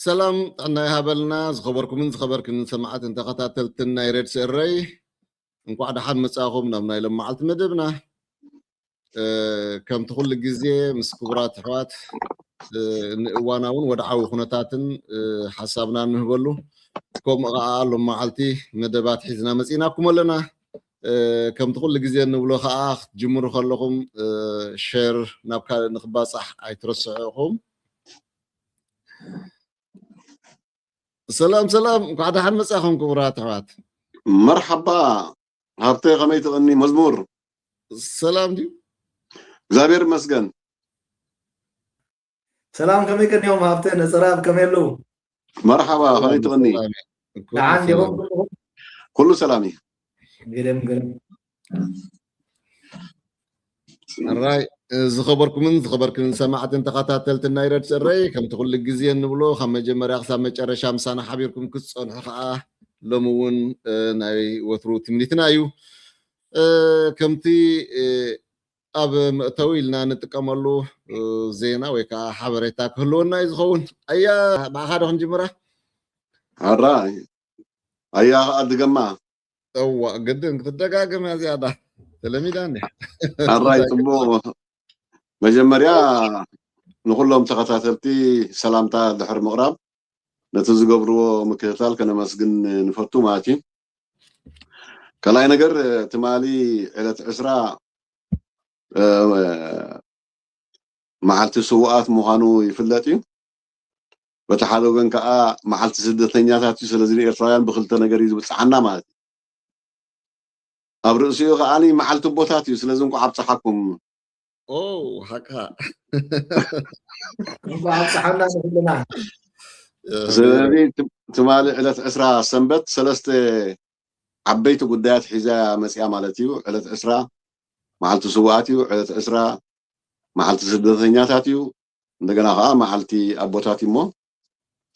ሰላም ጥዕና ይሃበልና። ዝኸበርኩምን ዝኸበርክንን ሰማዕትን ተኸታተልትን ናይ ሬድስ ኤረይ፣ እንኳዕ ደሓን መጻኹም ናብ ናይ ሎም መዓልቲ መደብና። እ፣ ከምቲ ኩሉ ግዜ ምስ ክቡራት ኣሕዋት፣ እ፣ ንእዋናውን ወድዓዊ ኩነታትን፣ እ፣ ሓሳብና እንህበሉ፣ ከምኡ ኸዓ ሎም መዓልቲ መደባት ሒዝና መጺእናኩም ኣለና። እ፣ ከምቲ ኩሉ ግዜ እንብሎ ኸዓ ክትጅምሩ ከለኹም፣ እ፣ ሸር ናብ ካልእ ንኽባጻሕ ኣይትረስዑ ኢኹም። ሰላም ሰላም፣ እንኳዕ ደሓን መጻኹም ክቡራት ኣሕዋት። መርሓባ ሃብተ፣ ከመይ ትቕኒ መዝሙር? ሰላም ድዩ? እግዚኣብሔር ይመስገን። ሰላም፣ ከመይ ቀኒዮም ሃብተ፣ ነጸራብ ከመይ ኣለዉ? መርሓባ፣ ከመይ ትቕኒ? ሰላም እዩ። ኩሉ ደሓን ዲኹም ሰላም። ኩሉ ሰላም እዩ። ግርም፣ ግርም። ኣራይ፣ ዝኸበርኩምን ዝኸበርክንን ሰማዕትን ተኸታተልትን ናይ ረድስ እረይ፣ ከምቲ ኩሉ ግዜ እንብሎ፣ ካብ መጀመርያ ክሳብ መጨረሻ ምሳና ሓቢርኩም ክትጸንሑ ከኣ ሎሚ እውን፣ እ፣ ናይ ወትሩ ትምኒትና እዩ። እ፣ ከምቲ፣ እ፣ ኣብ መእተዊ ኢልና ንጥቀመሉ፣ እ፣ ዜና ወይ ከኣ ሓበሬታ ክህልወና እዩ ዝኸውን። ኣያ፣ ብኣኻ ዶ ክንጅምራ? ኣራይ፣ ኣያ ከኣ ድገማ። እዋ፣ ግድን ክትደጋገም እያ ዝያዳ። ተለሚዳ እንዲያ። ኣራይ፣ ጽቡቕ። መጀመርያ ንኹሎም ተኸታተልቲ ሰላምታ ድሕሪ ምቕራብ፣ ነቲ ዝገብርዎ ምክትታል ከነመስግን ንፈቱ ማለት እዩ። ካልኣይ ነገር፣ ትማሊ ዕለት ዕስራ፣ እ፣ መዓልቲ ስዉኣት ምዃኑ ይፍለጥ እዩ። በቲ ሓደ ወገን ከኣ መዓልቲ ስደተኛታት እዩ። ስለዚ ንኤርትራውያን ብክልተ ነገር እዩ ዝብጽሓና ማለት እዩ። ኣብ ርእሲኡ ከኣ መዓልቲ ኣቦታት እዩ። ስለዚ እንኳዕ ኣብጽሓኩም። ኦ፣ ሓቅኻ። እንኳዕ ኣብጽሓና ንኹልና። ስለዚ ት-፣ ትማሊ ዕለት ዕስራ ሰንበት ሰለስተ ዓበይቲ ጉዳያት ሒዛ መጽያ ማለት እዩ። ዕለት ዕስራ መዓልቲ ስዉኣት እዩ። ዕለት ዕስራ መዓልቲ ስደተኛታት እዩ። እንደገና ከኣ መዓልቲ ኣቦታት እዩ እሞ፣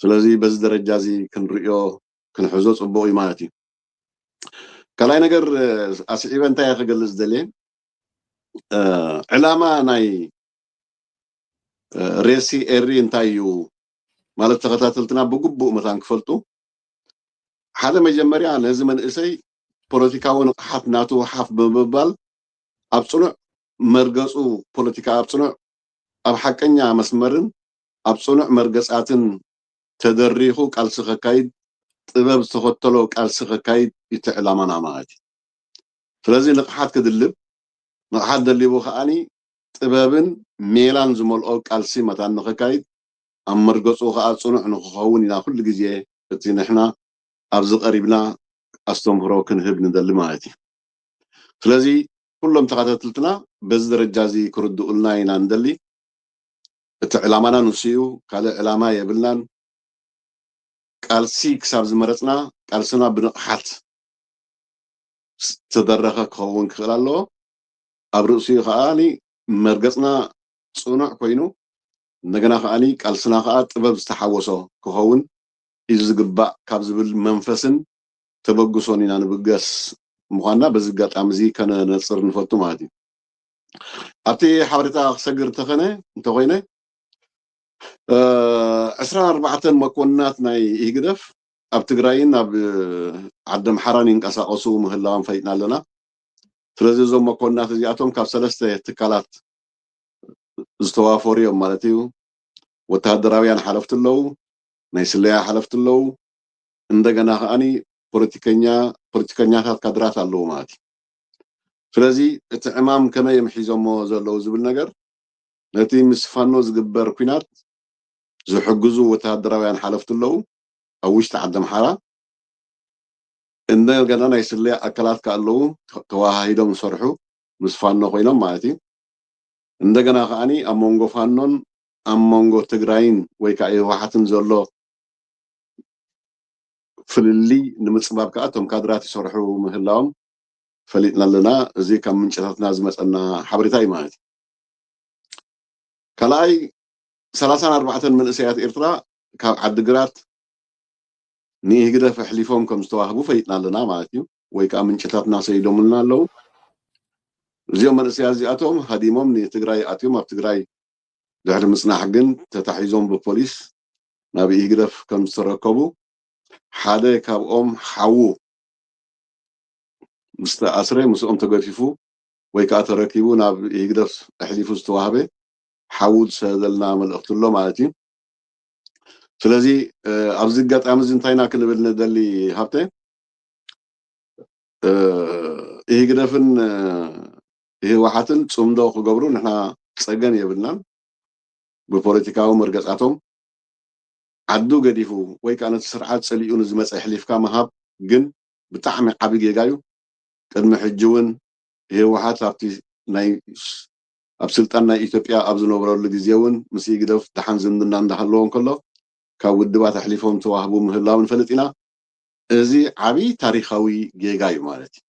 ስለዚ በዚ ደረጃ እዚ ክንርእዮ፣ ክንሕዞ ጽቡቕ እዩ ማለት እዩ። ካልኣይ ነገር፣ እ፣ ኣስዒበ እንታይ እየ ክገልጽ ደልየ፣ እ፣ ዕላማ ናይ፣ እ፣ ሬሲ ኤሪ እንታይ እዩ ማለት ተኸታተልትና ብግቡእ መታን ክፈልጡ፣ ሓደ መጀመርያ ነዚ መንእሰይ ፖለቲካዊ ንቕሓት ናቱ ሓፍ ብምባል ኣብ ጽኑዕ መርገጹ፣ ፖለቲካ ኣብ ጽኑዕ፣ ኣብ ሓቀኛ መስመርን ኣብ ጽኑዕ መርገጻትን ተደሪኹ ቃልሲ ከካይድ፣ ጥበብ ዝተኸተሎ ቃልሲ ከካይድ እቲ ዕላማና ማለት እዩ። ስለዚ ንቕሓት ክድልብ፣ ንቕሓት ደሊቡ ከኣኒ ጥበብን ሜላን ዝመልኦ ቃልሲ መታን ንኸካይድ፣ ኣብ መርገጹ ከኣ ጽኑዕ ንኽኸውን ኢና ኩሉ ግዜ እቲ ንሕና ኣብዚ ቀሪብና ኣስተምህሮ ክንህብ ንደሊ ማለት እዩ። ስለዚ ኩሎም ተኸታተልትና በዚ ደረጃ እዚ ክርድኡልና ኢና ንደሊ። እቲ ዕላማና ንሱ እዩ፣ ካልእ ዕላማ የብልናን። ቃልሲ ክሳብ ዝመረጽና ቃልስና ብንቕሓት ዝተደረኸ ክኸውን ክኽእል ኣለዎ። ኣብ ርእሲኡ ከኣ መርገጽና ጽኑዕ ኮይኑ፣ እንደገና ከኣ ቃልስና ከኣ ጥበብ ዝተሓወሶ ክኸውን እዩ ዝግባእ ካብ ዝብል መንፈስን ተበግሶን ኢና ንብገስ ምዃንና በዚ ኣጋጣሚ እዚ ከነነጽር ንፈቱ ማለት እዩ። ኣብቲ ሓበሬታ ክሰግር እንተኸነ፣ እንተኾይነ፣ እ፣ ዕስራን ኣርባዕተን መኮንናት ናይ ኢህግደፍ ኣብ ትግራይን ኣብ ዓዲ ኣምሓራን ይንቀሳቐሱ ምህላዎም ፈሊጥና ኣለና። ስለዚ እዞም መኮንናት እዚኣቶም ካብ ሰለስተ ትካላት ዝተዋፈሩ እዮም ማለት እዩ። ወተሃደራውያን ሓለፍቲ ኣለዉ፣ ናይ ስለያ ሓለፍቲ ኣለዉ፣ እንደገና ከኣኒ ፖለቲከኛ፣ ፖለቲከኛታት ካድራት ኣለዉ ማለት እዩ። ስለዚ እቲ ዕማም ከመይ እዮም ሒዞሞ ዘለዉ ዝብል ነገር፣ ነቲ ምስ ፋኖ ዝግበር ኲናት ዝሕግዙ ወተሃደራውያን ሓለፍቲ ኣለዉ ኣብ ውሽጢ ዓዲ ኣምሓራ። እንደገና ናይ ስለያ ኣካላት ከኣ ኣለዉ፣ ተዋሃሂዶም ዝሰርሑ ምስ ፋኖ ኮይኖም ማለት እዩ። እንደገና ከኣኒ ኣብ መንጎ ፋኖን ኣብ መንጎ ትግራይን ወይ ከዓ ህወሓትን ዘሎ ፍልልይ ንምጽባብ ከኣ እቶም ካድራት ይሰርሑ ምህላዎም ፈሊጥና ኣለና። እዚ ካብ ምንጭታትና ዝመጸና ሓበሬታ እዩ ማለት እዩ። ካልኣይ፣ ሰላሳን ኣርባዕተን መንእሰያት ኤርትራ ካብ ዓዲግራት ንኢህግደፍ ኣሕሊፎም ከም ዝተዋህቡ ፈሊጥና ኣለና ማለት እዩ፣ ወይ ከዓ ምንጭታትና ሰዲዶምልና ኣለዉ። እዚኦም መንእሰያት እዚኣቶም ሃዲሞም ንትግራይ ኣትዮም ኣብ ትግራይ ድሕሪ ምጽናሕ ግን ተታሒዞም ብፖሊስ ናብ ኢህግደፍ ከም ዝተረከቡ፣ ሓደ ካብኦም ሓዉ ምስ ተኣስረ፣ ምስኦም ተገፊፉ ወይ ከዓ ተረኪቡ ናብ ኢህግደፍ ኣሕሊፉ ዝተዋህበ ሓዉ ዝሰደልና መልእኽቲ ኣሎ ማለት እዩ። ስለዚ ኣብዚ ኣጋጣሚ እዚ እንታይ ኢና ክንብል ንደሊ ሃብተ፣ ኢህግደፍን ህወሓትን ፅምዶ ክገብሩ ንሕና ፀገም የብልናን። ብፖለቲካዊ መርገፃቶም ዓዱ ገዲፉ ወይ ከዓ ነቲ ስርዓት ፀሊኡ ንዝመፀ ኣሕሊፍካ ምሃብ ግን ብጣዕሚ ዓቢ ጌጋ እዩ። ቅድሚ ሕጂ እውን ህወሓት ኣብቲ ናይ ኣብ ስልጣን ናይ ኢትዮጵያ ኣብ ዝነበረሉ ግዜ እውን ምስ ኢህግደፍ ደሓን ዝምድና እንዳሃለዎ እንከሎ ካብ ውድባት ኣሕሊፎም ተዋህቡ ምህላው ንፈልጥ ኢና። እዚ ዓቢ ታሪኻዊ ጌጋ እዩ ማለት እዩ።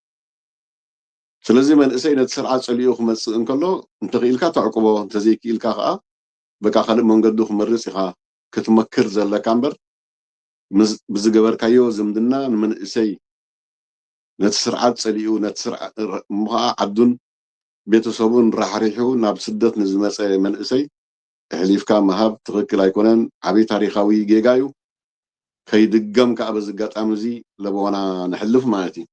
ስለዚ መንእሰይ ነቲ ስርዓት ፀሊኡ ክመፅእ እንከሎ እንተኽኢልካ ተዕቁቦ፣ እንተዘይክኢልካ ከዓ በቃ ካልእ መንገዱ ክመርፅ ኢኻ ክትመክር ዘለካ እምበር ብዝገበርካዮ ዝምድና ንመንእሰይ ነቲ ስርዓት ፀሊኡ ነቲ ስርዓት እሞ ከዓ ዓዱን ቤተሰቡን ራሕሪሑ ናብ ስደት ንዝመፀ መንእሰይ ኣሕሊፍካ ምሃብ ትኽክል ኣይኮነን። ዓብዪ ታሪኻዊ ጌጋ እዩ። ከይድገም ከዓ በዚ ኣጋጣሚ እዚ ለበዋና ነሕልፍ ማለት እዩ።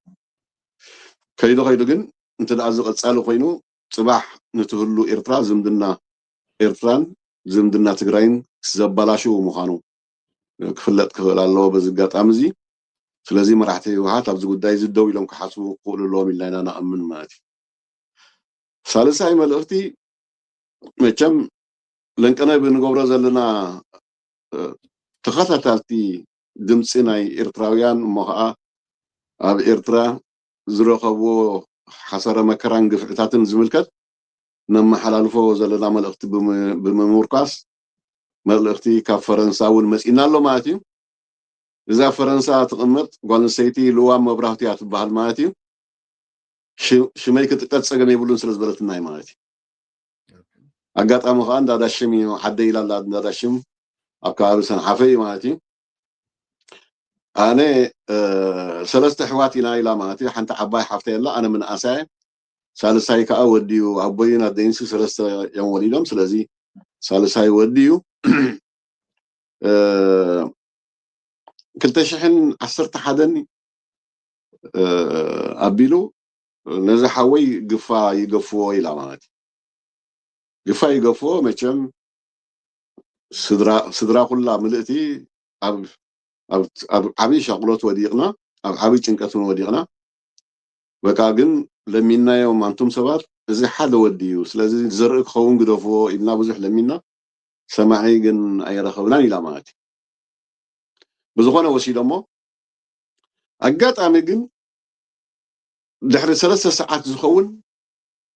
ከይዱ ከይዱ ግን እንተ ደኣ እዚ ቀጻሊ ኮይኑ ጽባሕ ንትህሉ ኤርትራ ዝምድና ኤርትራን ዝምድና ትግራይን ዘባላሽው ምዃኑ ክፍለጥ ክኽእል ኣለዎ በዚ ኣጋጣሚ እዚ። ስለዚ መራሕቲ ህወሓት ኣብዚ ጉዳይ እዚ ደው ኢሎም ክሓስቡ ክኽእሉ ኣለዎም ኢልና ኢና ንኣምን ማለት እዩ። ሳልሳይ መልእኽቲ መቸም ለንቀነ ብንገብሮ ዘለና ተኸታታልቲ ድምፂ ናይ ኤርትራውያን እሞ ከዓ ኣብ ኤርትራ ዝረኸብዎ ሓሰረ መከራን ግፍዕታትን ዝምልከት ነመሓላልፎ ዘለና መልእኽቲ ብምምርኳስ መልእኽቲ ካብ ፈረንሳ እውን መፂና ኣሎ ማለት እዩ። እዛ ፈረንሳ ትቕመጥ ጓል ኣንስተይቲ ልዋም መብራህቱ እያ ትበሃል ማለት እዩ። ሽመይ ክጥቀስ ፀገም የብሉን ስለ ዝበለትና እዩ ማለት እዩ። ኣጋጣሚ ከዓ እንዳዳሽም እዩ ዓደ ኢላ ኣላ። እንዳዳሽም ኣብ ከባቢ ሰንሓፈ እዩ ማለት እዩ። ኣነ ሰለስተ ኣሕዋት ኢና ኢላ ማለት እዩ። ሓንቲ ዓባይ ሓፍተይ ኣላ፣ ኣነ ምንኣሳየ። ሳልሳይ ከዓ ወዲ እዩ። ኣቦይን ኣደይንሲ ሰለስተ እዮም ወሊዶም። ስለዚ ሳልሳይ ወዲ እዩ። ክልተ ሽሕን ዓሰርተ ሓደን ኣቢሉ ነዚ ሓወይ ግፋ ይገፍዎ ኢላ ማለት እዩ። ግፋ ይገፍዎ መቸም ስድራ ኩላ ምልእቲ ኣብ ዓብዪ ሻቕሎት ወዲቕና፣ ኣብ ዓብዪ ጭንቀት እውን ወዲቕና። በቃ ግን ለሚናዮም፣ ኣንቱም ሰባት እዚ ሓደ ወዲ እዩ፣ ስለዚ ዘርኢ ክኸውን ግደፍዎ ኢልና ብዙሕ ለሚና፣ ሰማዒ ግን ኣይረኸብናን ኢላ ማለት እዩ። ብዝኾነ ወሲዶሞ። ኣጋጣሚ ግን ድሕሪ ሰለስተ ሰዓት ዝኸውን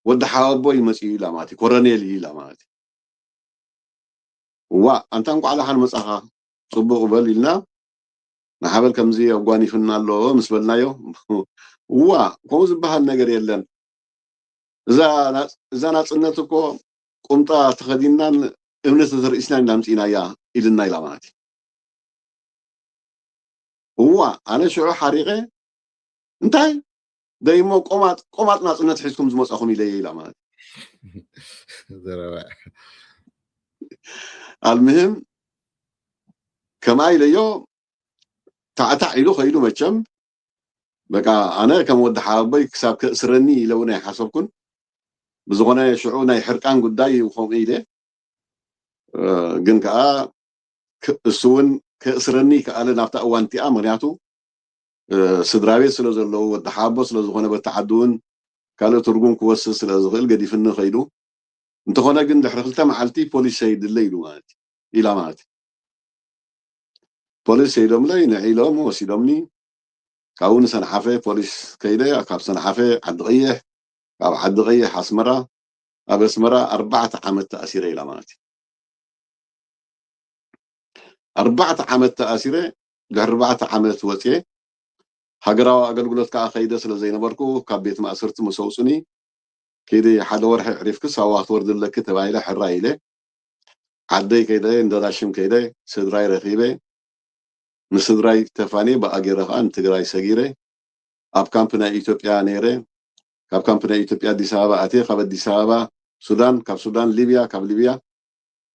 ወዲ ሓወቦይ መፂኡ ኢላ ማለት እዩ፣ ኮረኔል እዩ ኢላ ማለት እዩ። ዋ ኣንታ እንኳዕ ደሓን መፃኻ፣ ፅቡቕ በል ኢልና ንሓበል ከምዚ ኣጓኒፍና ኣሎ ምስ በልናዮ፣ ዋ ከምኡ ዝበሃል ነገር የለን፣ እዛ ናፅነት እኮ ቁምጣ ተኸዲንናን እምነት ተተርኢስና ኢና ኣምፂእናያ ኢልና ኢላ ማለት እዩ። እዋ ኣነ ሽዑ ሓሪቐ እንታይ ደይሞ ቆማጥ ቆማጥ ናፅነት ሒዝኩም ዝመፃኹም ኢለየ ኢላ ማለት እዩ። ኣልምህም ከምኣ ኢለዮ ታዕታዕ ኢሉ ከይዱ መቸም በቃ ኣነ ከም ወዲ ሓወቦይ ክሳብ ከእስረኒ ኢለ እውን ኣይሓሰብኩን። ብዝኾነ ሽዑ ናይ ሕርቃን ጉዳይ እዩ ከምኡ ኢለ ግን ከዓ እሱ እውን ከእስረኒ ከኣለ ናብታ እዋን እቲኣ ምክንያቱ ስድራ ቤት ስለ ዘለዎ ወዲ ሓቦ ስለ ዝኾነ በቲ ዓዲ እውን ካልእ ትርጉም ክወስድ ስለ ዝኽእል ገዲፍኒ ከይዱ። እንተኾነ ግን ድሕሪ ክልተ መዓልቲ ፖሊስ ሰይድለ ኢሉ ማለት ኢላ ማለት ፖሊስ ሰይዶምለይ ንዒሎም ወሲዶምኒ። ካብኡ ንሰንሓፈ ፖሊስ ከይደ ካብ ሰንሓፈ ዓዲ ቀይሕ ካብ ዓዲ ቀይሕ ኣስመራ ኣብ ኣስመራ ኣርባዕተ ዓመት ተኣሲረ ኢላ ማለት እዩ። ኣርባዕተ ዓመት ተኣሲረ ድሕሪ ኣርባዕተ ዓመት ወፅየ ሃገራዊ ኣገልግሎት ከዓ ከይደ ስለ ዘይነበርኩ ካብ ቤት ማእሰርቲ ምስ ኣውፁኒ ኪዲ ሓደ ወርሒ ዕሪፍክስ ኣብዋ ክትወርዲ ኣለኪ ተባሂለ ሕራይ ኢለ ዓደይ ከይደ እንዳዳሽም ከይደ ስድራይ ረኺበ ንስድራይ ተፋንየ ብኣገረ ከዓ ንትግራይ ሰጊረ ኣብ ካምፕ ናይ ኢትዮጵያ ነይረ ካብ ካምፕ ናይ ኢትዮጵያ ኣዲስ ኣበባ ኣትየ ካብ ኣዲስ ኣበባ ሱዳን ካብ ሱዳን ሊብያ ካብ ሊብያ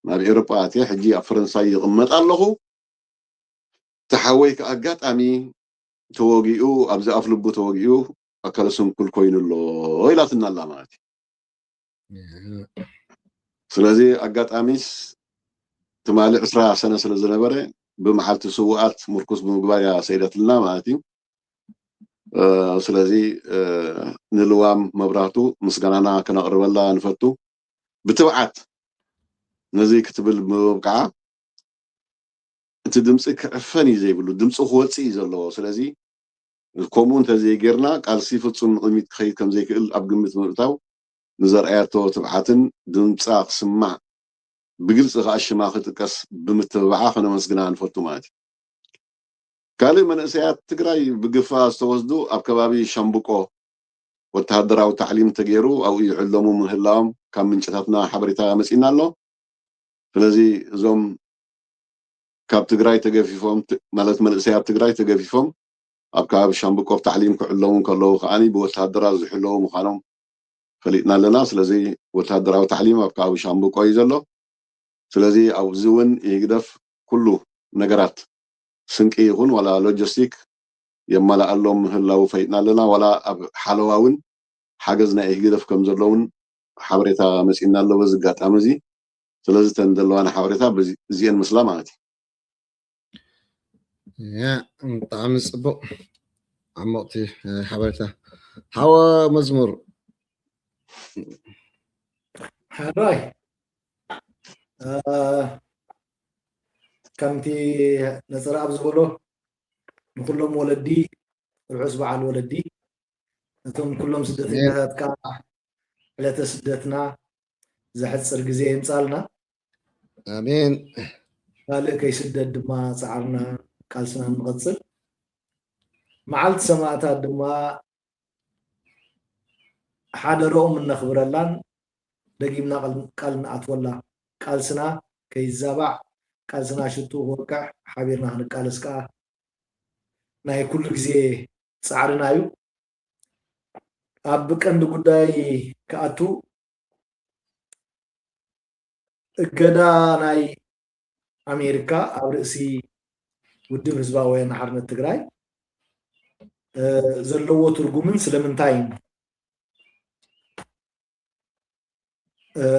ናብ ኤውሮጳ ኣትየ ሕጂ ኣብ ፈረንሳይ ይቕመጥ ኣለኹ። እቲ ሓወይ ከኣ ኣጋጣሚ ተወጊኡ፣ ኣብዚ ኣፍ ልቡ ተወጊኡ ኣካለ ስንኩል ኮይኑ ኣሎ ኢላትና ኣላ ማለት እዩ። ስለዚ ኣጋጣሚስ ትማሊ ዕስራ ሰነ ስለ ዝነበረ ብመዓልቲ ስውኣት ምርኩስ ብምግባር እያ ሰይደትልና ማለት እዩ። ስለዚ ንልዋም መብራህቱ ምስጋናና ክነቕርበላ ንፈቱ። ብትብዓት ነዚ ክትብል ብምብቃዓ እቲ ድምፂ ክዕፈን እዩ ዘይብሉ፣ ድምፂ ክወፅእ እዩ ዘለዎ። ስለዚ ከምኡ እንተዘይጌርና ቃልሲ ፍፁም ንቕድሚት ክኸይድ ከምዘይክእል ኣብ ግምት ምእታው ንዘርኣያቶ ትብዓትን ድምፃ ክስማዕ ብግልፂ ከዓ ሽማ ክጥቀስ ብምትብባዓ ከነመስግና ንፈቱ ማለት እዩ። ካልእ መንእሰያት ትግራይ ብግፋ ዝተወስዱ ኣብ ከባቢ ሻምብቆ ወተሃደራዊ ታዕሊም ተገይሩ ኣብኡ ይዕለሙ ምህላዎም ካብ ምንጭታትና ሓበሬታ መፂና ኣሎ። ስለዚ እዞም ካብ ትግራይ ተገፊፎም ማለት መንእሰያት ትግራይ ተገፊፎም ኣብ ከባቢ ሻምብቆ ታዕሊም ክዕለሙ ከለዉ ከዓኒ ብወተሃደራት ዝሕለዉ ምዃኖም ፈሊጥና ኣለና። ስለዚ ወተሃደራዊ ታዕሊም ኣብ ከባቢ ሻምብቆ እዩ ዘሎ። ስለዚ ኣብዚ እውን ይህግደፍ ኩሉ ነገራት ስንቂ ይኹን ዋላ ሎጂስቲክ የማልኣሎም ምህላዉ ፈሊጥና ኣለና። ዋላ ኣብ ሓለዋ እውን ሓገዝ ናይ ኢህግደፍ ከም ዘሎ እውን ሓበሬታ መፂና ኣሎ በዚ ኣጋጣሚ እዚ። ስለዚ እተን ዘለዋና ሓበሬታ በዚ- እዚአን ምስላ ማለት እዩ። ያ ብጣዕሚ ፅቡቅ ዓሞቕቲ ሓበሬታ ሓወ መዝሙር። ሓራይ ከምቲ ነፀረኣብ ዝበሎ ንኩሎም ወለዲ ርሑስ በዓል ወለዲ፣ ነቶም ኩሎም ስደተኛታት ከዓ ዕለተ ስደትና ዘሕፅር ግዜ የምፃልና። ኣሜን። ካልእ ከይስደድ ድማ ፃዕርና ቃልስና ንቐፅል። መዓልቲ ሰማእታት ድማ ሓደረኦም እነኽብረላን ደጊምና ቃል ንኣትወላ፣ ቃልስና ከይዛባዕ፣ ቃልስና ሽቱ ክወቅዕ ሓቢርና ክንቃለስ ከዓ ናይ ኩሉ ግዜ ፃዕርና እዩ። ኣብ ቀንዲ ጉዳይ ክኣቱ እገዳ ናይ ኣሜሪካ ኣብ ርእሲ ውድብ ህዝባዊ ወያነ ሓርነት ትግራይ ዘለዎ ትርጉምን ስለምንታይን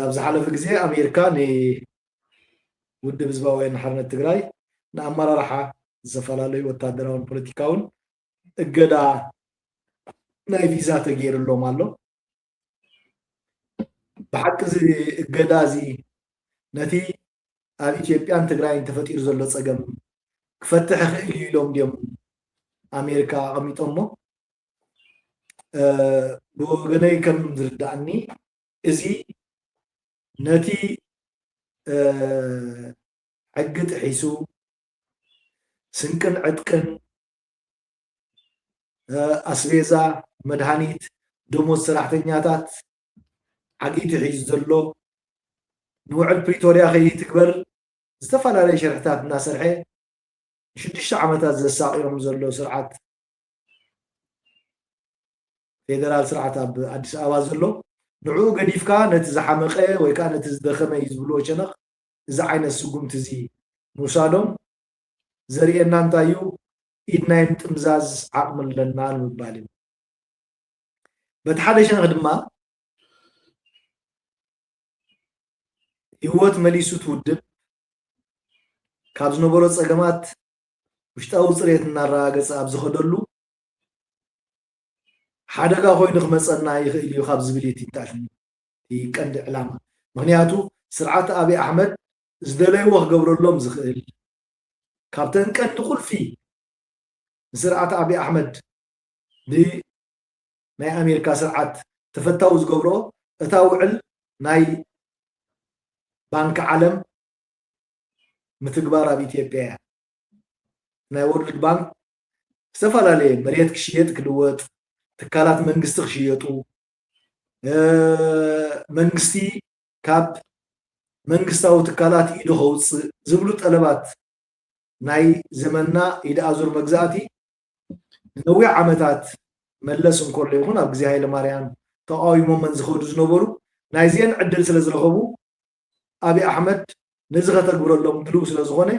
ኣብ ዝሓለፈ ግዜ ኣሜሪካ ንውድብ ህዝባዊ ወያነ ሓርነት ትግራይ ንኣመራርሓ ዝተፈላለዩ ወታደራውን ፖለቲካውን እገዳ ናይ ቪዛ ተገይርሎም ኣሎ። ብሓቂ እዚ እገዳ እዚ ነቲ ኣብ ኢትዮጵያን ትግራይን ተፈጢሩ ዘሎ ፀገም ክፈትሕ ይኽእል እዩ ኢሎም ድዮም ኣሜሪካ ኣቐሚጦሞ? ብወገነይ ከም ዝርዳእኒ እዚ ነቲ ሕጊ ጥሒሱ ስንቅን ዕጥቅን ኣስቤዛ፣ መድሃኒት፣ ደሞዝ ሰራሕተኛታት ዓጊቱ ሒዙ ዘሎ ንውዕል ፕሪቶርያ ከይትግበር ዝተፈላለዩ ሽርሕታት እናሰርሐ ንሽዱሽተ ዓመታት ዘሳቕዮም ዘሎ ስርዓት ፌደራል ስርዓት ኣብ ኣዲስ ኣበባ ዘሎ ንዕኡ ገዲፍካ ነቲ ዝሓመቐ ወይ ከዓ ነቲ ዝደኸመ እዩ ዝብልዎ ሸነኽ እዚ ዓይነት ስጉምቲ እዚ ምውሳዶም ዘርእየና እንታይ እዩ? ኢድ ናይ ምጥምዛዝ ዓቕሚ ኣለና ንምባል እዩ። በቲ ሓደ ሸነኽ ድማ ህወት መሊሱ እቲ ውድብ ካብ ዝነበሮ ፀገማት ውሽጣዊ ፅሬት እናረጋገፀ ኣብ ዝኸደሉ ሓደጋ ኮይኑ ክመፀና ይኽእል እዩ ካብ ዝብል እዩ ትንታሽሙ ቀንዲ ዕላማ። ምክንያቱ ስርዓት ኣብይ ኣሕመድ ዝደለይዎ ክገብረሎም ዝኽእል ካብተን ቀንዲ ቁልፊ ንስርዓት ኣብይ ኣሕመድ ብናይ ኣሜሪካ ስርዓት ተፈታዊ ዝገብሮ እታ ውዕል ናይ ባንኪ ዓለም ምትግባር ኣብ ኢትዮጵያ እያ። ናይ ወርልድ ባንክ ዝተፈላለየ መሬት ክሽየጥ ክልወጥ፣ ትካላት መንግስቲ ክሽየጡ፣ መንግስቲ ካብ መንግስታዊ ትካላት ኢዱ ከውፅእ ዝብሉ ጠለባት ናይ ዘመንና ኢድ ኣዙር መግዛእቲ ንነዊሕ ዓመታት መለስ እንከሎ ይኹን ኣብ ግዜ ሃይለ ማርያም ተቃዊሞመን ዝኸዱ ዝነበሩ ናይዚአን ዕድል ስለ ዝረኸቡ ኣብይ ኣሕመድ ነዚ ከተግብረሎም ድልው ስለ ዝኾነ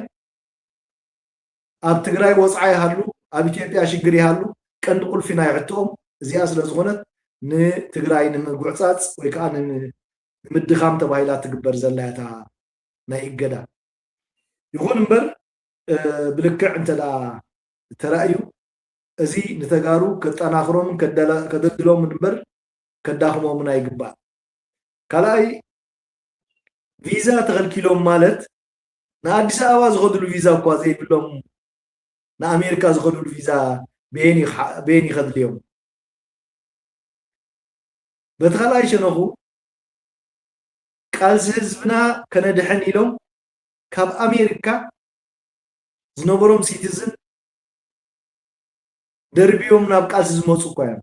ኣብ ትግራይ ወፅዓ ይሃሉ፣ ኣብ ኢትዮጵያ ሽግር ይሃሉ፣ ቀንዲ ቁልፊ ናይ ሕቶኦም እዚኣ ስለ ዝኾነት ንትግራይ ንምጉዕፃፅ ወይ ከዓ ንምድኻም ተባሂላ ትግበር ዘላ እያ እታ ናይ እገዳ። ይኹን እምበር ብልክዕ እንተ ተራእዩ እዚ ንተጋሩ ከጠናኽሮምን ከደልድሎምን እምበር ከዳኽሞምን ኣይግባእ። ካልኣይ ቪዛ ተኸልኪሎም ማለት ንኣዲስ ኣበባ ዝኸድሉ ቪዛ እኳ ዘይብሎም ንኣሜሪካ ዝኸድሉ ቪዛ በየን ይኸድልዮም? በቲ ካልኣይ ሸነኹ ቃልሲ ህዝብና ከነድሕን ኢሎም ካብ ኣሜሪካ ዝነበሮም ሲቲዝን ደርብዮም ናብ ቃልሲ ዝመፁ እኳ እዮም።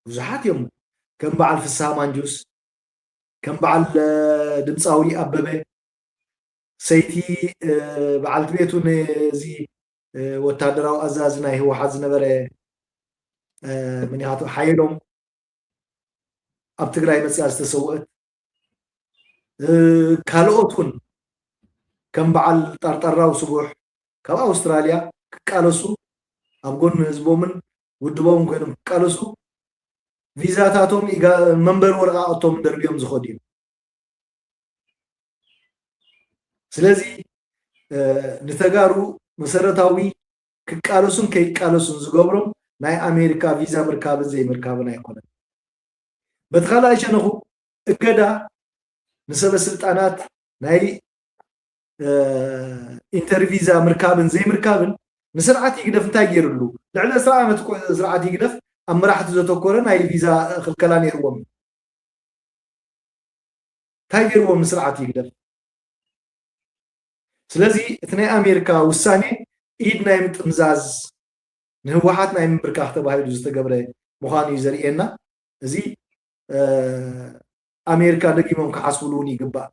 ብዙሓት እዮም። ከም በዓል ፍስሃ ማንጁስ፣ ከም በዓል ድምፃዊ ኣበበ፣ ሰይቲ በዓልቲ ቤቱ ነዚ ወታደራዊ ኣዛዚ ናይ ህወሓት ዝነበረ ምኒሃቱ ሓየሎም ኣብ ትግራይ መፅያ ዝተሰወአት፣ ካልኦት እውን ከም በዓል ጠርጠራው ስቡሕ ካብ ኣውስትራልያ ክቃለሱ ኣብ ጎኒ ህዝቦምን ውድቦምን ኮይኖም ክቃለሱ ቪዛታቶም መንበሪ ወረቃቅቶም ደርብዮም ዝኸዱ እዮም። ስለዚ ንተጋሩ መሰረታዊ ክቃለሱን ከይቃለሱን ዝገብሮም ናይ ኣሜሪካ ቪዛ ምርካብን ዘይምርካብን ኣይኮነን። በቲ ካልኣይ ሸነኹ እገዳ ንሰበ ስልጣናት ናይ ኢንተርቪዛ ምርካብን ዘይምርካብን ንስርዓት ይግደፍ እንታይ ገይርሉ? ልዕሊ ዕስራ ዓመት እኮ ስርዓት ይግደፍ ኣብ መራሕቲ ዘተኮረ ናይ ቪዛ ክልከላ ነይርዎም እዩ። እንታይ ገይርዎም ንስርዓት ይግደፍ? ስለዚ እቲ ናይ ኣሜሪካ ውሳኔ ኢድ ናይ ምጥምዛዝ ንህወሓት ናይ ምብርካኽ ተባሂሉ ዝተገብረ ምዃኑ እዩ ዘርእየና። እዚ ኣሜሪካ ደጊሞም ክሓስብሉ እውን ይግባእ።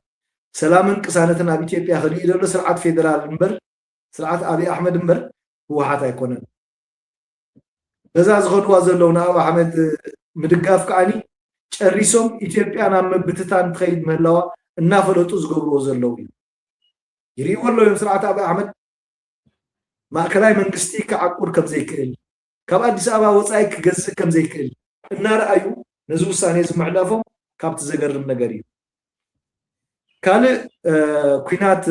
ሰላምን ቅሳነትን ኣብ ኢትዮጵያ ክርኢ ዘሎ ስርዓት ፌደራል እምበር ስርዓት ኣብይ ኣሕመድ እምበር ህወሓት ኣይኮነን። በዛ ዝኸድዋ ዘለዉ ንኣብ ኣሕመድ ምድጋፍ ከዓኒ ጨሪሶም ኢትዮጵያ ናብ ምብትታን ትኸይድ ምህላዋ እናፈለጡ ዝገብርዎ ዘለዉ እዩ። ይርእይዎ ኣለዉ እዮም ስርዓት ኣብይ ኣሕመድ ማእከላይ መንግስቲ ክዓቁር ከም ዘይክእል፣ ካብ ኣዲስ ኣበባ ወፃኢ ክገዝእ ከም ዘይክእል እናረኣዩ ነዚ ውሳኔ እዚ ምሕላፎም ካብቲ ዘገርም ነገር እዩ። ካልእ ኩናት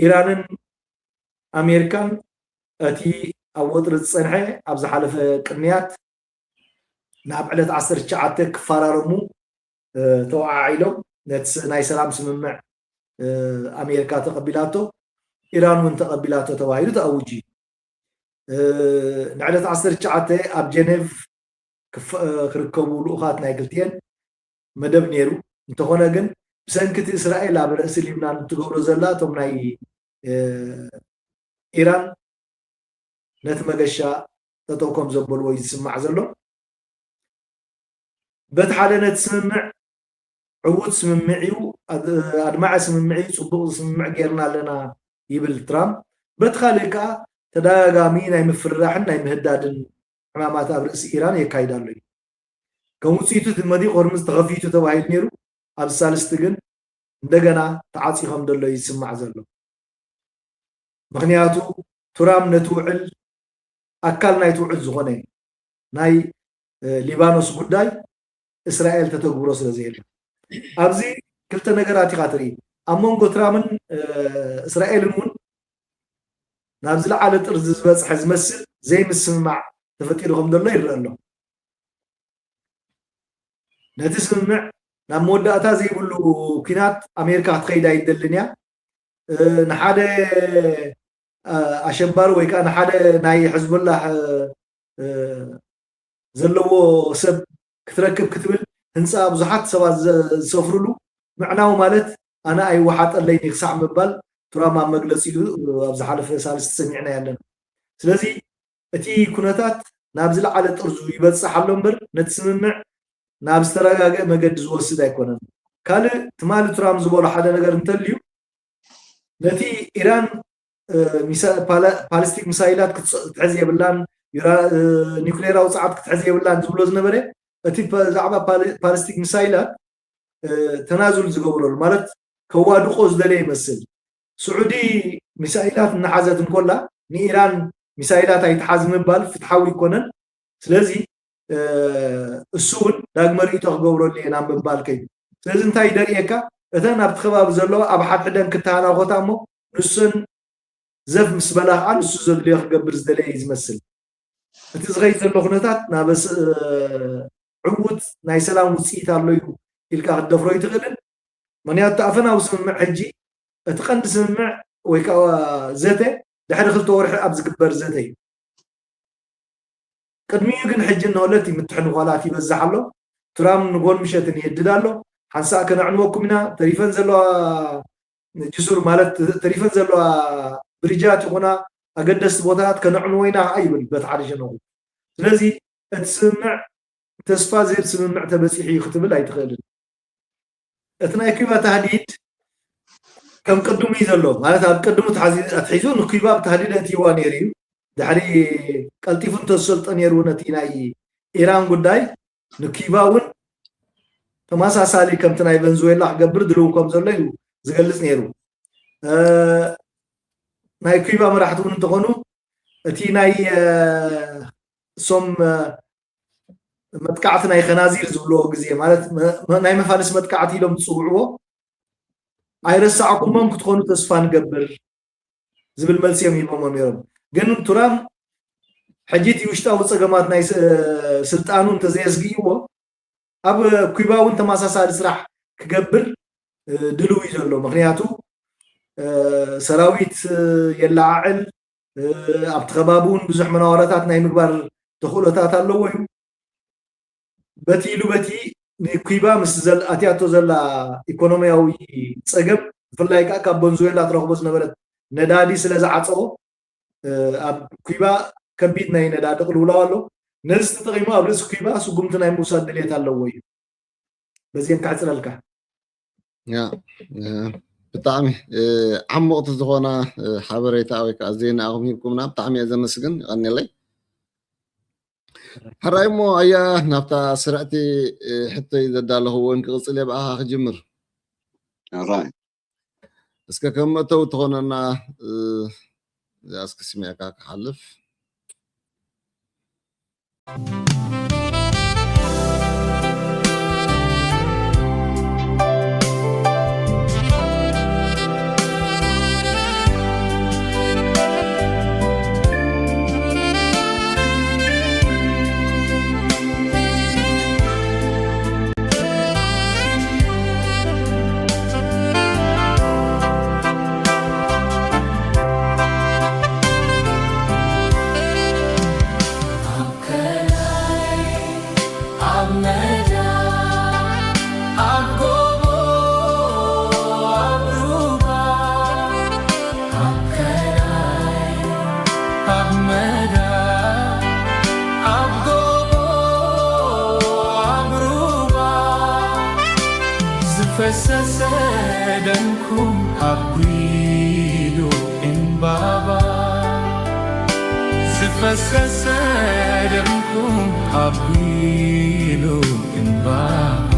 ኢራንን ኣሜሪካን እቲ ኣብ ወጥሪ ዝፀንሐ ኣብ ዝሓለፈ ቅንያት ናብ ዕለት ዓሰርተ ትሽዓተ ክፈራረሙ ተወዓዒሎም ነቲ ናይ ሰላም ስምምዕ ኣሜሪካ ተቐቢላቶ፣ ኢራን እውን ተቐቢላቶ ተባሂሉ ተኣውጁ። ንዕለት ዓሰርተ ትሽዓተ ኣብ ጀኔቭ ክርከቡ ልኡኻት ናይ ክልቲኤን መደብ ነይሩ። እንተኾነ ግን ብሰንኪ እቲ እስራኤል ኣብ ርእሲ ሊብናን እትገብሮ ዘላ እቶም ናይ ኢራን ነቲ መገሻ ጠጠው ከም ዘበልዎ እዩ ዝስማዕ ዘሎ። በቲ ሓደ ነቲ ስምምዕ ዕዉት ስምምዕ እዩ፣ ኣድማዒ ስምምዕ እዩ፣ ፅቡቕ ስምምዕ ጌርና ኣለና ይብል ትራምፕ። በቲ ካልእ ከዓ ተደጋጋሚ ናይ ምፍርራሕን ናይ ምህዳድን ዕማማት ኣብ ርእሲ ኢራን የካይድ ኣሎ እዩ። ከም ውፅኢቱ እቲ መዲቕ ሆርሙዝ ተኸፊቱ ተባሂሉ ነይሩ፣ ኣብ ሳልስቲ ግን እንደገና ተዓፅዩ ከም ዘሎ እዩ ዝስማዕ ዘሎ። ምኽንያቱ ቱራም ነቲ ውዕል ኣካል ናይቲ ውዕል ዝኾነ ናይ ሊባኖስ ጉዳይ እስራኤል ተተግብሮ ስለ ዘየለ ኣብዚ ክልተ ነገራት ኢኻ ትርኢ። ኣብ መንጎ ትራምን እስራኤልን እውን ናብ ዝለዓለ ጥርዚ ዝበፅሐ ዝመስል ዘይምስምማዕ ተፈጢሩ ከም ዘሎ ይረአ ኣሎ። ነቲ ስምምዕ ናብ መወዳእታ ዘይብሉ ኲናት ኣሜሪካ ክትኸይድ ኣይደልን እያ። ንሓደ ኣሸባሪ ወይ ከዓ ንሓደ ናይ ሕዝቡላህ ዘለዎ ሰብ ክትረክብ ክትብል ህንፃ ብዙሓት ሰባት ዝሰፍሩሉ ምዕናው ማለት ኣነ ኣይወሓጠለይን ክሳዕ ምባል ቱራም ኣብ መግለፂኡ ኣብ ዝሓለፈ ሳልስቲ ሰሚዕና ያለን። ስለዚ እቲ ኩነታት ናብ ዝለዓለ ጥርዙ ይበፅሕ ኣሎ እምበር ነቲ ስምምዕ ናብ ዝተረጋገአ መገዲ ዝወስድ ኣይኮነን። ካልእ ትማሊ ቱራም ዝበሎ ሓደ ነገር እንተልዩ ነቲ ኢራን ባሊስቲክ ሚሳይላት ክትሕዝ የብላን፣ ኒክሌራዊ ፀዓት ክትሕዝ የብላን ዝብሎ ዝነበረ እቲ ብዛዕባ ባሊስቲክ ሚሳይላት ተናዙል ዝገብረሉ ማለት ከዋድቆ ዝደለየ ይመስል። ስዑዲ ሚሳይላት እናሓዘት እንኮላ ንኢራን ሚሳይላት ኣይትሓዝ ምባል ፍትሓዊ ኣይኮነን። ስለዚ እሱ እውን ዳግመ ርእይቶ ክገብረሉ እየ ናብ ምባል ከይዱ። ስለዚ እንታይ ደርእየካ፣ እተን ኣብቲ ከባቢ ዘለዋ ኣብ ሓድሕደን ክተሃናኾታ እሞ ንሱን ዘፍ ምስ በላ ከዓ ንሱ ዘድልዮ ክገብር ዝደለየ እዩ ዝመስል። እቲ ዝኸይድ ዘሎ ኩነታት ናብ ዕዉት ናይ ሰላም ውፅኢት ኣሎ እዩ ኢልካ ክትደፍሮ ይትኽእልን። ምክንያቱ ኣፈናዊ ስምምዕ ሕጂ እቲ ቀንዲ ስምምዕ ወይ ከዓ ዘተ ድሕሪ ክልተ ወርሒ ኣብ ዝግበር ዘተ እዩ። ቅድሚኡ ግን ሕጂ እነሆ ለቲ ምትሕንኳላት ይበዝሕ ኣሎ። ትራምፕ ንጎን ምሸትን ይህድድ ኣሎ። ሓንሳእ ከነዕንወኩም ኢና፣ ተሪፈን ዘለዋ ጅሱር ማለት ተሪፈን ዘለዋ ብሪጃት ይኹና ኣገደስቲ ቦታታት ከነዕንዎ ኢና ከዓ ይብል በቲ ሓደ ሸነኹ። ስለዚ እቲ ስምምዕ ተስፋ ዝህብ ስምምዕ ተበፂሑ እዩ ክትብል ኣይትኽእልን። እቲ ናይ ኩባ ታህዲድ ከም ቅድሙ እዩ ዘሎ ማለት ኣብ ቅድሙ ኣትሒዙ ንኩባ ብታህዲድ ኣትይዋ ነይሩ እዩ። ድሕሪ ቀልጢፉ እንተዝሰልጦ ነይሩ ነቲ ናይ ኢራን ጉዳይ ንኩባ እውን ተመሳሳሊ ከምቲ ናይ ቨንዙዌላ ክገብር ድልው ከም ዘሎ እዩ ዝገልጽ ነይሩ። ናይ ኩባ መራሕቲ እውን እንተኾኑ እቲ ናይ እሶም መጥቃዕቲ ናይ ከናዚር ዝብልዎ ግዜ ማለት ናይ መፋልስ መጥቃዕቲ ኢሎም ዝፅውዕዎ ኣይረሳዕኩሞም ክትኾኑ ተስፋ ንገብር ዝብል መልሲ እዮም ሂቦሞ ነይሮም። ግን ቱራም ሕጂ እቲ ውሽጣዊ ፀገማት ናይ ስልጣኑ እንተዘየስግእዎ ኣብ ኩባ እውን ተመሳሳሊ ስራሕ ክገብር ድልው እዩ ዘሎ። ምክንያቱ ሰራዊት የለዓዕል፣ ኣብቲ ከባቢ እውን ብዙሕ መናዋረታት ናይ ምግባር ተኽእሎታት ኣለዎ እዩ። በቲ ኢሉ በቲ ንኩባ ምስ ኣትያቶ ዘላ ኢኮኖሚያዊ ፀገም ብፍላይ ከዓ ካብ ቨንዙዌላ ትረኽቦ ዝነበረት ነዳዲ ስለ ዝዓፀቦ ኣብ ኩባ ከቢድ ናይ ነዳዲ ቅልውላው ኣሎ። ነዚ ተጠቒሙ ኣብ ርእሲ ኩባ ስጉምቲ ናይ ምውሳድ ድሌት ኣለዎ እዩ። በዚአን ከዕፅለልካ። ያ ብጣዕሚ ዓሞቕቲ ዝኾና ሓበሬታ ወይ ከዓ ዜና ኣኹም ሂብኩምና ብጣዕሚ እየ ዘመስግን። ይቐኒለይ። ሕራይ እሞ ኣያ ናብታ ስርዕቲ ሕቶይ ዘዳለኽዎ ክቕፅል እየ ብኣኻ ክጅምር። እስከ ከም መእተዊ ትኾነና እዚኣ እስኪ ስሚዕካ ክሓልፍ። ፈሰሰ ደምኩም ኣብ ጉይሉ ዕምባባ ዝፈሰሰ ደምኩም ኣብ ጉይሉ ዕምባባ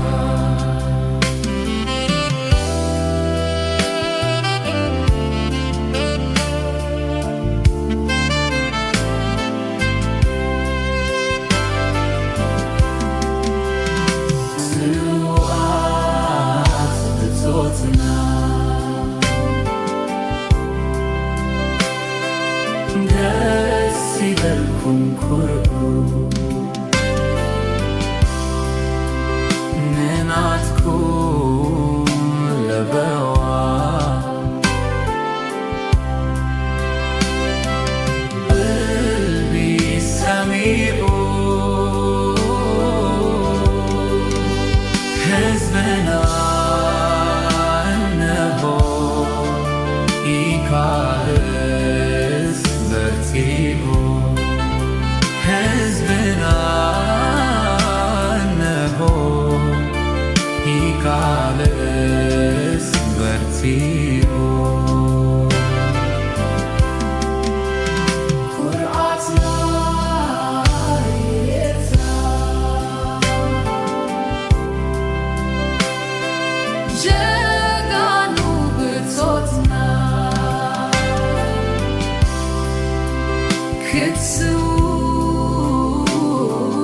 ክትስዉ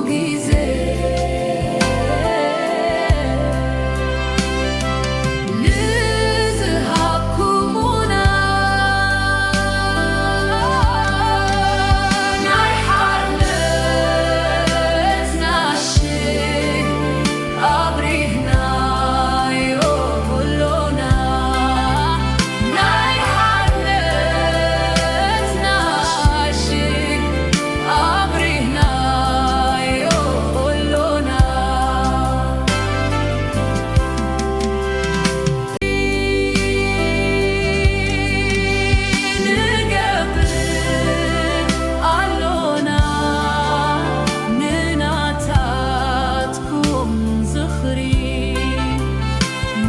ግዜ ንዝሃብኩሙና ናይ ሓርነትና ሽግ ኣብሪህናዮ ኣሎና። ናይ ሓርነትና ሽግ ኣብሪህናዮ ኣሎና። ንገብር ኣሎና ንናታትኩም ዝኽሪ።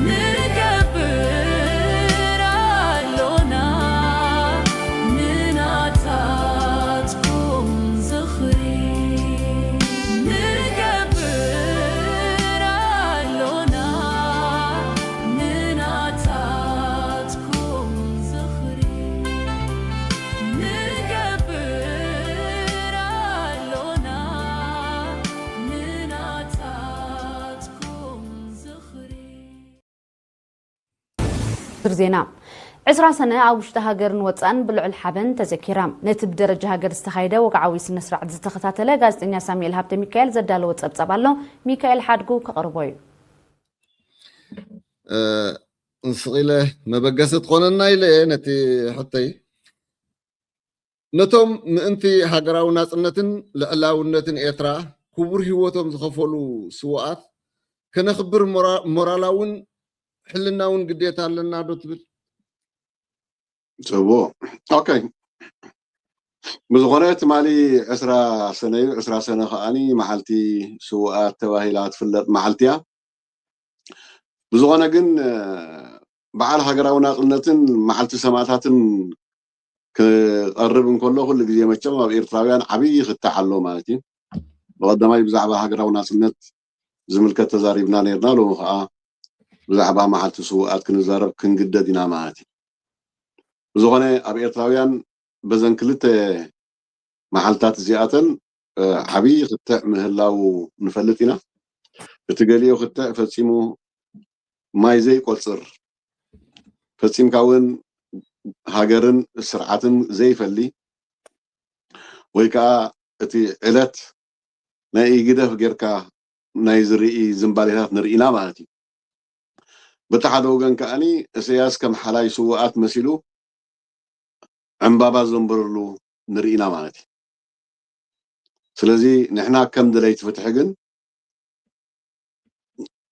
ንገብር ኣሎና ንናታትኩም ዝኽሪ። ንገብር ኣሎና ንናታትኩም ዝኽሪ። ንገብር ኣሎና ንናታትኩም ዝኽሪ። ዝርዝር ዜና። ዕስራ ሰነ ኣብ ውሽጢ ሃገርን ወጻእን ብልዑል ሓበን ተዘኪራ። ነቲ ብደረጃ ሃገር ዝተኻየደ ወግዓዊ ስነ ስርዓት ዝተኸታተለ ጋዜጠኛ ሳሙኤል ሃብተ ሚካኤል ዘዳለዎ ጸብጻብ ኣሎ። ሚካኤል ሓድጉ ከቕርቦ እዩ። እ፣ ስቕ ኢለ መበገሲ ትኾነና ኢለ እየ ነቲ ሕቶይ። ነቶም ምእንቲ ሃገራዊ ናጽነትን ልዕላውነትን ኤርትራ ክቡር ህይወቶም ዝኸፈሉ ስዉኣት ከነኽብር ሞራ-፣ ሞራላውን ሕልናውን ግዴታ ኣለና ዶ ትብል? ጽቡቕ። ኦኬ። ብዝኾነ ትማሊ ዕስራ ሰነ እዩ። ዕስራ ሰነ ከኣኒ መዓልቲ ስዉኣት ተባሂላ ትፍለጥ መዓልቲ እያ። ብዝኾነ ግን፣ እ፣ በዓል ሃገራዊ ናጽነትን መዓልቲ ሰማእታትን ክቐርብ እንከሎ፣ ኩሉ ግዜ መቸም ኣብ ኤርትራውያን ዓብዪ ክትዕ ኣሎ ማለት እዩ። ብቐዳማይ ብዛዕባ ሃገራዊ ናጽነት ዝምልከት ተዛሪብና ነይርና። ሎሚ ኸኣ ብዛዕባ መዓልቲ ስዉኣት ክንዛረብ ክንግደድ ኢና ማለት እዩ። ብዝኾነ ኣብ ኤርትራውያን በዘን ክልተ መዓልታት እዚኣተን፣ እ፣ ዓብዪ ክትዕ ምህላው ንፈልጥ ኢና። እቲ ገሊኡ ክትዕ ፈጺሙ ማይ ዘይቆጽር፣ ፈጺምካ እውን ሃገርን ስርዓትን ዘይፈሊ፣ ወይ ከኣ እቲ ዕለት ናይ ኢግደፍ ጌርካ ናይ ዝርኢ ዝንባሌታት ንርኢ ኢና ማለት እዩ። በቲ ሓደ ወገን ከኣኒ እሰያስ ከም ሓላይ ስዉኣት መሲሉ ዕምባባ ዘንብረሉ ንርኢ ኢና ማለት እዩ። ስለዚ ንሕና ከም ደለይቲ ፍትሒ ግን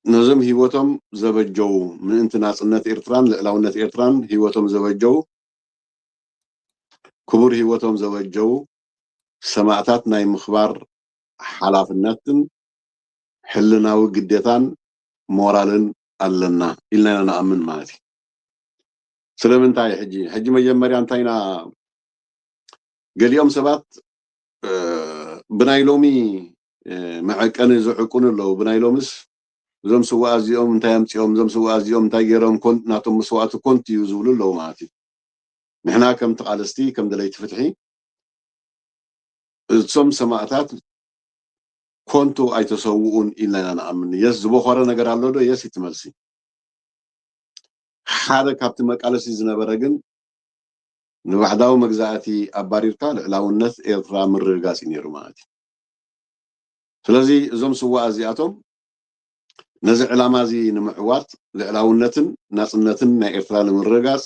ነዞም ህይወቶም ዘበጀዉ፣ ምእንቲ ናጽነት ኤርትራን ልዕላውነት ኤርትራን ህይወቶም ዘበጀዉ፣ ክቡር ህይወቶም ዘበጀዉ ሰማእታት ናይ ምኽባር ሓላፍነትን ሕልናዊ ግዴታን ሞራልን ኣለና ኢልና ኢና ንኣምን ማለት እዩ። ስለምንታይ? ሕጂ፣ ሕጂ መጀመርያ እንታይ ኢና፣ ገሊኦም ሰባት፣ እ፣ ብናይ ሎሚ፣ እ፣ መዐቀኒ ዝዕቁኑ ኣለዉ። ብናይ ሎምስ እዞም ስዉኣት እዚኦም እንታይ ኣምጺኦም፣ እዞም ስዉኣት እዚኦም እንታይ ገይሮም፣ ኮን-፣ ናቶም መስዋእቲ ኮንቱ እዩ ዝብሉ ኣለዉ ማለት እዩ። ንሕና ከም ተቓለስቲ፣ ከም ደለይቲ ፍትሒ፣ እዞም ሰማእታት ኮንቱ ኣይተሰውኡን ኢልና ኢና ንኣምን። የስ፣ ዝበኾረ ነገር ኣሎ ዶ? የስ፣ እቲ መልሲ። ሓደ ካብቲ መቃለሲ ዝነበረ ግን ንባዕዳዊ መግዛእቲ ኣባሪርካ ልዕላውነት ኤርትራ ምርግጋጽ እዩ ነይሩ ማለት እዩ። ስለዚ እዞም ስዉኣት እዚኣቶም ነዚ ዕላማ እዚ ንምዕዋት፣ ልዕላውነትን ናጽነትን ናይ ኤርትራ ንምርግጋጽ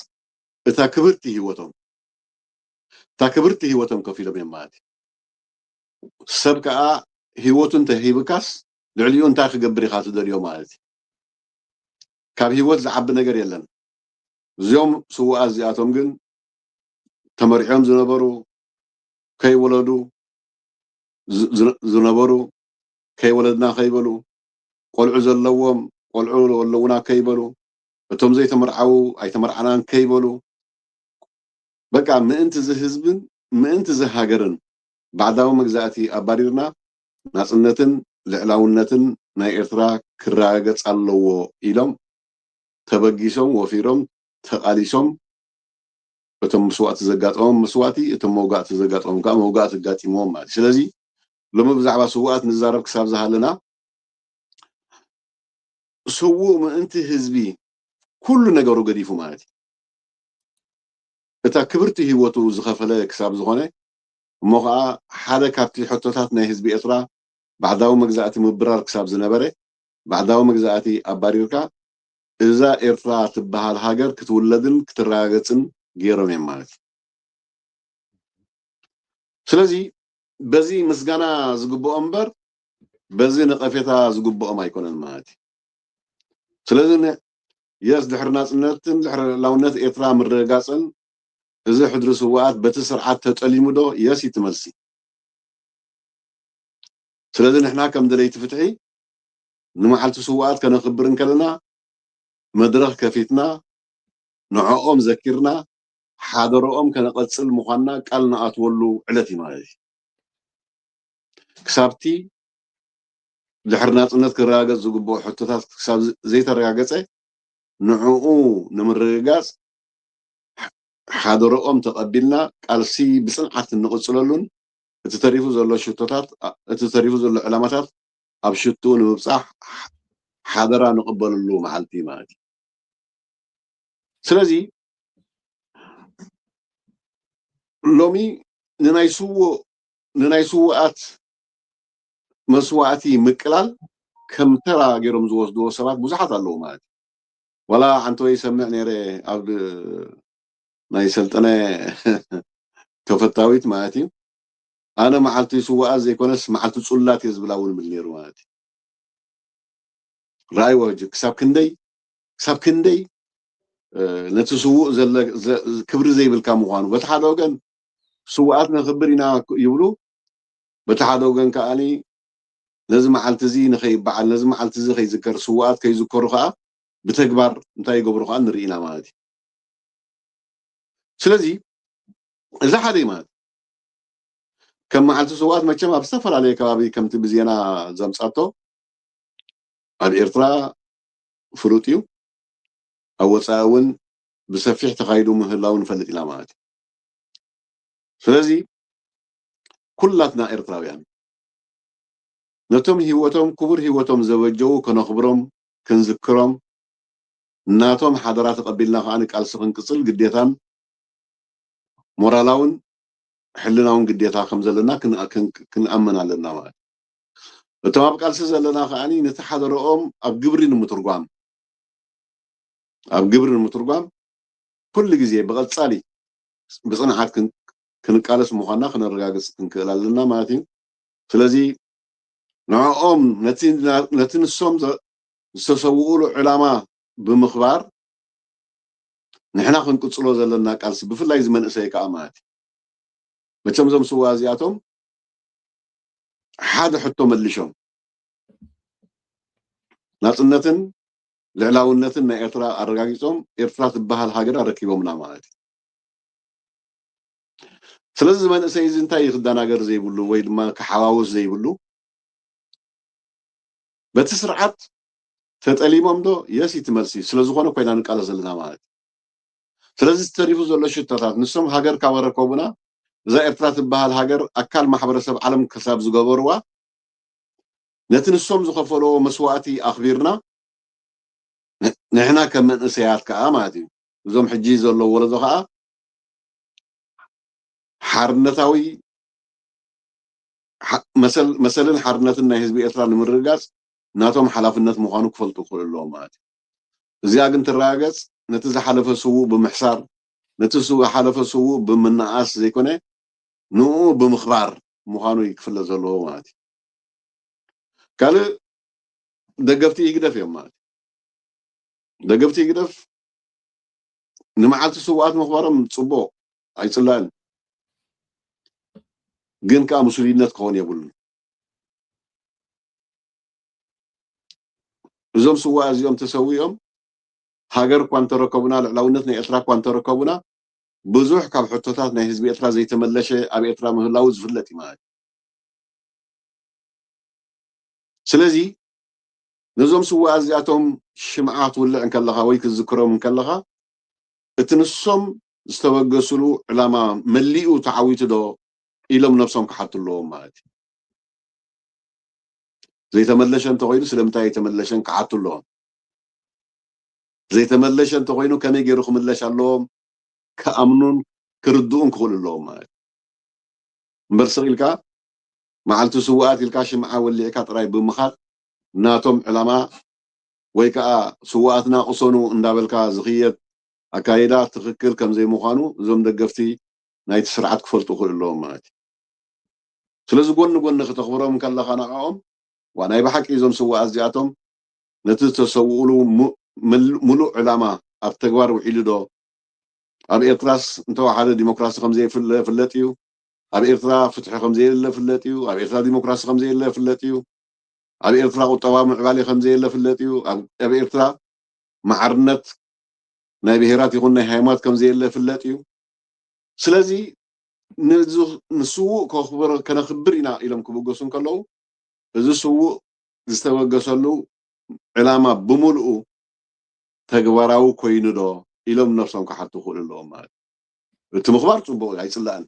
እታ ክብርቲ ህይወቶም፣ እታ ክብርቲ ህይወቶም ከፊሎም እዮም ማለት እዩ። ሰብ ከኣ ህይወቱ እንተሂብካስ ልዕሊኡ እንታይ ክገብር ኢኻ ትደልዮ ማለት እዩ። ካብ ህይወት ዝዓቢ ነገር የለን። እዚኦም ስዉኣት እዚኣቶም ግን ተመርዕዮም ዝነበሩ፣ ከይወለዱ ዝ-፣ ዝ-፣ ዝነበሩ፣ ከይወለድና ከይበሉ፣ ቆልዑ ዘለዎም ቆልዑ ኣለውና ከይበሉ፣ እቶም ዘይተመርዓዉ ኣይተመርዓናን ከይበሉ፣ በቃ ምእንቲ እዚ ህዝብን ምእንቲ እዚ ሃገርን ባዕዳዊ መግዛእቲ ኣባሪርና ናጽነትን ልዕላውነትን ናይ ኤርትራ ክረጋገጽ ኣለዎ ኢሎም ተበጊሶም፣ ወፊሮም፣ ተቓሊሶም፣ እቶም መስዋእቲ ዘጋጠሞም መስዋእቲ፣ እቶም መውጋእቲ ዘጋጠሞም ከዓ መውጋእቲ ኣጋጢምዎም ማለት እዩ። ስለዚ ሎሚ ብዛዕባ ስውኣት ንዛረብ ክሳብ ዝሃለና፣ ስዉእ ምእንቲ ህዝቢ ኩሉ ነገሩ ገዲፉ ማለት እዩ። እታ ክብርቲ ህይወቱ ዝኸፈለ ክሳብ ዝኾነ፣ እሞ ኸዓ ሓደ ካብቲ ሕቶታት ናይ ህዝቢ ኤርትራ ባዕዳዊ መግዛእቲ ምብራር ክሳብ ዝነበረ፣ ባዕዳዊ መግዛእቲ ኣባሪርካ እዛ ኤርትራ ትበሃል ሃገር ክትውለድን ክትረጋገጽን ገይሮም እዮም ማለት እዩ። ስለዚ በዚ ምስጋና ዝግብኦም እምበር በዚ ነቐፌታ ዝግብኦም ኣይኮነን ማለት እዩ። ስለዚ ን-፣ የስ ድሕሪ ናጽነትን ድሕሪ ልዕላውነት ኤርትራ ምርግጋጽን እዚ ሕድሪ ስውኣት በቲ ስርዓት ተጠሊሙ ዶ? የስ እዩ እቲ መልሲ። ስለዚ ንሕና ከም ደለይቲ ፍትሒ ንመዓልቲ ስውኣት ከነኽብር እንከለና መድረኽ ከፊትና ንዕኦም ዘኪርና ሓደረኦም ከነቐጽል ምዃንና ቃል ንኣትወሉ ዕለት እዩ ማለት እዩ። ክሳብቲ ድሕሪ ናጽነት ክረጋገጽ ዝግብኦ ሕቶታት ክሳብ ዝ-፣ ዘይተረጋገጸ ንዕኡ ንምርግጋጽ ሓደረኦም ተቐቢልና ቃልሲ ብጽንዓት እንቕጽለሉን እቲ ተሪፉ ዘሎ ሽቶታት፣ እቲ ተሪፉ ዘሎ ዕላማታት ኣብ ሽትኡ ንምብጻሕ ሓደራ ንቕበለሉ መዓልቲ ማለት እዩ። ስለዚ ሎሚ ንናይ ስዉእ፣ ንናይ ስዉኣት መስዋእቲ ምቅላል ከም ተራ ገይሮም ዝወስድዎ ሰባት ብዙሓት ኣለዉ ማለት እዩ። ዋላ ሓንቲ ወይ ይሰምዕ ነይረ ኣብ ናይ ሰልጠነ ተፈታዊት ማለት እዩ። ኣነ መዓልቲ ስውኣት ዘይኮነስ መዓልቲ ጽሉላት እየ ዝብላ እውን ይብል ነይሩ ማለት እዩ። ረኣይዎ ሕጂ ክሳብ ክንደይ፣ ክሳብ ክንደይ፣ እ፣ ነቲ ስዉእ ዘለ-፣ ዘ-፣ ክብሪ ዘይብልካ ምዃኑ። በቲ ሓደ ወገን ስውኣት ነኽብር ኢና ይብሉ፣ በቲ ሓደ ወገን ከኣኒ ነዚ መዓልቲ እዚ ንኸይበዓል፣ ነዚ መዓልቲ እዚ ከይዝከር፣ ስውኣት ከይዝከሩ ከኣ ብተግባር እንታይ ይገብሩ ከኣ ንርኢ ኢና ማለት እዩ። ስለዚ እዚ ሓደ እዩ ማለት እዩ። ከም መዓልቲ ስውኣት መቸም ኣብ ዝተፈላለየ ከባቢ ከምቲ ብዜና ዘምጻቶ ኣብ ኤርትራ ፍሉጥ እዩ። ኣብ ወጻኢ እውን ብሰፊሕ ተኻይዱ ምህላው ንፈልጥ ኢና ማለት እዩ። ስለዚ ኩላትና ኤርትራውያን ነቶም ህይወቶም፣ ክቡር ህይወቶም ዘበጀዉ ከነኽብሮም፣ ክንዝክሮም፣ ናቶም ሓደራ ተቐቢልና ከኣ ንቃልሲ ክንቅጽል ግዴታን ሞራላውን ሕልናውን ግዴታ ከም ዘለና ክን-፣ ክን-፣ ክንኣምን ኣለና ማለት እዩ። እቶም ኣብ ቃልሲ ዘለና ከኣኒ ነቲ ሓደረኦም ኣብ ግብሪ ንምትርጓም፣ ኣብ ግብሪ ንምትርጓም ኩሉ ግዜ ብቐጻሊ ብጽንዓት ክን-፣ ክንቃለስ ምዃንና ክነረጋግጽ ክንክእል ኣለና ማለት እዩ። ስለዚ ንዕኦም ነቲ፣ ነቲ ንሶም ዘ-፣ ዝተሰውኡሉ ዕላማ ብምኽባር ንሕና ክንቅጽሎ ዘለና ቃልሲ ብፍላይ እዚ መንእሰይ ከኣ ማለት እዩ። መቸም እዞም ስዋ እዚኣቶም ሓደ ሕቶ መሊሾም ናጽነትን ልዕላውነትን ናይ ኤርትራ ኣረጋጊጾም ኤርትራ ትበሃል ሃገር ኣረኪቦምና ማለት እዩ። ስለዚ እዚ መንእሰይ እዚ እንታይ እዩ ክደናገር ዘይብሉ ወይ ድማ ክሓዋውስ ዘይብሉ? በቲ ስርዓት ተጠሊሞም ዶ? የስ እቲ መልሲ። ስለ ዝኾነ ኮይና ንቃለስ ዘለና ማለት እዩ። ስለዚ ተሪፉ ዘሎ ሽቶታት ንሶም ሃገር ካብ ኣረከቡና እዛ ኤርትራ ትበሃል ሃገር ኣካል ማሕበረሰብ ዓለም ክሳብ ዝገበርዋ ነቲ ንሶም ዝኸፈልዎ መስዋእቲ ኣኽቢርና ን-፣ ንሕና ከም መንእሰያት ከኣ ማለት እዩ እዞም ሕጂ ዘለዉ ወለዶ ከኣ ሓርነታዊ ሓ-፣ መሰል-፣ መሰልን ሓርነትን ናይ ህዝቢ ኤርትራ ንምርግጋጽ ናቶም ሓላፍነት ምዃኑ ክፈልጡ ክኽእሉ ኣለዎም ማለት እዩ። እዚኣ ግን ትረጋገጽ ነቲ ዝሓለፈ ስዉእ ብምሕሳር፣ ነቲ ዝሓለፈ ስዉእ ብምንኣስ ዘይኮነ ንኡ ብምኽባር ምዃኑ እዩ ክፍለጥ ዘለዎ ማለት እዩ። ካልእ ደገፍቲ ህግደፍ እዮም ማለት እዩ። ደገፍቲ ህግደፍ ንመዓልቲ ስውኣት ምኽባሮም ጽቡቕ ኣይጽላእን፣ ግን ከኣ ምስሉይነት ክኸውን የብሉን። እዞም ስዋ እዚኦም ተሰዊኦም ሃገር እኳ እንተረከቡና፣ ልዕላውነት ናይ ኤርትራ እኳ እንተረከቡና፣ ብዙሕ ካብ ሕቶታት ናይ ህዝቢ ኤርትራ ዘይተመለሸ ኣብ ኤርትራ ምህላዉ ዝፍለጥ እዩ ማለት እዩ። ስለዚ ነዞም ስዋ እዚኣቶም ሽምዓ ክትውልዕ እንከለኻ ወይ ክትዝክሮም እንከለኻ እቲ ንሶም ዝተበገስሉ ዕላማ መሊኡ ተዓዊቱ ዶ ኢሎም ነብሶም ክሓቱ ኣለዎም ማለት እዩ። ዘይተመለሸ እንተኾይኑ ስለምንታይ ኣይተመለሸን ክሓቱ ኣለዎም። ዘይተመለሸ እንተኾይኑ ከመይ ገይሩ ክምለሽ ኣለዎም ክኣምኑን ክርድኡን ክኽእሉ ኣለዎም ማለት እዩ። እምበር ስቕ ኢልካ መዓልቲ ስውኣት ኢልካ ሽምዓ ወሊዕካ ጥራይ ብምኻድ ናቶም ዕላማ ወይ ከዓ ስውኣትና ቅሰኑ እንዳበልካ ዝኽየድ ኣካይዳ ትኽክል ከም ዘይምዃኑ እዞም ደገፍቲ ናይቲ ስርዓት ክፈልጡ ክኽእሉ ኣለዎም ማለት እዩ። ስለዚ ጎኒ ጎኒ ክተኽብሮም ከለኻ ንዕኦም ዋ ናይ ብሓቂ እዞም ስውኣት እዚኣቶም ነቲ ዝተሰውኡሉ ሙሉእ ዕላማ ኣብ ተግባር ውዒሉ ዶ? ኣብ ኤርትራስ እንተወሓደ ዲሞክራሲ ከም ዘይፍለጥ እዩ። ኣብ ኤርትራ ፍትሒ ከም ዘየለ ፍለጥ እዩ። ኣብ ኤርትራ ዲሞክራሲ ከም ዘየለ ፍለጥ እዩ። ኣብ ኤርትራ ቁጠባዊ ምዕባሌ ከም ዘየለ ፍለጥ እዩ። ኣብ ኤርትራ ማዕርነት ናይ ብሄራት ይኹን ናይ ሃይማኖት ከም ዘየለ ፍለጥ እዩ። ስለዚ ንስውእ ከኽብር ከነኽብር ኢና ኢሎም ክብገሱ እንከለዉ እዚ ስውእ ዝተበገሰሉ ዕላማ ብምልኡ ተግባራዊ ኮይኑ ዶ ኢሎም ነብሶም ክሓቱ ክኽእሉ ኣለዎም ማለት እዩ። እቲ ምኽባር ፅቡቅ እዩ ኣይፅላእን፣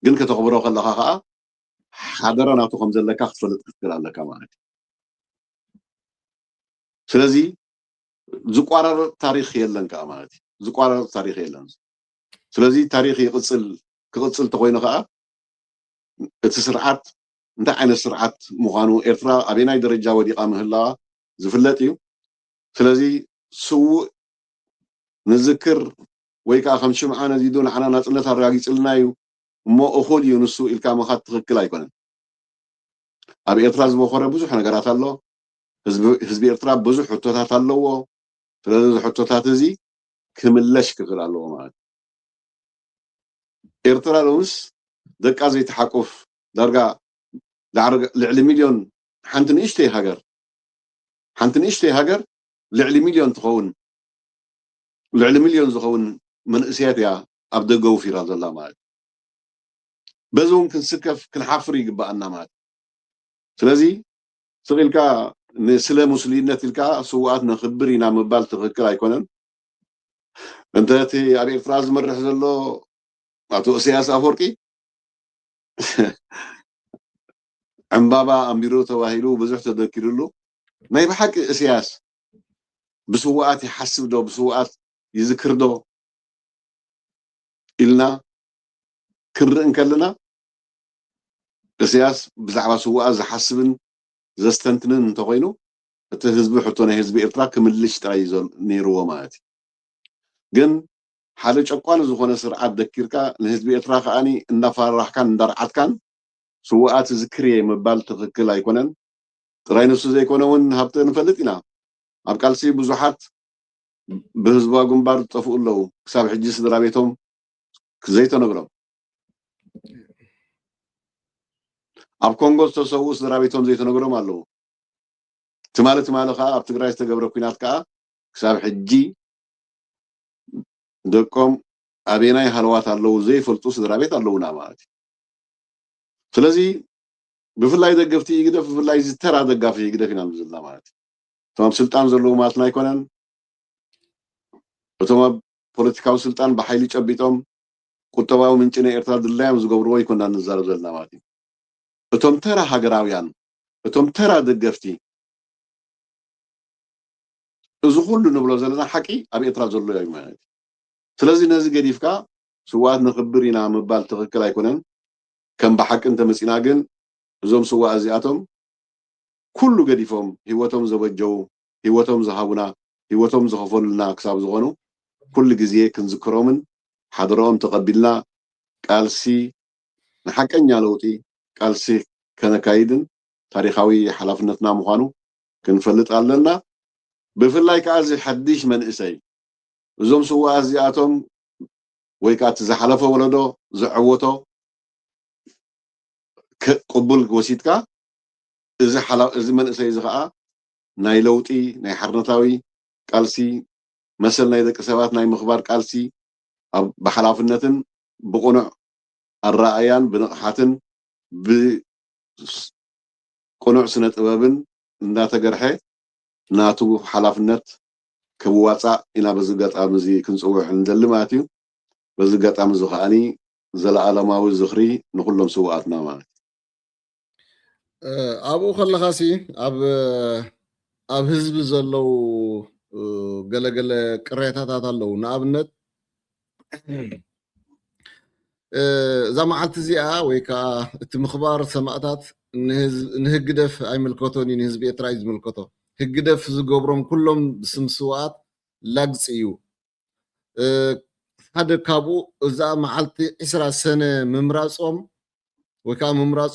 ግን ከተኽብሮ ከለኻ ከዓ ሓደራ ናቱ ከም ዘለካ ክትፈልጥ ክትክእል ኣለካ ማለት እዩ። ስለዚ ዝቋራረፅ ታሪክ የለን ከዓ ማለት እዩ። ዝቋራረፅ ታሪክ የለን። ስለዚ ታሪክ ይቅፅል ክቅፅል ተኮይኑ ከዓ እቲ ስርዓት እንታይ ዓይነት ስርዓት ምዃኑ ኤርትራ ኣበናይ ደረጃ ወዲቃ ምህላዋ ዝፍለጥ እዩ። ስለዚ ስውእ ንዝክር ወይ ከዓ ከም ሽምዓ ነዚዱ ንዓና ናፅነት ኣረጋጊፅልና እዩ እሞ እኹል እዩ ንሱ ኢልካ ምኻድ ትኽክል ኣይኮነን። ኣብ ኤርትራ ዝበኾረ ብዙሕ ነገራት ኣሎ። ህዝቢ ኤርትራ ብዙሕ ሕቶታት ኣለዎ። ስለዚ እዚ ሕቶታት እዚ ክምለሽ ክኽእል ኣለዎ ማለት እዩ። ኤርትራ ሎምስ ደቃ ዘይትሓቁፍ ዳርጋ ልዕሊ ሚልዮን ሓንቲ ንእሽተይ ሃገር ሓንቲ ንእሽተይ ሃገር ልዕሊ ሚልዮን ትኸውን ልዕሊ ሚልዮን ዝኸውን መንእሰያት እያ ኣብ ደገ ውፊራ ዘላ ማለት እዩ። በዚ እውን ክንስከፍ ክንሓፍር ይግባኣና ማለት እዩ። ስለዚ ስቕ ኢልካ ንስለ ሙስሊነት ኢልካ ስውኣት ነኽብር ኢና ምባል ትኽክል ኣይኮነን። እንተ እቲ ኣብ ኤርትራ ዝመርሕ ዘሎ ኣቶ እስያስ ኣፈወርቂ ዕምባባ ኣንቢሩ ተባሂሉ ብዙሕ ተደኪርሉ ናይ ብሓቂ እስያስ ብስውኣት ይሓስብ ዶ ብስውኣት ይዝክር ዶ ኢልና ክንርኢ እንከለና እስያስ ብዛዕባ ስውኣት ዝሓስብን ዘስተንትንን እንተኮይኑ እቲ ህዝቢ ሕቶ ናይ ህዝቢ ኤርትራ ክምልሽ ጥራይ እዩ ነይርዎ ማለት እዩ። ግን ሓደ ጨቋኒ ዝኾነ ስርዓት ደኪርካ ንህዝቢ ኤርትራ ከዓኒ እንዳፈራራሕካን እንዳርዓድካን ስውኣት ዝክር እየ ምባል ትኽክል ኣይኮነን። ጥራይ ንሱ ዘይኮነ እውን ሃብተ ንፈልጥ ኢና። ኣብ ቃልሲ ብዙሓት ብህዝባዊ ግንባር ዝጠፍኡ ኣለዉ። ክሳብ ሕጂ ስድራ ቤቶም ዘይተነግሮም። ኣብ ኮንጎ ዝተሰውኡ ስድራ ቤቶም ዘይተነግሮም ኣለዉ። ትማሊ ትማሊ ከዓ ኣብ ትግራይ ዝተገብረ ኲናት ከዓ ክሳብ ሕጂ ደቆም ኣበናይ ሃለዋት ኣለዉ ዘይፈልጡ ስድራ ቤት ኣለዉና ማለት እዩ። ስለዚ ብፍላይ ደገፍቲ ህግደፍ ብፍላይ ዝተራ ደጋፊ ህግደፍ ኢና ዘለና ማለት እዩ። እቶም ኣብ ስልጣን ዘለዉ ማለትና ኣይኮነን። እቶም ኣብ ፖለቲካዊ ስልጣን ብሓይሊ ጨቢጦም ቁጠባዊ ምንጪ ናይ ኤርትራ ድላዮም ዝገብርዎ ኣይኮና ንዛረብ ዘለና ማለት እዩ። እቶም ተራ ሃገራውያን እቶም ተራ ደገፍቲ እዚ ኩሉ ንብሎ ዘለና ሓቂ ኣብ ኤርትራ ዘሎ እዩ ማለት እዩ። ስለዚ ነዚ ገዲፍካ ስውኣት ንኽብር ኢና ምባል ትኽክል ኣይኮነን። ከም ብሓቂ እንተመፂና ግን እዞም ስውኣት እዚኣቶም ኩሉ ገዲፎም ህይወቶም ዘበጀው ህይወቶም ዝሃቡና ህይወቶም ዝኸፈሉልና ክሳብ ዝኾኑ ኩሉ ግዜ ክንዝክሮምን ሓደረኦም ተቐቢልና ቃልሲ ንሓቀኛ ለውጢ ቃልሲ ከነካይድን ታሪኻዊ ሓላፍነትና ምዃኑ ክንፈልጥ ኣለና። ብፍላይ ከዓ እዚ ሓድሽ መንእሰይ እዞም ስውኣት እዚኣቶም ወይ ከዓ እቲ ዝሓለፈ ወለዶ ዘዐወቶ ቅቡል ወሲድካ እዚ ሓላ እዚ መንእሰይ እዚ ከዓ ናይ ለውጢ ናይ ሓርነታዊ ቃልሲ መሰል ናይ ደቂ ሰባት ናይ ምኽባር ቃልሲ ኣብ ብሓላፍነትን ብቕኑዕ ኣረኣእያን ብንቕሓትን ብቅኑዕ ስነ ጥበብን እንዳተገርሐ ናቱ ሓላፍነት ክዋፃእ ኢና በዚ ኣጋጣሚ እዚ ክንፅውዕ ንደሊ ማለት እዩ። በዚ ኣጋጣሚ እዚ ከዓኒ ዘለኣለማዊ ዝኽሪ ንኩሎም ስውኣትና ማለት እዩ። ኣብኡ ከለኻሲ ኣብ ኣብ ህዝቢ ዘለዉ ገለገለ ቅሬታታት ኣለዉ። ንኣብነት እዛ መዓልቲ እዚኣ ወይ ከዓ እቲ ምኽባር ሰማእታት ንህግደፍ ኣይምልከቶን እዩ፣ ንህዝቢ ኤርትራ እዩ ዝምልከቶ። ህግደፍ ዝገብሮም ኩሎም ብስም ስውኣት ላግፂ እዩ። ሓደ ካብኡ እዛ መዓልቲ ዕስራ ሰነ ምምራፆም ወይ ከዓ ምምራፁ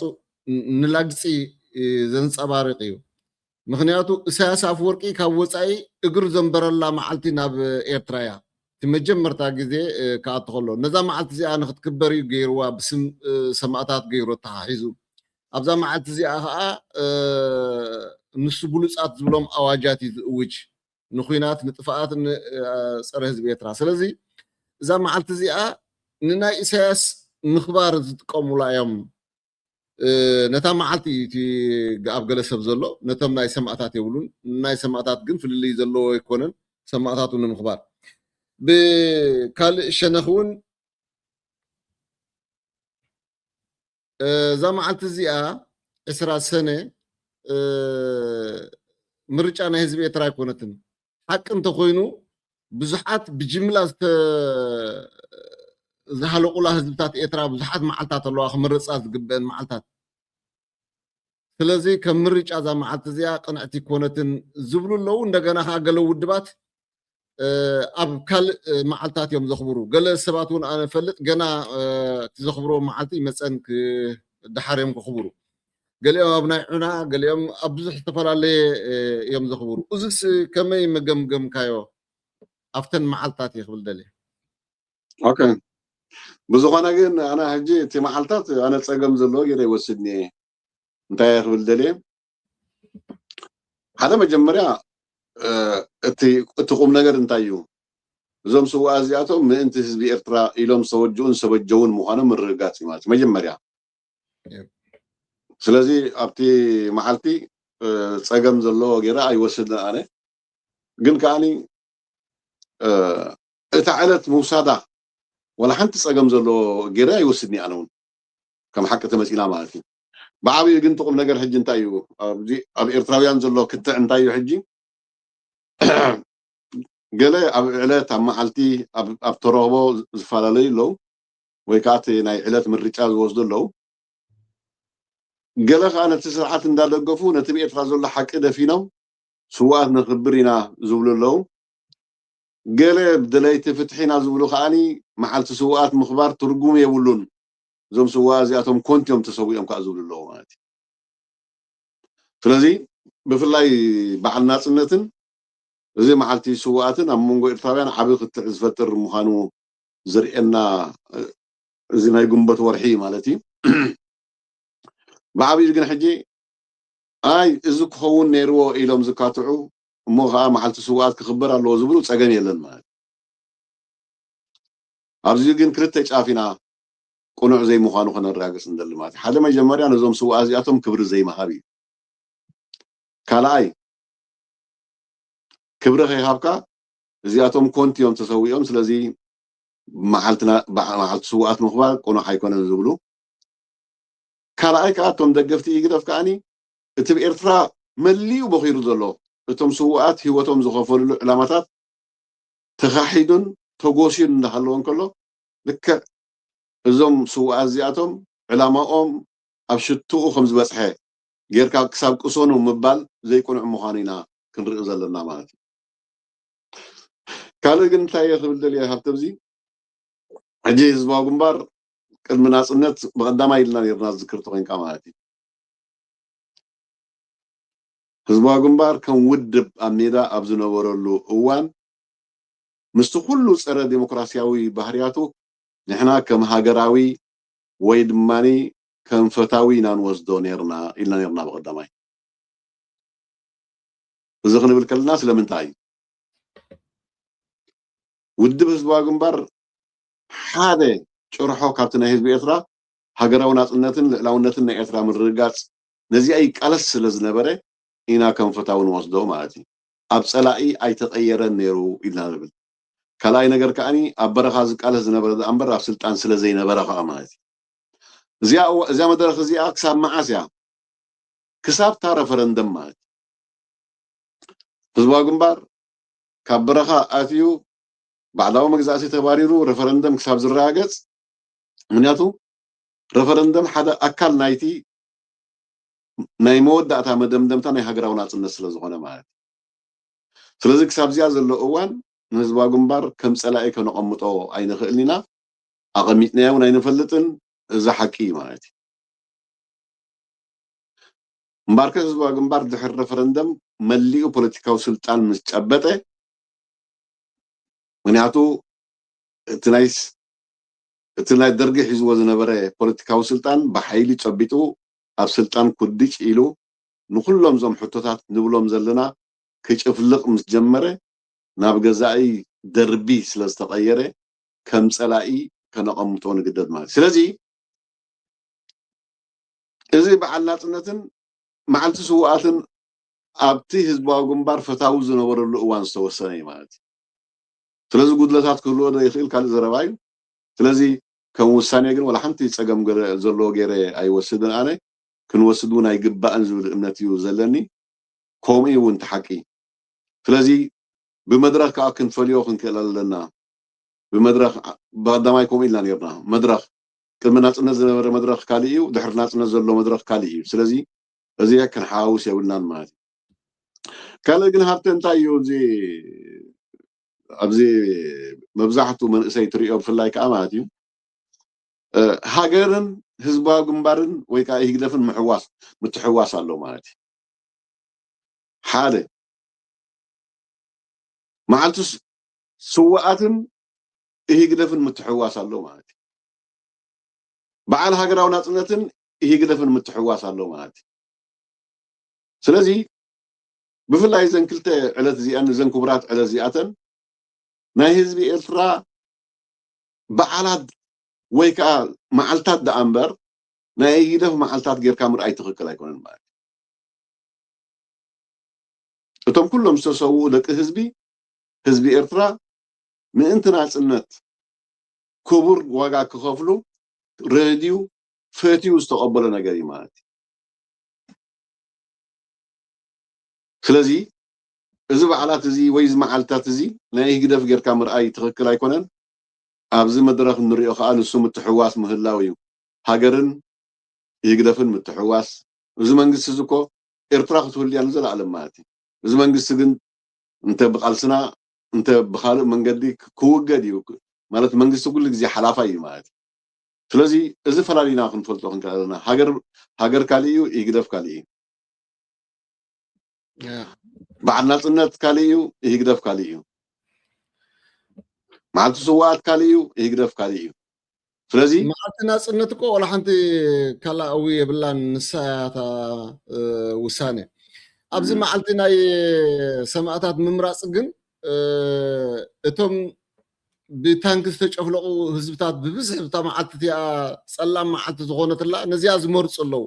ንላግፂ ዘንፀባርቕ እዩ። ምክንያቱ እሳያስ ኣፍወርቂ ካብ ወፃኢ እግሩ ዘንበረላ መዓልቲ ናብ ኤርትራ እያ። እቲ መጀመርታ ግዜ ክኣቱ ከሎ ነዛ መዓልቲ እዚኣ ንክትክበር እዩ ገይርዋ፣ ብስም ሰማእታት ገይሩ ኣተሓሒዙ። ኣብዛ መዓልቲ እዚኣ ከዓ ንሱ ብሉፃት ዝብሎም ኣዋጃት እዩ ዝእውጅ። ንኩናት፣ ንጥፍኣት፣ ንፀረ ህዝቢ ኤርትራ። ስለዚ እዛ መዓልቲ እዚኣ ንናይ ኢሳያስ ምኽባር ዝጥቀሙላ እዮም። ነታ መዓልቲ እቲ ኣብ ገለ ሰብ ዘሎ ነቶም ናይ ሰማእታት የብሉን። ናይ ሰማእታት ግን ፍልልይ ዘለዎ ኣይኮነን። ሰማእታቱ ንምኽባር ብካልእ ሸነኽ እውን እዛ መዓልቲ እዚኣ ዕስራ ሰነ ምርጫ ናይ ህዝቢ ኤርትራ ኣይኮነትን። ሓቂ እንተኮይኑ ብዙሓት ብጅምላ ዝሃለቁላ ህዝብታት ኤርትራ ብዙሓት መዓልታት ኣለዋ ክምርፃ ዝግበአን መዓልታት። ስለዚ ከም ምርጫ እዛ መዓልቲ እዚኣ ቅንዕቲ ኣይኮነትን ዝብሉ ኣለዉ። እንደገና ከዓ ገለ ውድባት ኣብ ካልእ መዓልታት እዮም ዘኽብሩ። ገለ ሰባት እውን ኣነ ፈልጥ ገና እቲ ዘኽብርዎ መዓልቲ ይመፀን ደሓር እዮም ከኽብሩ። ገሊኦም ኣብ ናይ ዑና፣ ገሊኦም ኣብ ብዙሕ ዝተፈላለየ እዮም ዘኽብሩ። እዚስ ከመይ መገምገምካዮ ኣብተን መዓልታት እየ ክብል ደልየ። ኦኬ፣ ብዝኾነ ግን ኣነ ሕጂ እቲ መዓልታት ኣነ ፀገም ዘለዎ ገይረ ይወስድኒ እየ። እንታይ እየ ክብል ደልየ? ሓደ መጀመርያ እቲ ቁም ነገር እንታይ እዩ? እዞም ስውኣት እዚኣቶም ምእንቲ ህዝቢ ኤርትራ ኢሎም ዝተወጅኡን ዝተበጀውን ምዃኖም ምርግጋፅ እዩ ማለት እዩ መጀመርያ። ስለዚ ኣብቲ መዓልቲ ፀገም ዘለዎ ገይረ ኣይወስድን ኣነ። ግን ከዓኒ እታ ዕለት ምውሳዳ ዋላ ሓንቲ ፀገም ዘለዎ ገይረ ኣይወስድን ኣነ እውን ከም ሓቂ ተመፂና ማለት እዩ። ብዓብዩ ግን ትቁም ነገር ሕጂ እንታይ እዩ? ኣብ ኤርትራውያን ዘሎ ክትዕ እንታይ እዩ ሕጂ? ገለ ኣብ ዕለት ኣብ መዓልቲ ኣብ ተረኽቦ ዝፈላለዩ ኣለዉ ወይ ከዓ እቲ ናይ ዕለት ምርጫ ዝወስዱ ኣለዉ። ገለ ከዓ ነቲ ስርዓት እንዳደገፉ ነቲ ብኤርትራ ዘሎ ሓቂ ደፊኖም ስውኣት ነኽብር ኢና ዝብሉ ኣለዉ። ገለ ደለይቲ ፍትሒ ኢና ዝብሉ ከዓኒ መዓልቲ ስውኣት ምኽባር ትርጉም የብሉን፣ እዞም ስውኣት እዚኣቶም ኮንት እዮም ተሰዊኦም ከዓ ዝብሉ ኣለዉ ማለት እዩ። ስለዚ ብፍላይ በዓል ናፅነትን እዚ መዓልቲ ስውኣትን ኣብ መንጎ ኤርትራውያን ዓቢ ክትዕ ዝፈጥር ምዃኑ ዘርእየና እዚ ናይ ግንቦት ወርሒ ማለት እዩ። ብዓብዩ ግን ሕጂ ኣይ እዚ ክኸውን ነይርዎ ኢሎም ዝካትዑ እሞ ከዓ መዓልቲ ስውኣት ክኽበር ኣለዎ ዝብሉ ፀገም የለን ማለት እዩ። ኣብዚ ግን ክልተ ጫፍ ኢና ቅኑዕ ዘይምዃኑ ከነረጋግፅ ንደሊ ማለት እዩ። ሓደ መጀመርያ ነዞም ስውኣት እዚኣቶም ክብሪ ዘይምሃብ እዩ። ካልኣይ ክብሪ ከይሃብካ እዚኣቶም ኮንት እዮም ተሰዊኦም፣ ስለዚ መዓልቲ ስውኣት ምኽባር ቅኑዕ ኣይኮነን ዝብሉ። ካልኣይ ከዓ እቶም ደገፍቲ ኢግደፍ ከዓኒ እቲ ብኤርትራ መሊኡ በኺሩ ዘሎ እቶም ስውኣት ህይወቶም ዝኸፈልሉ ዕላማታት ተኻሒዱን ተጎስዩን እንዳሃለወ እንከሎ ልክዕ እዞም ስውኣት እዚኣቶም ዕላማኦም ኣብ ሽትኡ ከም ዝበፅሐ ጌርካ ክሳብ ቅሰኑ ምባል ዘይቅኑዕ ምዃኑ ኢና ክንርኢ ዘለና ማለት እዩ። ካልእ ግን እንታይ እየ ክብል ደልየ ሃብተብዚ ሕጂ ህዝባዊ ግንባር ቅድሚ ናፅነት ብቐዳማይ ኢልና ነርና ዝዝክር ተኮይንካ ማለት እዩ። ህዝባዊ ግንባር ከም ውድብ ኣብ ሜዳ ኣብ ዝነበረሉ እዋን ምስቲ ኩሉ ፀረ ዴሞክራሲያዊ ባህርያቱ ንሕና ከም ሃገራዊ ወይ ድማ ከም ፈታዊ ኢና ንወስዶ ነርና ኢልና ነርና ብቐዳማይ። እዚ ክንብል ከለና ስለምንታይ እዩ? ውድብ ህዝባዊ ግንባር ሓደ ጭርሖ ካብቲ ናይ ህዝቢ ኤርትራ ሃገራዊ ናፅነትን ልዕላውነትን ናይ ኤርትራ ምርግጋፅ ነዚኣ ይቃለስ ስለ ዝነበረ ኢና ከም ፈታዊ ንወስዶ ማለት እዩ። ኣብ ጸላኢ ኣይተቐየረን ነይሩ ኢልና ንብል። ካልኣይ ነገር ከኣኒ ኣብ በረኻ ዝቃለስ ዝነበረ ደኣ እምበር ኣብ ስልጣን ስለ ዘይነበረ ከኣ ማለት እዩ። እዚኣ እዋ- እዚኣ መድረኽ እዚኣ ክሳብ መዓስ እያ? ክሳብ እታ ረፈረንደም ማለት እዩ። ህዝባዊ ግንባር ካብ በረኻ ኣትዩ ባዕዳዊ መግዛእቲ ተባሪሩ ረፈረንደም ክሳብ ዝረጋገጽ፣ ምክንያቱ ረፈረንደም ሓደ ኣካል ናይቲ ናይ መወዳእታ መደምደምታ ናይ ሃገራዊ ናጽነት ስለ ዝኾነ ማለት እዩ። ስለዚ ክሳብ እዚኣ ዘሎ እዋን ንህዝባዊ ግንባር ከም ጸላኢ ከነቐምጦ ኣይንኽእልን ኢና፣ ኣቐሚጥናዮ እውን ኣይንፈልጥን። እዚ ሓቂ እዩ ማለት እዩ። እምበኣርከ ህዝባዊ ግንባር ድሕሪ ረፈረንደም መሊኡ ፖለቲካዊ ስልጣን ምስ ጨበጠ፣ ምክንያቱ እቲ ናይ ስ- እቲ ናይ ደርጊ ሒዝዎ ዝነበረ ፖለቲካዊ ስልጣን ብሓይሊ ጨቢጡ ኣብ ስልጣን ኩድጭ ኢሉ ንኩሎም እዞም ሕቶታት ንብሎም ዘለና ክጭፍልቕ ምስ ጀመረ ናብ ገዛኢ ደርቢ ስለ ዝተቐየረ ከም ጸላኢ ከነቐምጦ ንግደድ ማለት እዩ። ስለዚ እዚ በዓል ናጽነትን መዓልቲ ስውኣትን ኣብቲ ህዝባዊ ግንባር ፈታዊ ዝነበረሉ እዋን ዝተወሰነ እዩ ማለት እዩ። ስለዚ ጉድለታት ክህልዎ ዶ ይኽእል ካልእ ዘረባ እዩ። ስለዚ ከም ውሳኔ ግን ዋላ ሓንቲ ጸገም ገለ ዘለዎ ገይረ ኣይወስድን ኣነ፣ ክንወስድ እውን ኣይግባእን ዝብል እምነት እዩ ዘለኒ። ከምኡ እውን እቲ ሓቂ። ስለዚ ብመድረኽ ከዓ ክንፈልዮ ክንክእል ኣለና። ብመድረኽ ብቐዳማይ ከምኡ ኢልና ነርና። መድረኽ ቅድሚ ናጽነት ዝነበረ መድረኽ ካልእ እዩ፣ ድሕሪ ናጽነት ዘሎ መድረኽ ካልእ እዩ። ስለዚ እዚ ክንሓዋውስ የብልናን ማለት እዩ። ካልእ ግን ሃብተ እንታይ እዩ እዚ ኣብዚ መብዛሕቱ መንእሰይ ትሪኦ ብፍላይ ከዓ ማለት እዩ ሃገርን ህዝባዊ ግንባርን ወይ ከዓ ኢህግደፍን ምሕዋስ ምትሕዋስ ኣሎ ማለት እዩ። ሓደ መዓልቲ ስውኣትን ኢህግደፍን ምትሕዋስ ኣሎ ማለት እዩ። በዓል ሃገራዊ ናፅነትን ኢህግደፍን ምትሕዋስ ኣሎ ማለት እዩ። ስለዚ ብፍላይ እዘን ክልተ ዕለት እዚኣን እዘን ክቡራት ዕለት እዚኣተን ናይ ህዝቢ ኤርትራ በዓላት ወይ ከዓ መዓልታት ደኣ እምበር ናይ ኢህግደፍ መዓልታት ጌርካ ምርኣይ ትኽክል ኣይኮነን ማለት እዩ። እቶም ኩሎም ዝተሰውኡ ደቂ ህዝቢ ህዝቢ ኤርትራ ምእንቲ ናፅነት ክቡር ዋጋ ክኸፍሉ ረድዩ ፈትዩ ዝተቐበሎ ነገር እዩ ማለት እዩ። ስለዚ እዚ በዓላት እዚ ወይ እዚ መዓልታት እዚ ናይ ህግደፍ ጌርካ ምርኣይ ትኽክል ኣይኮነን። ኣብዚ መድረኽ እንሪኦ ከዓ ንሱ ምትሕዋስ ምህላው እዩ። ሃገርን ህግደፍን ምትሕዋስ። እዚ መንግስቲ እዚ እኮ ኤርትራ ክትህሉ እያ ንዘለኣለም ማለት እዩ። እዚ መንግስቲ ግን እንተ ብቃልስና እንተ ብካልእ መንገዲ ክውገድ እዩ ማለት መንግስቲ ኩሉ ግዜ ሓላፋይ እዩ ማለት እዩ። ስለዚ እዚ ፈላሊና ክንፈልጦ ክንክእል ኣለና። ሃገር ሃገር ካልእ እዩ፣ ህግደፍ ካልእ እዩ። በዓል ናፅነት ካልእ እዩ፣ ህግደፍ ካልእ እዩ። መዓልቲ ስውኣት ካልእ እዩ፣ ህግደፍ ካልእ እዩ። ስለዚ መዓልቲ ናፅነት እኮ ዋላ ሓንቲ ካልኣዊ የብላን፣ ንሳ እያ እታ ውሳነ። ኣብዚ መዓልቲ ናይ ሰማእታት ምምራፅ ግን እቶም ብታንኪ ዝተጨፍለቑ ህዝብታት ብብዝሒ እታ መዓልቲ እቲኣ ፀላም መዓልቲ ዝኾነትላ ነዚኣ ዝመርፁ ኣለዉ።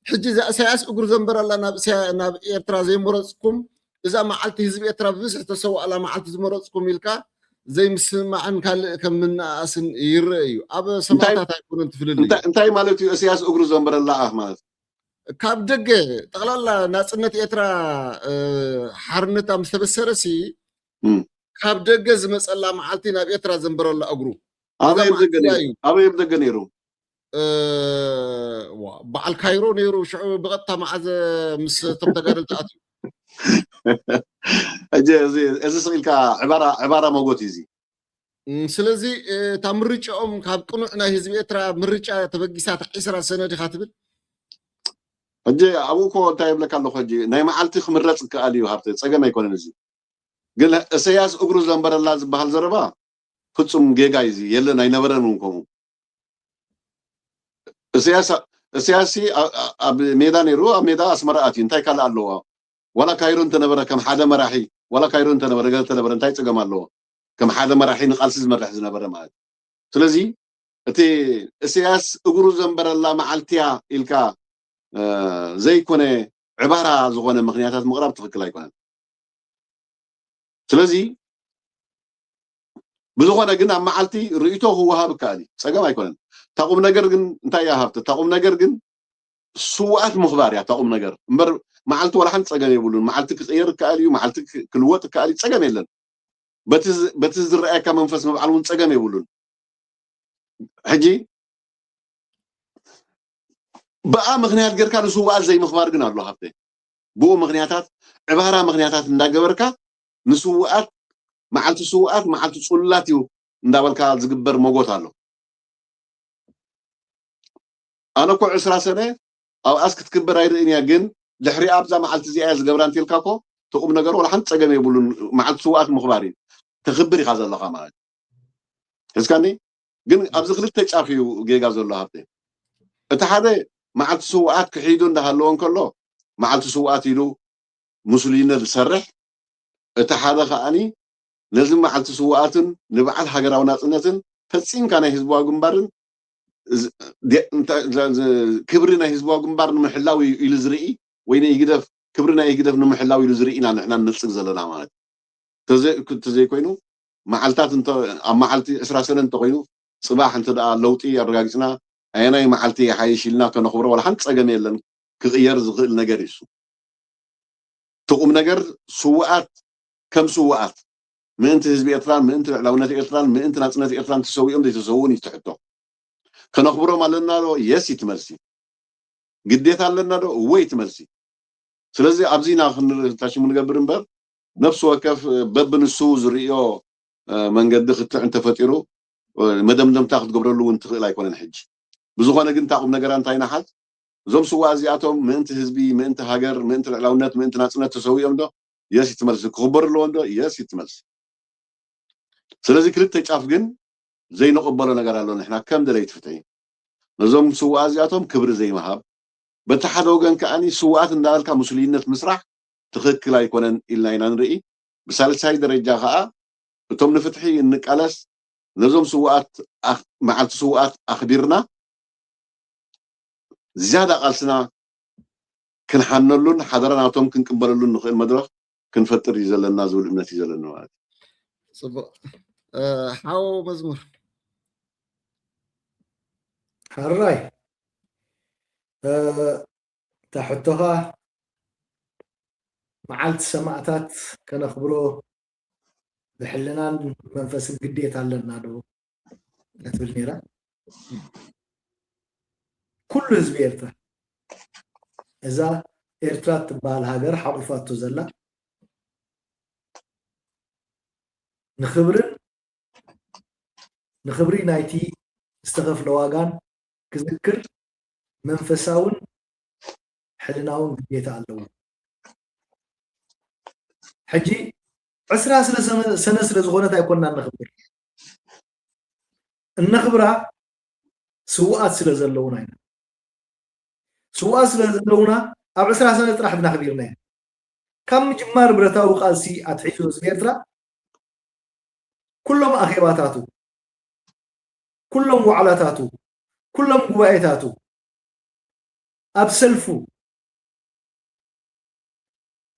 ሕጂ እዛ እሳያስ እግሩ ዘንበረላ ናብ እስያ- ናብ ኤርትራ ዘይመረፅኩም እዛ መዓልቲ ህዝቢ ኤርትራ ብብዝሒ ዝተሰዋእላ መዓልቲ ዝመረፅኩም ኢልካ ዘይምስምማዕን ካልእ ከም ምንኣኣስን ይረአ እዩ። ኣብ ሰማእታት ኣይኮነን ትፍልልዩ። እንታይ ማለት እዩ? እስያስ እግሩ ዘንበረላ ኣህ ማለት ካብ ደገ ጠቕላላ ናፅነት ኤርትራ ሓርነታ ምስ ተበሰረ ሲ ካብ ደገ ዝመፀላ መዓልቲ ናብ ኤርትራ ዘንበረላ እግሩ ኣበይ ኣብ ደገ ነይሩ? ኣበይ ኣብ ደገ ነይሩ? በዓል ካይሮ ነይሩ። ሽዑ ብቐጥታ መዓዘ ምስ እቶም ተጋደልቲ ኣትዩ። ሕጂ እዚ ስቕ ኢልካ ዕባራ ሞጎት እዩ እዚ። ስለዚ እታ ምርጫኦም ካብ ቅኑዕ ናይ ህዝቢ ኤርትራ ምርጫ ተበጊሳ ተሒስራ ሰነድ ኢኻ ትብል? ሕጂ ኣብኡ እኮ እንታይ ይብለካ ኣለኹ፣ ሕጂ ናይ መዓልቲ ክምረፅ ይከኣል እዩ ሃብተ፣ ፀገም ኣይኮነን እዚ። ግን እሰያስ እግሩ ዘንበረላ ዝበሃል ዘረባ ፍፁም ጌጋ እዩ፣ የለን ኣይነበረን እውን ከምኡ። እሰያስ እሰያስ ኣብ ሜዳ ነይሩ፣ ኣብ ሜዳ ኣስመራ ኣትዩ እንታይ ካልእ ኣለዎ? ዋላ ካይሮ እንተነበረ ከም ሓደ መራሒ፣ ዋላ ካይሮ እንተነበረ ገለ እንተነበረ እንታይ ፀገም ኣለዎ? ከም ሓደ መራሒ ንቃልሲ ዝመርሕ ዝነበረ ማለት ስለዚ እቲ እሰያስ እግሩ ዘንበረላ መዓልቲያ ኢልካ ዘይኮነ ዕባራ ዝኾነ ምክንያታት ምቕራብ ትኽክል ኣይኮነን። ስለዚ ብዝኾነ ግን ኣብ መዓልቲ ርእይቶ ክወሃብ ይከኣል እዩ፣ ጸገም ኣይኮነን። እታ ቁም ነገር ግን እንታይ እያ ሃብተ? እታ ቁም ነገር ግን ስውኣት ምኽባር እያ እታ ቁም ነገር እምበር፣ መዓልቲ ዋላ ሓንቲ ጸገም የብሉን። መዓልቲ ክቕየር ይከኣል እዩ፣ መዓልቲ ክ- ክልወጥ ይከኣል እዩ፣ ጸገም የለን። በቲ ዝ- በቲ ዝረኣየካ መንፈስ ምብዓል እውን ጸገም የብሉን። ሕጂ ብኣ ምኽንያት ጌርካ ንስውኣት ዘይምኽባር ግን ኣሎ ሃብተ። ብኡ ምኽንያታት፣ ዕባራ ምኽንያታት እንዳገበርካ ንስውኣት፣ መዓልቲ ስውኣት መዓልቲ ጽሉላት እዩ እንዳበልካ ዝግበር መጎት ኣሎ። ኣነ እኮ ዕስራ ሰነ ኣብኣስ ክትክብር ኣይርእን እያ፣ ግን ድሕሪ ኣብዛ መዓልቲ እዚኣ እያ ዝገብራ እንተልካ እኮ እቲ ቁም ነገር ወላ ሓንቲ ጸገም የብሉን። መዓልቲ ስውኣት ምኽባር እዩ፣ ተኽብር ኢኻ ዘለኻ ማለት እዩ። ሕዝካኒ? ግን ኣብዚ ክልተ ጫፍ እዩ ጌጋ ዘሎ ሃብተ። እቲ ሓደ መዓልቲ ስውኣት ክሒዱ እንዳሃለወ እንከሎ መዓልቲ ስውኣት ኢሉ ምስሉይነት ዝሰርሕ፣ እቲ ሓደ ከዓኒ ነዚ መዓልቲ ስውኣትን ንበዓል ሃገራዊ ናጽነትን ፈጺምካ ናይ ህዝባዊ ግንባርን ዝ- ደ- እንተ- ዘ- ዘ- ክብሪ ናይ ህዝባዊ ግንባር ንምሕላው እዩ ኢሉ ዝርኢ፣ ወይ ንኢህግደፍ ክብሪ ናይ ኢህግደፍ ንምሕላው ኢሉ ዝርኢ ኢና ንሕና ንነጽግ ዘለና ማለት እዩ። ተዘይ- ተዘይኮይኑ መዓልታት እንተ- ኣብ መዓልቲ ዕስራ ሰነ እንተኮይኑ፣ ጽባሕ እንተ ደኣ ለውጢ ኣረጋጊጽና ኣየናይ መዓልቲ ይሓይሽ ኢልና ከነኽብሮ ዋላ ሓንቲ ጸገም የለን። ክቕየር ዝኽእል ነገር እዩ እሱ። እቲ ቁም ነገር ስውኣት ከም ስውኣት ምእንቲ ህዝቢ ኤርትራን ምእንቲ ልዕላውነት ኤርትራን ምእንቲ ናጽነት ኤርትራን ተሰዊኦም ዘይተሰውኡን እዩ እቲ ሕቶ። ከነኽብሮም ኣለና ዶ? የስ እዩ እቲ መልሲ። ግዴታ ኣለና ዶ? እወ እዩ እቲ መልሲ። ስለዚ ኣብዚ ኢና ክንታሽሙ ንገብር እምበር ነፍሲ ወከፍ በብንሱ ዝርእዮ መንገዲ ክትዕ እንተፈጢሩ መደምደምታ ክትገብረሉ እውን ትኽእል ኣይኮነን። ሕጂ ብዝኾነ ግን እታ ቁም ነገራ እንታይ ንሓዝ? እዞም ስውኣት እዚኣቶም ምእንቲ ህዝቢ፣ ምእንቲ ሃገር፣ ምእንቲ ልዕላውነት፣ ምእንቲ ናጽነት ተሰዊኦም ዶ? የስ እዩ እቲ መልሲ። ክኽበሩ ኣለዎም ዶ? የስ እዩ እቲ መልሲ። ስለዚ ክልተ ጫፍ ግን ዘይንቕበሎ ነገር ኣሎ። ንሕና ከም ደለይቲ ፍትሒ ነዞም ስውኣት እዚኣቶም ክብሪ ዘይምሃብ፣ በቲ ሓደ ወገን ከዓኒ ስውኣት እንዳበልካ ምስሉይነት ምስራሕ ትኽክል ኣይኮነን ኢልና ኢና ንርኢ። ብሳልሳይ ደረጃ ከኣ እቶም ንፍትሒ እንቃለስ ነዞም ስውኣት ኣኽ- መዓልቲ ስውኣት ኣኽቢርና ዝያዳ ቃልስና ክንሓነሉን ሓደራ ናቶም ክንቅበለሉን ንኽእል መድረኽ ክንፈጥር እዩ ዘለና ዝብል እምነት እዩ ዘለና ማለት እዩ። ጽቡቕ። እ፣ ሓው መዝሙር። ሕራይ እ፣ እታ ሕቶኻ መዓልቲ ሰማእታት ከነኽብሮ ብሕልናን መንፈስን ግዴታ ኣለና ዶ እያ ትብል ነይራ። ኩሉ ህዝቢ ኤርትራ እዛ ኤርትራ ትበሃል ሃገር ሓቂፋቶ ዘላ ንኽብርን ንኽብሪ ናይቲ ዝተኸፍለ ዋጋን ክዝክር መንፈሳውን ሕልናውን ግዴታ ኣለዎ። ሕጂ ዕስራ ስለ ሰነ- ሰነ ስለ ዝኾነት ኣይኮንና እነኽብር፣ እነኽብራ ስውኣት ስለ ዘለውና ኢና። ስውኣት ስለ ዘለውና ኣብ ዕስራ ሰነ ጥራሕ ድና ኣኽቢርና ኢና። ካብ ምጅማር ብረታዊ ቃልሲ ኣትሒዙ ህዝቢ ኤርትራ ኩሎም ኣኼባታቱ፣ ኩሎም ዋዕላታቱ፣ ኩሎም ጉባኤታቱ ኣብ ሰልፉ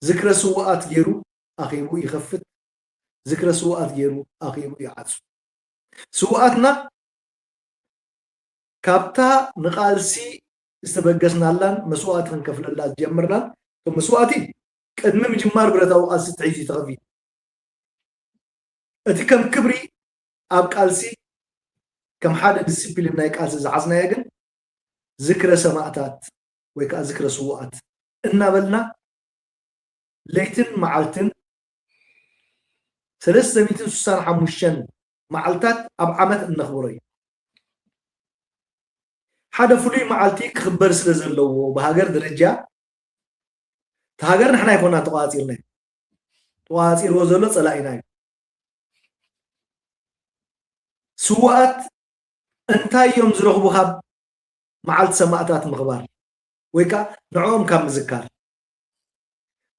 ዝክረ ስውኣት ገይሩ ኣኼቡ ይኸፍት፣ ዝክረ ስውኣት ገይሩ ኣኼቡ ይዓጹ። ስውኣትና ካብታ ንቃልሲ ዝተበገስናላን መስዋእቲ ክንከፍለላ ዝጀመርናን እቶም መስዋእቲ ቅድሚ ምጅማር ብረታዊ ቃልሲ ተሒዙ እዩ ተኸፊሉ። እቲ ከም ክብሪ ኣብ ቃልሲ ከም ሓደ ዲሲፕሊን ናይ ቃልሲ ዝሓዝናዮ ግን ዝክረ ሰማእታት ወይ ከዓ ዝክረ ስውኣት እናበልና ለይትን መዓልትን ሰለስተ ሚእትን ስሳን ሓሙሽተን መዓልታት ኣብ ዓመት እነኽብሮ እዩ። ሓደ ፍሉይ መዓልቲ ክኽበር ስለ ዘለዎ ብሃገር ደረጃ እቲ ሃገር ንሕና ኣይኮና ተቋፂርና እዩ። ተቋፂርዎ ዘሎ ፀላኢና እዩ። ስውኣት እንታይ እዮም ዝረኽቡ ካብ መዓልቲ ሰማእታት ምኽባር ወይ ከዓ ንዕኦም ካብ ምዝካር?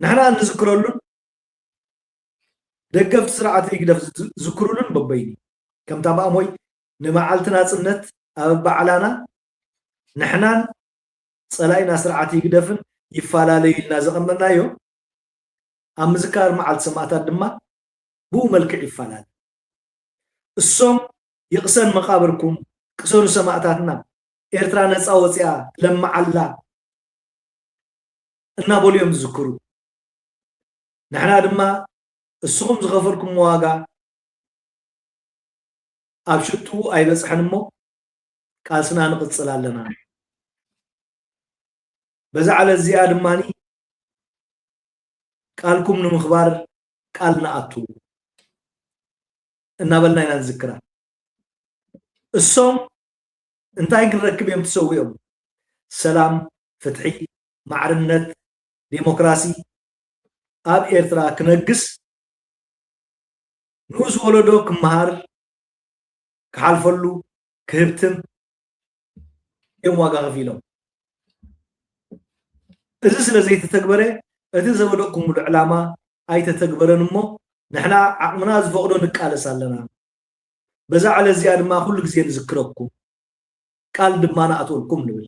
ንሕና እንዝክረሉን ደገፍቲ ስርዓት ህግደፍ ዝዝክሩሉን በበይኑ ከምታ ማእሞይ ንመዓልቲ ናጽነት ኣብ በዓላና ንሕናን ጸላኢና ስርዓት ህግደፍን ይፈላለዩ ኢልና ዘቐመጥናዮ ኣብ ምዝካር መዓልቲ ሰማእታት ድማ ብኡ መልክዕ ይፈላለ። እሶም ይቕሰን መቓብርኩም፣ ቅሰኑ ሰማእታትና፣ ኤርትራ ነፃ ወፂኣ ትለምዓላ እናበሉ እዮም ዝዝክሩ። ንሕና ድማ እስኹም ዝኸፈልኩም ዋጋ ኣብ ሽቱ ኣይበፅሐን እሞ ቃልስና ንቕፅል ኣለና። በዛ ዕለት እዚኣ ድማ ቃልኩም ንምኽባር ቃል ንኣቱ እናበልና ኢና ንዝክራ። እሶም እንታይ ክንረክብ እዮም ተሰዊኦም? ሰላም፣ ፍትሒ፣ ማዕርነት፣ ዴሞክራሲ ኣብ ኤርትራ ክነግስ ንኡስ ወለዶ ክመሃር ክሓልፈሉ ክህብትም እዮም ዋጋ ከፊሎም። እዚ ስለ ዘይተተግበረ እቲ ዘበደቕኩምሉ ዕላማ ኣይተተግበረን እሞ ንሕና ዓቕምና ዝፈቕዶ ንቃለስ ኣለና። በዛ ዕለት እዚኣ ድማ ኩሉ ግዜ ንዝክረኩም ቃል ድማ ንኣትወልኩም ንብል።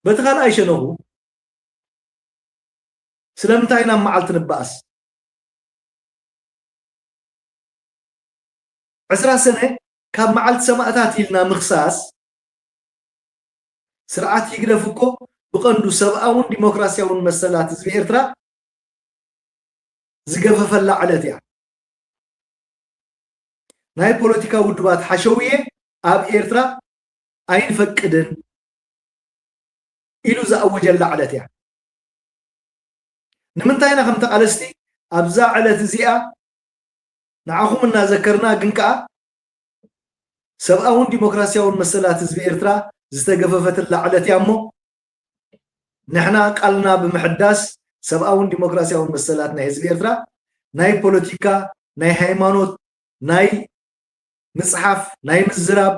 በቲ ካልኣይ ሸነኹ ስለምንታይ ናብ መዓልቲ ንበኣስ? ዕስራ ሰነ ካብ መዓልቲ ሰማእታት ኢልና ምኽሳስ ስርዓት ህግደፍ እኮ ብቐንዱ ሰብኣውን ዲሞክራሲያውን መሰላት ህዝቢ ኤርትራ ዝገፈፈላ ዕለት እያ። ናይ ፖለቲካ ውድባት ሓሸውየ ኣብ ኤርትራ ኣይንፈቅድን ኢሉ ዝኣወጀላ ዕለት እያ። ንምንታይ ኢና ከም ተቓለስቲ ኣብዛ ዕለት እዚኣ ንዓኹም እናዘከርና ግን ከኣ ሰብኣውን ዲሞክራሲያውን መሰላት ህዝቢ ኤርትራ ዝተገፈፈትላ ዕለት እያ እሞ ንሕና ቃልና ብምሕዳስ ሰብኣውን ዲሞክራሲያውን መሰላት ናይ ህዝቢ ኤርትራ ናይ ፖለቲካ ናይ ሃይማኖት ናይ ምጽሓፍ ናይ ምዝራብ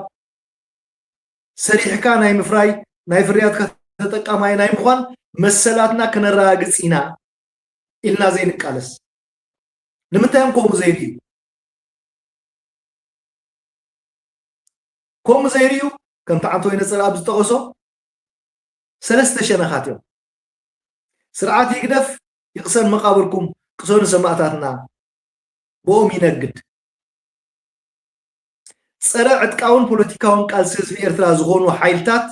ሰሪሕካ ናይ ምፍራይ ናይ ፍርያትካ ተጠቃማይ ናይ ምዃን መሰላትና ክነረጋግጽ ኢና ኢልና ዘይንቃለስ ንምንታይ እዮም ከምኡ ዘይድዩ ከምኡ ዘይድዩ ከምቲ ዓንተወይ ነጸር ኣብ ዝጠቐሶ ሰለስተ ሸነኻት እዮም ስርዓት ይግደፍ ይቕሰን መቓብርኩም ቅሰኑ ሰማእታትና ብኦም ይነግድ ጸረ ዕጥቃውን ፖለቲካውን ቃልሲ ህዝቢ ኤርትራ ዝኾኑ ሓይልታት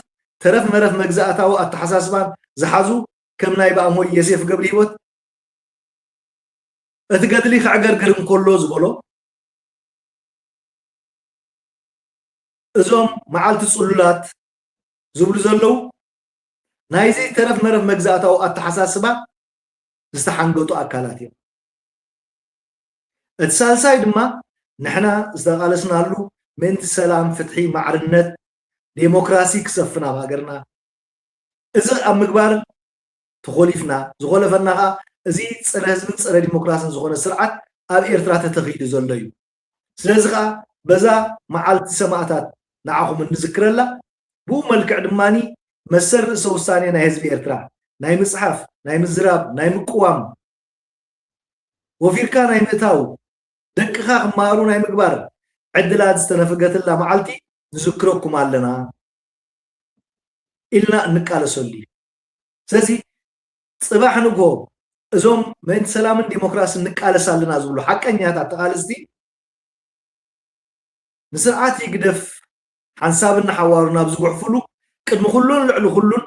ተረፍ መረፍ መግዛእታዊ ኣተሓሳስባን ዝሓዙ ከም ናይ ብኣሞይ የሴፍ ገብረ ህይወት እቲ ገድሊ ክዕገርግር እንከሎ ዝበሎ እዞም መዓልቲ ጽሉላት ዝብሉ ዘለዉ ናይዚ ተረፍ መረፍ መግዛእታዊ ኣተሓሳስባ ዝተሓንገጡ ኣካላት እዮም። እቲ ሳልሳይ ድማ ንሕና ዝተቓለስናሉ ምእንቲ ሰላም፣ ፍትሒ፣ ማዕርነት፣ ዴሞክራሲ ክሰፍን ኣብ ሃገርና እዚ ኣብ ምግባር ተኾሊፍና፣ ዝኾለፈና ኸዓ እዚ ፀረ ህዝብን ፀረ ዲሞክራስን ዝኾነ ስርዓት ኣብ ኤርትራ ተተኺሉ ዘሎ እዩ። ስለዚ ኸዓ በዛ መዓልቲ ሰማእታት ንዓኹም እንዝክረላ፣ ብኡ መልክዕ ድማ መሰል ርእሰ ውሳኔ ናይ ህዝቢ ኤርትራ ናይ ምፅሓፍ፣ ናይ ምዝራብ፣ ናይ ምቅዋም፣ ወፊርካ ናይ ምእታው፣ ደቅኻ ክመሃሩ ናይ ምግባር ዕድላት ዝተነፈገትላ መዓልቲ ንዝክረኩም ኣለና ኢልና እንቃለሰሉ እዩ። ስለዚ ፅባሕ ንግሆ እዞም ምእንቲ ሰላምን ዲሞክራስን ንቃለስ ኣለና ዝብሉ ሓቀኛታት ተቓለስቲ ንስርዓት ይግደፍ ሓንሳብን ንሓዋሩ ናብ ዝጉሕፍሉ ቅድሚ ኩሉን ልዕሊ ኩሉን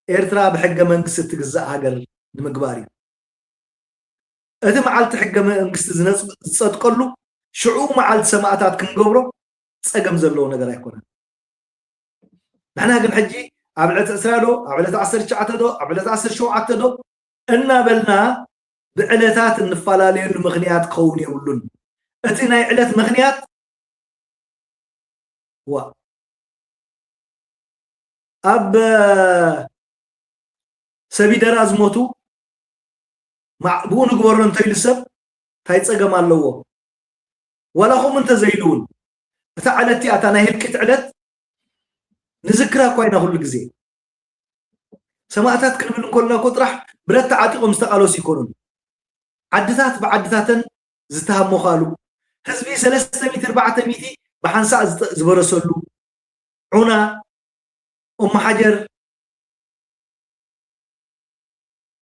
ኤርትራ ብሕገ መንግስቲ እትግዛእ ሃገር ንምግባር እዩ። እቲ መዓልቲ ሕገ መንግስቲ ዝነፅ- ዝፀድቀሉ ሽዑ መዓልቲ ሰማእታት ክንገብሮ ፀገም ዘለዎ ነገር ኣይኮነን። ንሕና ግን ሕጂ ኣብ ዕለት ዕስራ ዶ ኣብ ዕለት ዓሰርተ ትሽዓተ ዶ ኣብ ዕለት ዓሰርተ ሸውዓተ ዶ እናበልና ብዕለታት እንፈላለየሉ ምኽንያት ክኸውን የብሉን። እቲ ናይ ዕለት ምኽንያት ዋ ኣብ ሰቢደራ ዝሞቱ ብኡ ንግበሮ እንተኢሉ ሰብ እንታይ ፀገም ኣለዎ? ዋላ ከምኡ እንተዘይሉ እውን እታ ዕለት እቲኣ እታ ናይ ህልቂት ዕለት ንዝክራ እኳ ኢና ኩሉ ግዜ ሰማእታት ክንብል እንከለና እኮ ጥራሕ ብረት ተዓጢቖም ዝተቓለሱ ይኮኑን ዓድታት ብዓድታተን ዝተሃሞኻሉ ህዝቢ ሰለስተ ሚእቲ ኣርባዕተ ሚእቲ ብሓንሳእ ዝበረሰሉ ዑና ኦማሓጀር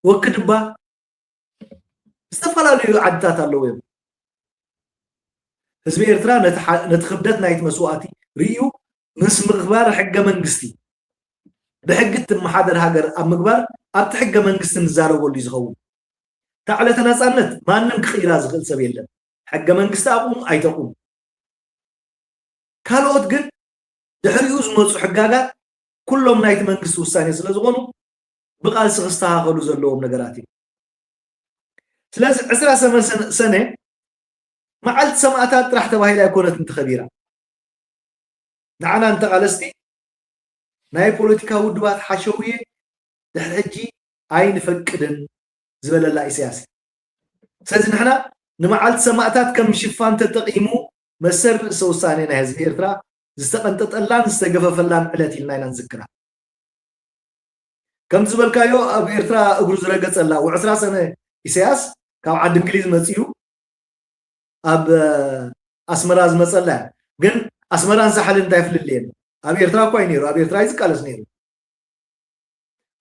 ወክድባ ዝተፈላለዩ ዓድታት ኣለዉ እዮም። ህዝቢ ኤርትራ ነቲ ክብደት ናይቲ መስዋእቲ ርእዩ ምስ ምግባር ሕገ መንግስቲ ብሕጊ እትመሓደር ሃገር ኣብ ምግባር ኣብቲ ሕገ መንግስቲ ንዛረበሉ እዩ ዝኸውን። እታ ዕለተ ናፃነት ማንም ክቕይራ ዝኽእል ሰብ የለን። ሕገ መንግስቲ ኣቑም ኣይተቑም። ካልኦት ግን ድሕሪኡ ዝመፁ ሕጋጋት ኩሎም ናይቲ መንግስቲ ውሳኔ ስለ ዝኾኑ ብቃልሲ ክስተኻኸሉ ዘለዎም ነገራት እዮም። ስለዚ ዕስራ ሰነ መዓልቲ ሰማእታት ጥራሕ ተባሂላ ኣይኮነትን ተኸቢራ። ንዓና ንተቓለስቲ ናይ ፖለቲካ ውድባት ሓሸውየ ድሕሪ ሕጂ ኣይንፈቅድን ዝበለላ ኢሳያስ። ስለዚ ንሕና ንመዓልቲ ሰማእታት ከም ሽፋን ተጠቒሙ መሰል ርእሰ ውሳኔ ናይ ህዝቢ ኤርትራ ዝተቐንጠጠላን ዝተገፈፈላን ዕለት ኢልና ኢና ንዝክራ። ከም ዝበልካዮ ኣብ ኤርትራ እግሩ ዝረገጸላ ውዕስራ ሰነ ኢሳያስ ካብ ዓዲ እንግሊዝ መጺኡ ኣብ ኣስመራ ዝመጸላ ግን ኣስመራን ሳሕልን እንታይ ፍልልየን? ኣብ ኤርትራ እኳ እዩ ነይሩ፣ ኣብ ኤርትራ እዩ ዝቃለስ ነይሩ።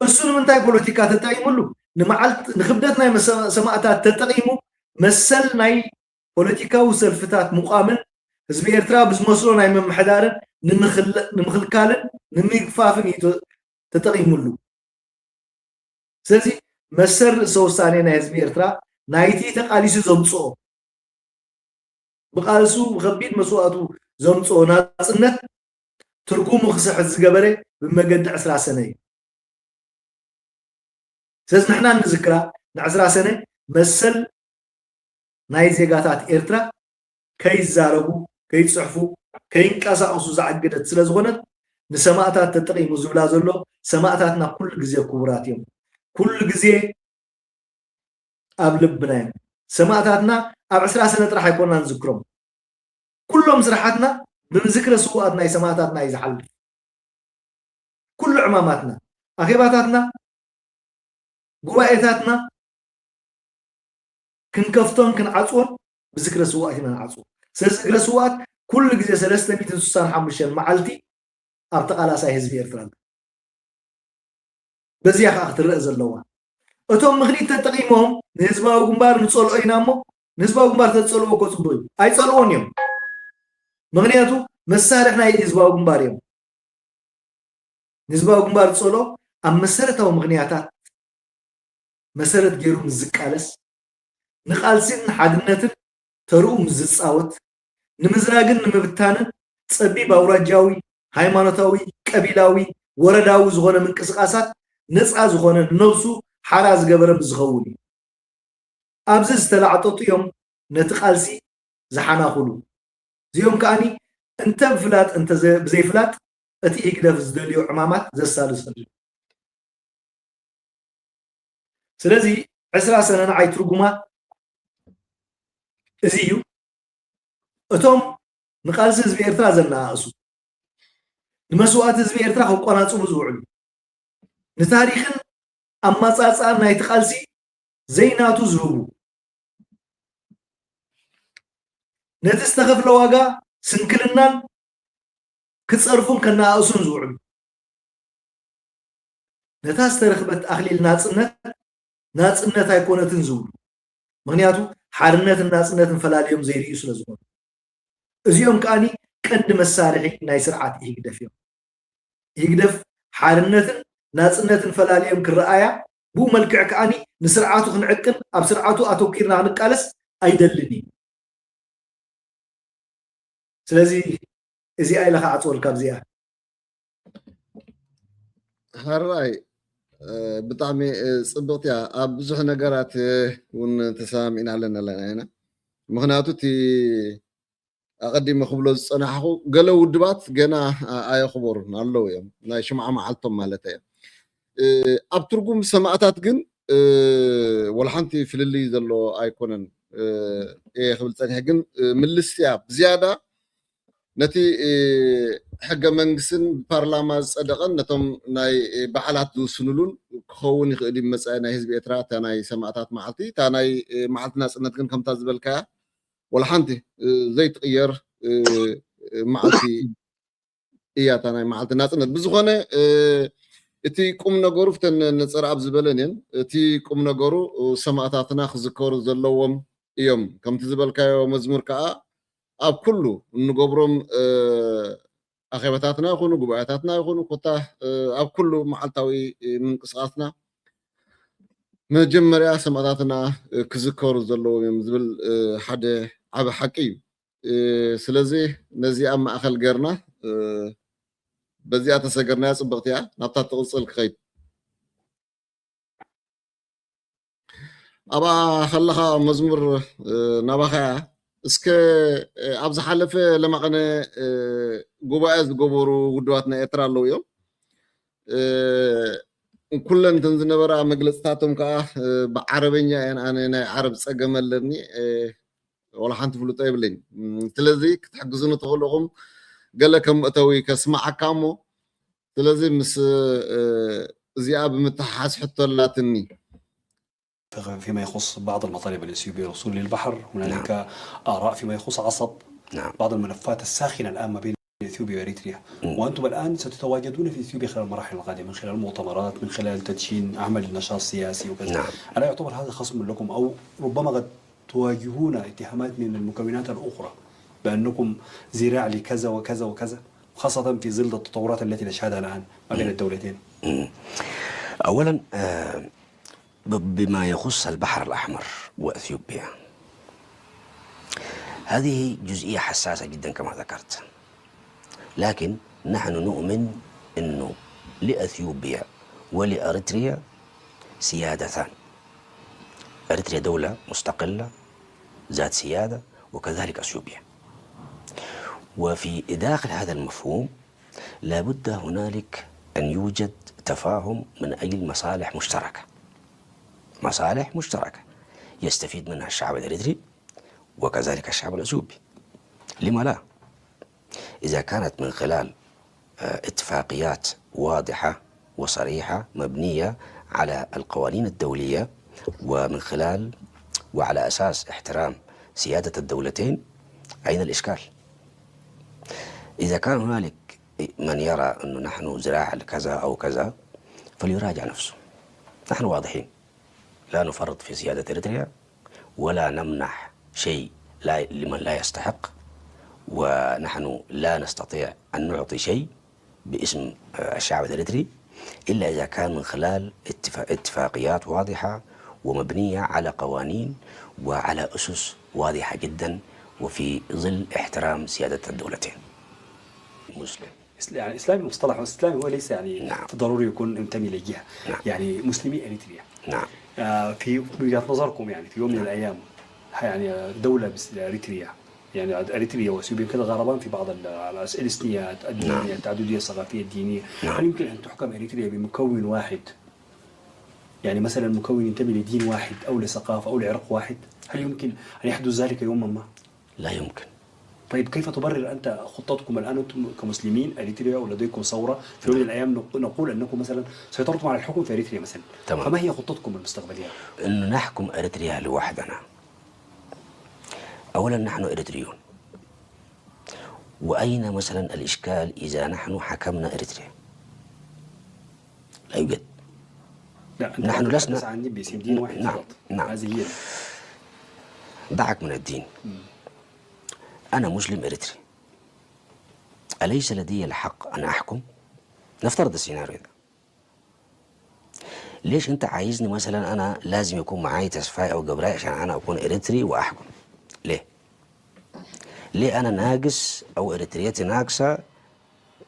እሱ ንምንታይ ፖለቲካ ተጠቂሙሉ? ንመዓልት ንክብደት ናይ ሰማእታት ተጠቂሙ መሰል ናይ ፖለቲካዊ ሰልፍታት ምቋምን ህዝቢ ኤርትራ ብዝመስሎ ናይ ምምሕዳርን ንምኽልካልን ንምግፋፍን እዩ ተጠቂሙሉ። ስለዚ መሰል ርእሰ ውሳኔ ናይ ህዝቢ ኤርትራ ናይቲ ተቃሊሱ ዘምፅኦ ብቃልሱ ብከቢድ መስዋእቱ ዘምፅኦ ናፅነት ትርጉሙ ክስሕት ዝገበረ ብመገዲ ዕስራ ሰነ እዩ። ስለዚ ንሕና ንዝክራ ንዕስራ ሰነ መሰል ናይ ዜጋታት ኤርትራ ከይዛረቡ፣ ከይፅሕፉ፣ ከይንቀሳቀሱ ዘዓገደት ስለዝኾነት ንሰማእታት ተጠቂሙ ዝብላ ዘሎ ሰማእታትና ኩሉ ግዜ ክቡራት እዮም። ኩሉ ግዜ ኣብ ልብና እዮም። ሰማእታትና ኣብ ዕስራ ሰነ ጥራሕ ኣይኮና ንዝክሮም። ኩሎም ስራሓትና ብምዝክረ ስውኣት ናይ ሰማእታትና እዩ ዝሓልፍ። ኩሉ ዕማማትና፣ ኣኼባታትና፣ ጉባኤታትና ክንከፍቶን ክንዓፅዎን ብዝክረ ስውኣት ኢና ንዓፅዎ። ስለዚ ዝክረ ስውኣት ኩሉ ግዜ ሰለስተ ሚእትን ስሳን ሓሙሽተን መዓልቲ ኣብ ተቓላሳይ ህዝቢ ኤርትራ ኣሎ። በዚያ ከዓ ክትረአ ዘለዋ። እቶም ምኽኒት ተጠቒሞም ንህዝባዊ ግንባር ንጸልኦ ኢና እሞ ንህዝባዊ ግንባር ተዝጸልዎ እኮ ጽቡቕ እዩ። ኣይጸልዎን እዮም። ምኽንያቱ መሳርሒ ናይ ህዝባዊ ግንባር እዮም። ንህዝባዊ ግንባር ዝጸልኦ ኣብ መሰረታዊ ምኽንያታት መሰረት ገይሩ ምስ ዝቃለስ፣ ንቓልሲን ንሓድነትን ተርኡ ምስ ዝጻወት፣ ንምዝራግን ንምብታንን ጸቢብ ኣውራጃዊ፣ ሃይማኖታዊ፣ ቀቢላዊ፣ ወረዳዊ ዝኾነ ምንቅስቓሳት ነጻ ዝኾነ ንነብሱ ሓራ ዝገበረ ምስ ዝኸውን እዩ። ኣብዚ ዝተላዕጠጡ እዮም ነቲ ቃልሲ ዝሓናኹሉ። እዚኦም ከኣኒ እንተ ብፍላጥ እንተ ብዘይፍላጥ እቲ ኢህግደፍ ዝደልዮ ዕማማት ዘሳልሰሉ። ስለዚ ዕስራ ሰነ ንዓይ ትርጉማ እዚ እዩ። እቶም ንቃልሲ ህዝቢ ኤርትራ ዘነኣእሱ፣ ንመስዋእቲ ህዝቢ ኤርትራ ከቋናጽቡ ዝውዕሉ፣ ንታሪኽን ኣመጻጽኣን ናይቲ ቃልሲ ዘይናቱ ዝህቡ፣ ነቲ ዝተኸፍለ ዋጋ ስንክልናን ክጸርፉን ከነኣእሱን ዝውዕሉ፣ ነታ ዝተረኽበት ኣኽሊል ናጽነት ናጽነት ኣይኮነትን ዝብሉ፣ ምኽንያቱ ሓርነትን ናጽነትን ፈላልዮም ዘይርእዩ ስለ ዝኾኑ። እዚኦም ከኣኒ ቀንዲ መሳርሒ ናይ ስርዓት ኢህግደፍ እዮም። ኢህግደፍ ሓርነትን ናጽነትን ፈላልዮም ክረኣያ፣ ብኡ መልክዕ ከኣኒ ንስርዓቱ ክንዕቅን ኣብ ስርዓቱ ኣተኪርና ክንቃለስ ኣይደልን እዩ። ስለዚ እዚኣ ኢለ ክዓፅወልካ ኣብዚኣ። ሕራይ ብጣዕሚ ፅብቕቲ እያ። ኣብ ብዙሕ ነገራት እውን ተሰማሚዕና ኣለና ኣለና ኢና። ምክንያቱ እቲ ኣቐዲመ ክብሎ ዝፀናሕኹ ገለ ውድባት ገና ኣየኽበሩን ኣለዉ እዮም፣ ናይ ሽምዓ መዓልቶም ማለት እየ። ኣብ ትርጉም ሰማእታት ግን ወላ ሓንቲ ፍልልይ ዘሎ ኣይኮነን እየ ክብል ፀኒሐ። ግን ምልስቲ እያ ብዝያዳ ነቲ ሕገ መንግስትን ብፓርላማ ዝፀደቐን ነቶም ናይ በዓላት ዝውስንሉን ክኸውን ይኽእል እዩ። መፃኢ ናይ ህዝቢ ኤርትራ እታ ናይ ሰማእታት መዓልቲ፣ እታ ናይ መዓልቲ ናፅነት ግን ከምታ ዝበልካያ ወላ ሓንቲ ዘይትቕየር መዓልቲ እያ እታ ናይ መዓልቲ ናፅነት። ብዝኾነ እቲ ቁም ነገሩ ፍተን ነፀር ኣብ ዝበለን እየን። እቲ ቁም ነገሩ ሰማእታትና ክዝከሩ ዘለዎም እዮም። ከምቲ ዝበልካዮ መዝሙር ከዓ ኣብ ኩሉ እንገብሮም ኣኼባታትና ይኹኑ ጉባኤታትና ይኹኑ ኮታ ኣብ ኩሉ መዓልታዊ ምንቅስቃስና መጀመርያ ሰማእታትና ክዝከሩ ዘለዎም እዮም ዝብል ሓደ ዓቢ ሓቂ እዩ። ስለዚ ነዚ ኣብ ማእኸል ገርና በዚኣ ተሰገርናያ ጽብቕቲ እያ። ናብታ ትቕጽል ክኸይድ ኣብኣ ከለኻ መዝሙር ናባኻ እያ። እስከ ኣብ ዝሓለፈ ለማቐነ ጉባኤ ዝገበሩ ውድባት ናይ ኤርትራ ኣለዉ እዮም። ኩለን እተን ዝነበራ መግለፅታቶም ከዓ ብዓረበኛ እየን። ኣነ ናይ ዓረብ ፀገም ኣለኒ፣ ወላ ሓንቲ ፍልጦ የብለኝ። ስለዚ ክትሕግዙኒ ትኽእሉ ኢኹም። ገለ ከም መእተዊ ከስማዓካ እሞ ስለዚ ምስ እዚኣ ብምትሓሓዝ ሕቶ ኣላትኒ። فيما يخص بعض المطالب الإثيوبية الوصول للبحر، هنالك نعم. آراء فيما يخص عصب نعم. بعض الملفات الساخنة الآن ما بين إثيوبيا وإريتريا. وأنتم الآن ستتواجدون في إثيوبيا خلال المراحل القادمة من خلال مؤتمرات، من خلال تدشين عمل نشاط سياسي وكذا. نعم. ألا يعتبر هذا خصم لكم أو ربما قد تواجهون اتهامات من المكونات الأخرى بأنكم ذراع لكذا وكذا وكذا، خاصة في ظل التطورات التي نشهدها الآن ما بين الدولتين؟ أولا آه، ب- بما يخص البحر الأحمر وأثيوبيا، هذه جزئية حساسة جدا كما ذكرت، لكن نحن نؤمن أنه لأثيوبيا ولأريتريا سيادتان. أريتريا دولة مستقلة ذات سيادة، وكذلك أثيوبيا. وفي داخل هذا المفهوم لابد هنالك أن يوجد تفاهم من أجل مصالح مشتركة، مصالح مشتركة يستفيد منها الشعب الإريتري وكذلك الشعب الأثيوبي. لما لا؟ إذا كانت من خلال آه، اتفاقيات واضحة وصريحة مبنية على القوانين الدولية ومن خلال وعلى أساس احترام سيادة الدولتين، أين الإشكال؟ إذا كان هنالك من يرى أنه نحن ذراع لكذا أو كذا فليراجع نفسه. نحن واضحين، لا نفرط في سيادة إريتريا ولا نمنح شيء لا لمن لا يستحق، ونحن لا نستطيع أن نعطي شيء باسم الشعب الإريتري إلا إذا كان من خلال اتفاقيات واضحة ومبنية على قوانين وعلى أسس واضحة جدا وفي ظل احترام سيادة الدولتين. مسلم. يعني إسلامي مصطلح إسلامي هو ليس يعني نعم. ضروري يكون انتمي لجهة نعم. يعني مسلمي إريتريا نعم. آه في وجهة نظركم يعني في يوم نعم. من الأيام يعني دولة بس إريتريا يعني أريتريا وأثيوبيا كده غربان في بعض الأسئلة الدينية نعم. التعددية الثقافية الدينية نعم. هل يمكن أن تحكم إريتريا بمكون واحد؟ يعني مثلا مكون ينتمي لدين واحد أو لثقافة أو لعرق واحد؟ هل يمكن أن يحدث ذلك يوما ما؟ لا يمكن. طيب كيف تبرر أنت خطتكم الآن أنتم كمسلمين أريتريا ولديكم ثورة في يوم من الأيام نقول أنكم مثلا سيطرتم على الحكم في أريتريا مثلا تمام. فما هي خطتكم المستقبلية؟ أن نحكم أريتريا لوحدنا. أولا نحن إريتريون. وأين مثلا الإشكال إذا نحن حكمنا إريتريا؟ لا يوجد. لا أنت نحن لسنا عن باسم دين واحد نعم. فقط. نعم. هذه هي. دعك من الدين. أنا مسلم إريتري. أليس لدي الحق أن أحكم؟ نفترض السيناريو ده. ليش أنت عايزني مثلا أنا لازم يكون معاي تسفاي أو قبراي عشان أنا أكون إريتري وأحكم؟ ليه؟ ليه أنا ناقص أو إريتريتي ناقصة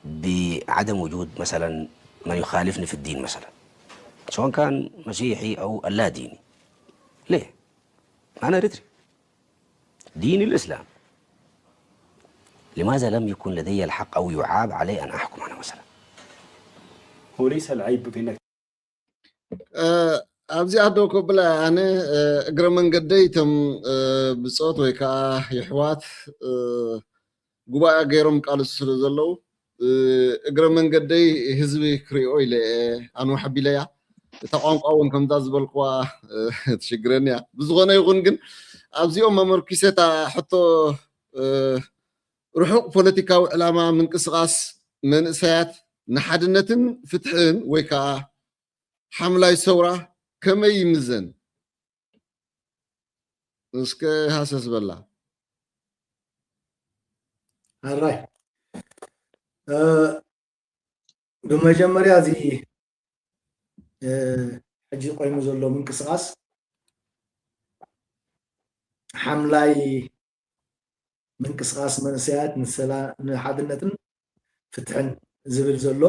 بعدم وجود مثلا من يخالفني في الدين مثلا، سواء كان مسيحي أو اللا ديني؟ ليه؟ أنا إريتري، ديني الإسلام. لماذا لم يكن لدي الحق أو يعاب علي أن أحكم أنا مثلا؟ هو ليس العيب في انك ኣብዚኣ ደው ከብላ ኣነ እግረ መንገደይ እቶም ብፆት ወይ ከዓ ይሕዋት ጉባኤ ገይሮም ቃልሱ ስለ ዘለዉ እግረ መንገደይ ህዝቢ ክሪኦ ኢለ ኣንዋሕ ኣቢለያ። እታ ቋንቋ እውን ከምዛ ዝበልክዋ ትሽግረኒ እያ። ብዝኾነ ይኹን ግን ኣብዚኦም መመርኪሰ እታ ሕቶ ርሑቕ ፖለቲካዊ ዕላማ ምንቅስቃስ መንእሰያት ንሓድነትን ፍትሕን ወይ ከዓ ሓምላይ ሰውራ ከመይ ይምዘን? እስከ ሃሰስ በላ። ኣራይ ብመጀመርያ እዚ ሕጂ ቆይሙ ዘሎ ምንቅስቃስ ሓምላይ ምንቅስቃስ መንእሰያት ንሓድነትን ፍትሕን ዝብል ዘሎ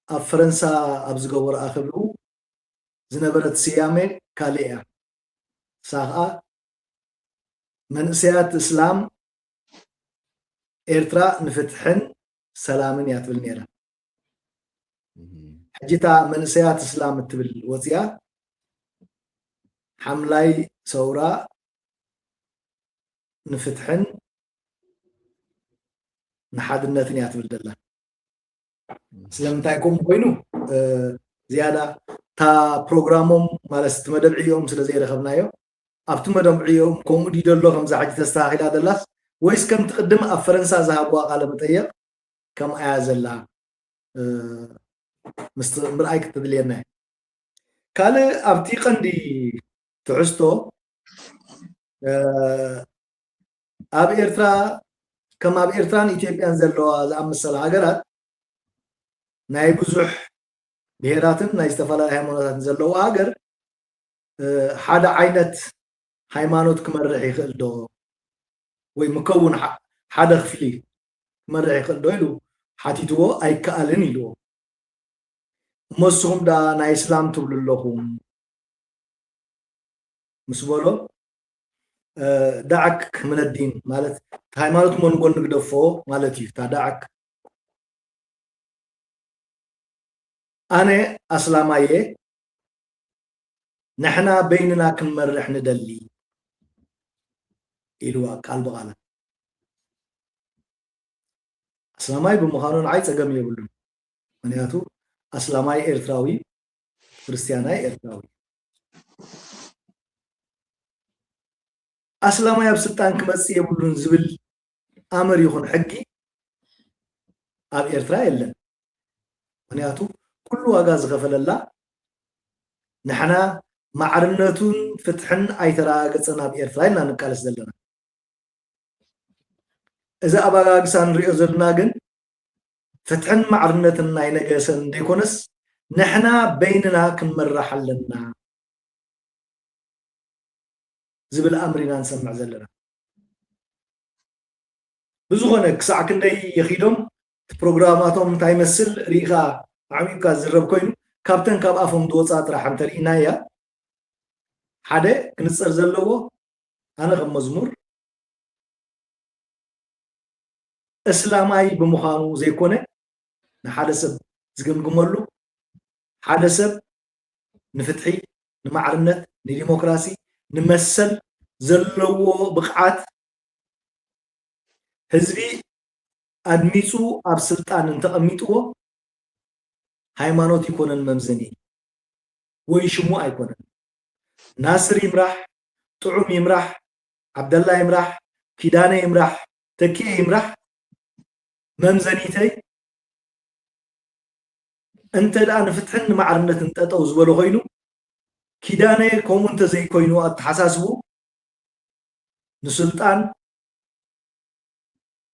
ኣብ ፈረንሳ ኣብ ዝገበሮ ኣኸብኡ ዝነበረት ስያሜ ካልእ እያ። ንሳ ኸኣ መንእሰያት እስላም ኤርትራ ንፍትሕን ሰላምን እያ ትብል ነይራ። ሕጂ እታ መንእሰያት እስላም እትብል ወፂኣ ሓምላይ ሰውራ ንፍትሕን ንሓድነትን እያ ትብል ዘላ። ስለምንታይ ከምኡ ኮይኑ ዝያዳ እታ ፕሮግራሞም ማለት እቲ መደብ ዕዮም ስለ ዘይረኸብናዮ ኣብቲ መደብ ዕዮም ከምኡ ድዩ ዘሎ ከምዛ ሕጂ ተስተኻኺላ ዘላስ ወይስ ከምቲ ቅድም ኣብ ፈረንሳ ዝሃብዋ ቃለ መጠየቕ ከምኣያ ዘላ ምስ ምርኣይ ክትድልየና እዩ። ካልእ ኣብቲ ቀንዲ ትሕዝቶ ኣብ ኤርትራ ከም ኣብ ኤርትራን ኢትዮጵያን ዘለዋ ዝኣመሰላ ሃገራት ናይ ብዙሕ ብሄራትን ናይ ዝተፈላለዩ ሃይማኖታትን ዘለዎ ሃገር ሓደ ዓይነት ሃይማኖት ክመርሕ ይኽእል ዶ ወይ ምከውን ሓደ ክፍሊ ክመርሕ ይኽእል ዶ ኢሉ ሓቲትዎ ኣይከኣልን ኢልዎ። እሞ ንስኹም ደኣ ናይ እስላም ትብሉ ኣለኹም ምስ በሎ ዳዕክ ምነዲን ማለት ሃይማኖት መንጎን ንግደፎ ማለት እዩ። እታ ዳዕክ ኣነ ኣስላማየ ንሕና በይንና ክንመርሕ ንደሊ ኢልዋ ቃል ብቓል። ኣስላማይ ብምዃኑ ንዓይ ጸገም የብሉን። ምክንያቱ ኣስላማይ ኤርትራዊ፣ ክርስትያናይ ኤርትራዊ። ኣስላማይ ኣብ ስልጣን ክመጽእ የብሉን ዝብል ኣምር ይኹን ሕጊ ኣብ ኤርትራ የለን። ምክንያቱ ኩሉ ዋጋ ዝኸፈለላ ንሕና ማዕርነቱን ፍትሕን ኣይተረጋገጸን ኣብ ኤርትራ ኢና ንቃለስ ዘለና። እዚ ኣባጋግሳ ንሪኦ ዘለና ግን ፍትሕን ማዕርነትን ናይ ነገሰን ዘይኮነስ ንሕና በይንና ክንመራሕ ኣለና ዝብል ኣምር ኢና ንሰምዕ ዘለና። ብዝኾነ ክሳዕ ክንደይ የኺዶም እቲ ፕሮግራማቶም እንታይ ይመስል ርኢኻ ኣዕሚቕካ ዝዝረብ ኮይኑ ካብተን ካብ ኣፎም ዝወፃ ጥራሕ እንተርኢና እያ ሓደ ክንፀር ዘለዎ ኣነ ከም መዝሙር እስላማይ ብምዃኑ ዘይኮነ ንሓደ ሰብ ዝግምግመሉ ሓደ ሰብ ንፍትሒ፣ ንማዕርነት፣ ንዲሞክራሲ፣ ንመሰል ዘለዎ ብቕዓት ህዝቢ ኣድሚፁ ኣብ ስልጣን እንተቐሚጥዎ ሃይማኖት ይኮነን መምዘኒ ወይ ሽሙ ኣይኮነን። ናስር ይምራሕ፣ ጥዑም ይምራሕ፣ ዓብደላ ይምራሕ፣ ኪዳነ ይምራሕ፣ ተኪኤ ይምራሕ መምዘኒተይ እንተ ደኣ ንፍትሕን ንማዕርነትን ጠጠው ዝበለ ኮይኑ ኪዳነ ከምኡ እንተዘይኮይኑ ኣተሓሳስቡ ንስልጣን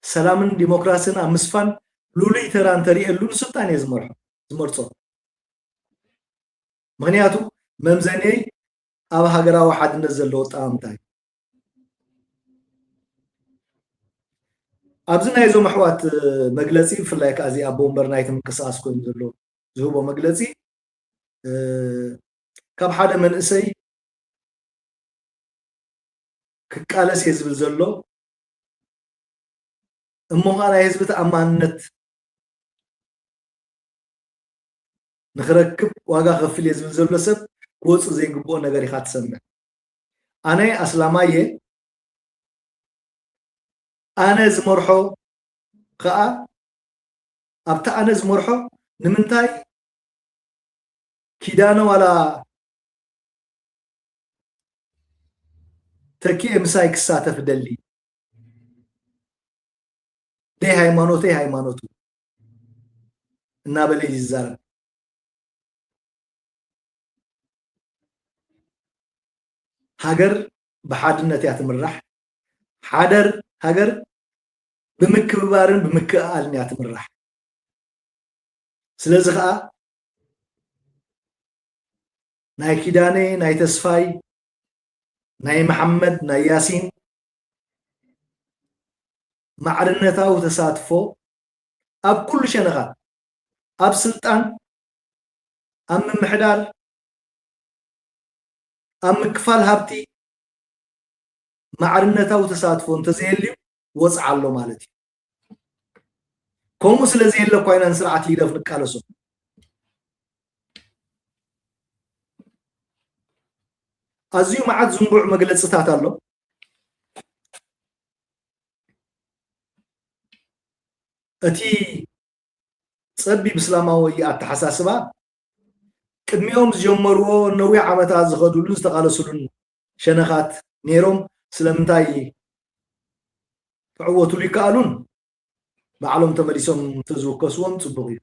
ሰላምን ዲሞክራስን ኣብ ምስፋን ሉሉይ ተራ እንተሪኤሉ ንስልጣን እየ ዝመርሖ ዝመርፆ። ምክንያቱ መምዘነይ ኣብ ሃገራዊ ሓድነት ዘለዎ ኣጠማምታ እዩ። ኣብዚ ናይዞም ኣሕዋት መግለፂ ብፍላይ ከዓ እዚ ኣቦ ወንበር ናይቲ ምንቅስቃስ ኮይኑ ዘሎ ዝህቦ መግለፂ ካብ ሓደ መንእሰይ ክቃለስ እየ ዝብል ዘሎ እሞ ከዓ ናይ ህዝቢ ተኣማንነት ንክረክብ ዋጋ ከፍል እየ ዝብል ዘሎ ሰብ ክወፅእ ዘይግብኦ ነገር ኢካ ትሰምዕ። ኣነ ኣስላማይ እየ ኣነ ዝመርሖ ከዓ ኣብቲ ኣነ ዝመርሖ ንምንታይ ኪዳነ ዋላ ተኪኤ ምሳይ ክሳተፍ ደሊ ደይ ሃይማኖተይ ሃይማኖቱ እናበለ እዩ ዝዛረብ። ሃገር ብሓድነት እያ ትምራሕ። ሓደር ሃገር ብምክብባርን ብምክእኣልን እያ ትምራሕ። ስለዚ ከዓ ናይ ኪዳነ፣ ናይ ተስፋይ፣ ናይ መሓመድ፣ ናይ ያሲን ማዕርነታዊ ተሳትፎ ኣብ ኩሉ ሸነኻት፣ ኣብ ስልጣን፣ ኣብ ምምሕዳር፣ ኣብ ምክፋል ሃብቲ ማዕርነታዊ ተሳትፎ እንተዘየልዩ ወፅዓ ኣሎ ማለት እዩ። ከምኡ ስለ ዘየለ እኳ ኢና ንስርዓት ህግደፍ ንቃለሶ። ኣዝዩ መዓት ዝንቡዕ መግለፅታት ኣሎ። እቲ ጸቢብ እስላማዊ ኣተሓሳስባ ቅድሚኦም ዝጀመርዎ ነዊሕ ዓመታት ዝኸዱሉን ዝተቓለሱሉን ሸነኻት ነይሮም። ስለምንታይ ክዕወቱሉ ይከኣሉን ባዕሎም ተመሊሶም ተዝውከስዎም ጽቡቕ እዩ።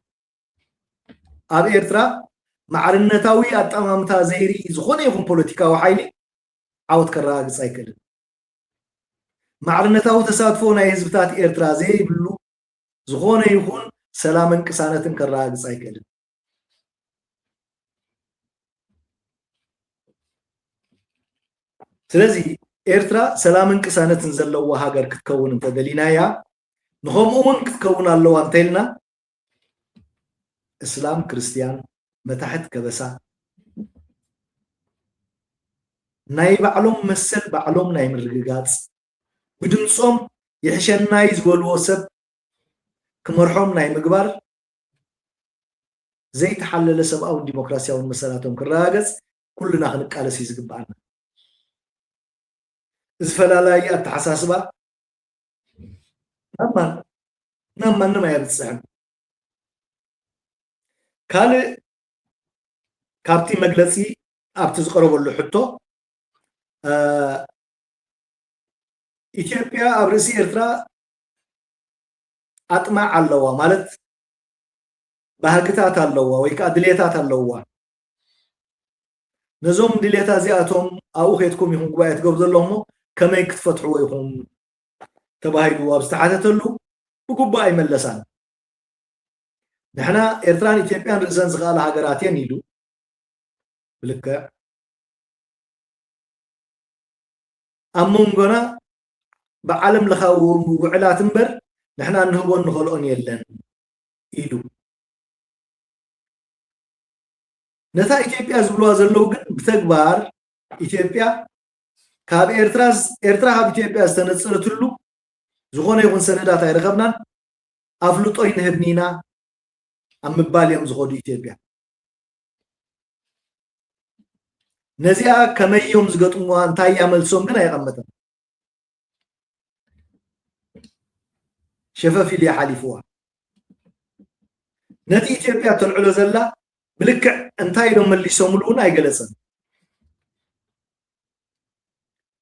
ኣብ ኤርትራ ማዕርነታዊ ኣጠማምታ ዘይርኢ ዝኾነ ይኹን ፖለቲካዊ ሓይሊ ዓወት ከረጋግጽ ኣይክእልን። ማዕርነታዊ ተሳትፎ ናይ ህዝብታት ኤርትራ ዘይብሉ ዝኾነ ይኹን ሰላምን ቅሳነትን ከረጋግጽ ኣይክእልን። ስለዚ ኤርትራ ሰላምን ቅሳነትን ዘለዋ ሃገር ክትከውን እንተደሊናያ፣ ንኸምኡ እውን ክትከውን ኣለዋ እንተኢልና፣ እስላም ክርስትያን፣ መታሕት ከበሳ፣ ናይ ባዕሎም መሰል ባዕሎም ናይ ምርግጋጽ፣ ብድምጾም ይሕሸናይ ዝበልዎ ሰብ ክመርሖም ናይ ምግባር ዘይተሓለለ ሰብኣውን ዲሞክራሲያውን መሰላቶም ክረጋገጽ ኩልና ክንቃለስ እዩ ዝግብኣና። እዚ ፈላላዪ ኣተሓሳስባ ናብ ማን ናብ ማንም ኣየብጽሕን። ካልእ ካብቲ መግለጺ ኣብቲ ዝቐረበሉ ሕቶ፣ እ፣ ኢትዮጵያ ኣብ ርእሲ ኤርትራ ኣጥማዕ ኣለዋ ማለት ባህግታት ኣለዋ ወይ ከዓ ድሌታት ኣለዋ። ነዞም ድሌታት እዚኣቶም ኣብኡ ከይድኩም ኢኹም ጉባኤ ትገብሩ ዘለኹም እሞ ከመይ ክትፈትሕዎ ኢኹም ተባሂሉ ኣብ ዝተሓተተሉ ብግቡእ ኣይመለሳን። ንሕና ኤርትራን ኢትዮጵያን ርእሰን ዝኸኣላ ሃገራት እየን ኢሉ ብልክዕ ኣብ መንጎና ብዓለም ለኻዊ ውዕላት እምበር ንሕና እንህቦን ንኸልኦን የለን ኢሉ። ነታ ኢትዮጵያ ዝብልዋ ዘለዉ ግን ብተግባር ኢትዮጵያ ካብ ኤርትራ ኤርትራ ካብ ኢትዮጵያ ዝተነጸለትሉ ዝኾነ ይኹን ሰነዳት ኣይረኸብናን፣ ኣፍልጦ ኣይንህብን ኢና ኣብ ምባል እዮም ዝኸዱ ኢትዮጵያ። ነዚኣ ከመይ እዮም ዝገጥምዋ፣ እንታይ እያ መልሶም ግን ኣየቐመጠን። ሸፈፍ ኢሉ እያ ሓሊፍዋ። ነቲ ኢትዮጵያ ተልዕሎ ዘላ ብልክዕ እንታይ ኢሎም መሊሶምሉ እውን ኣይገለጸን።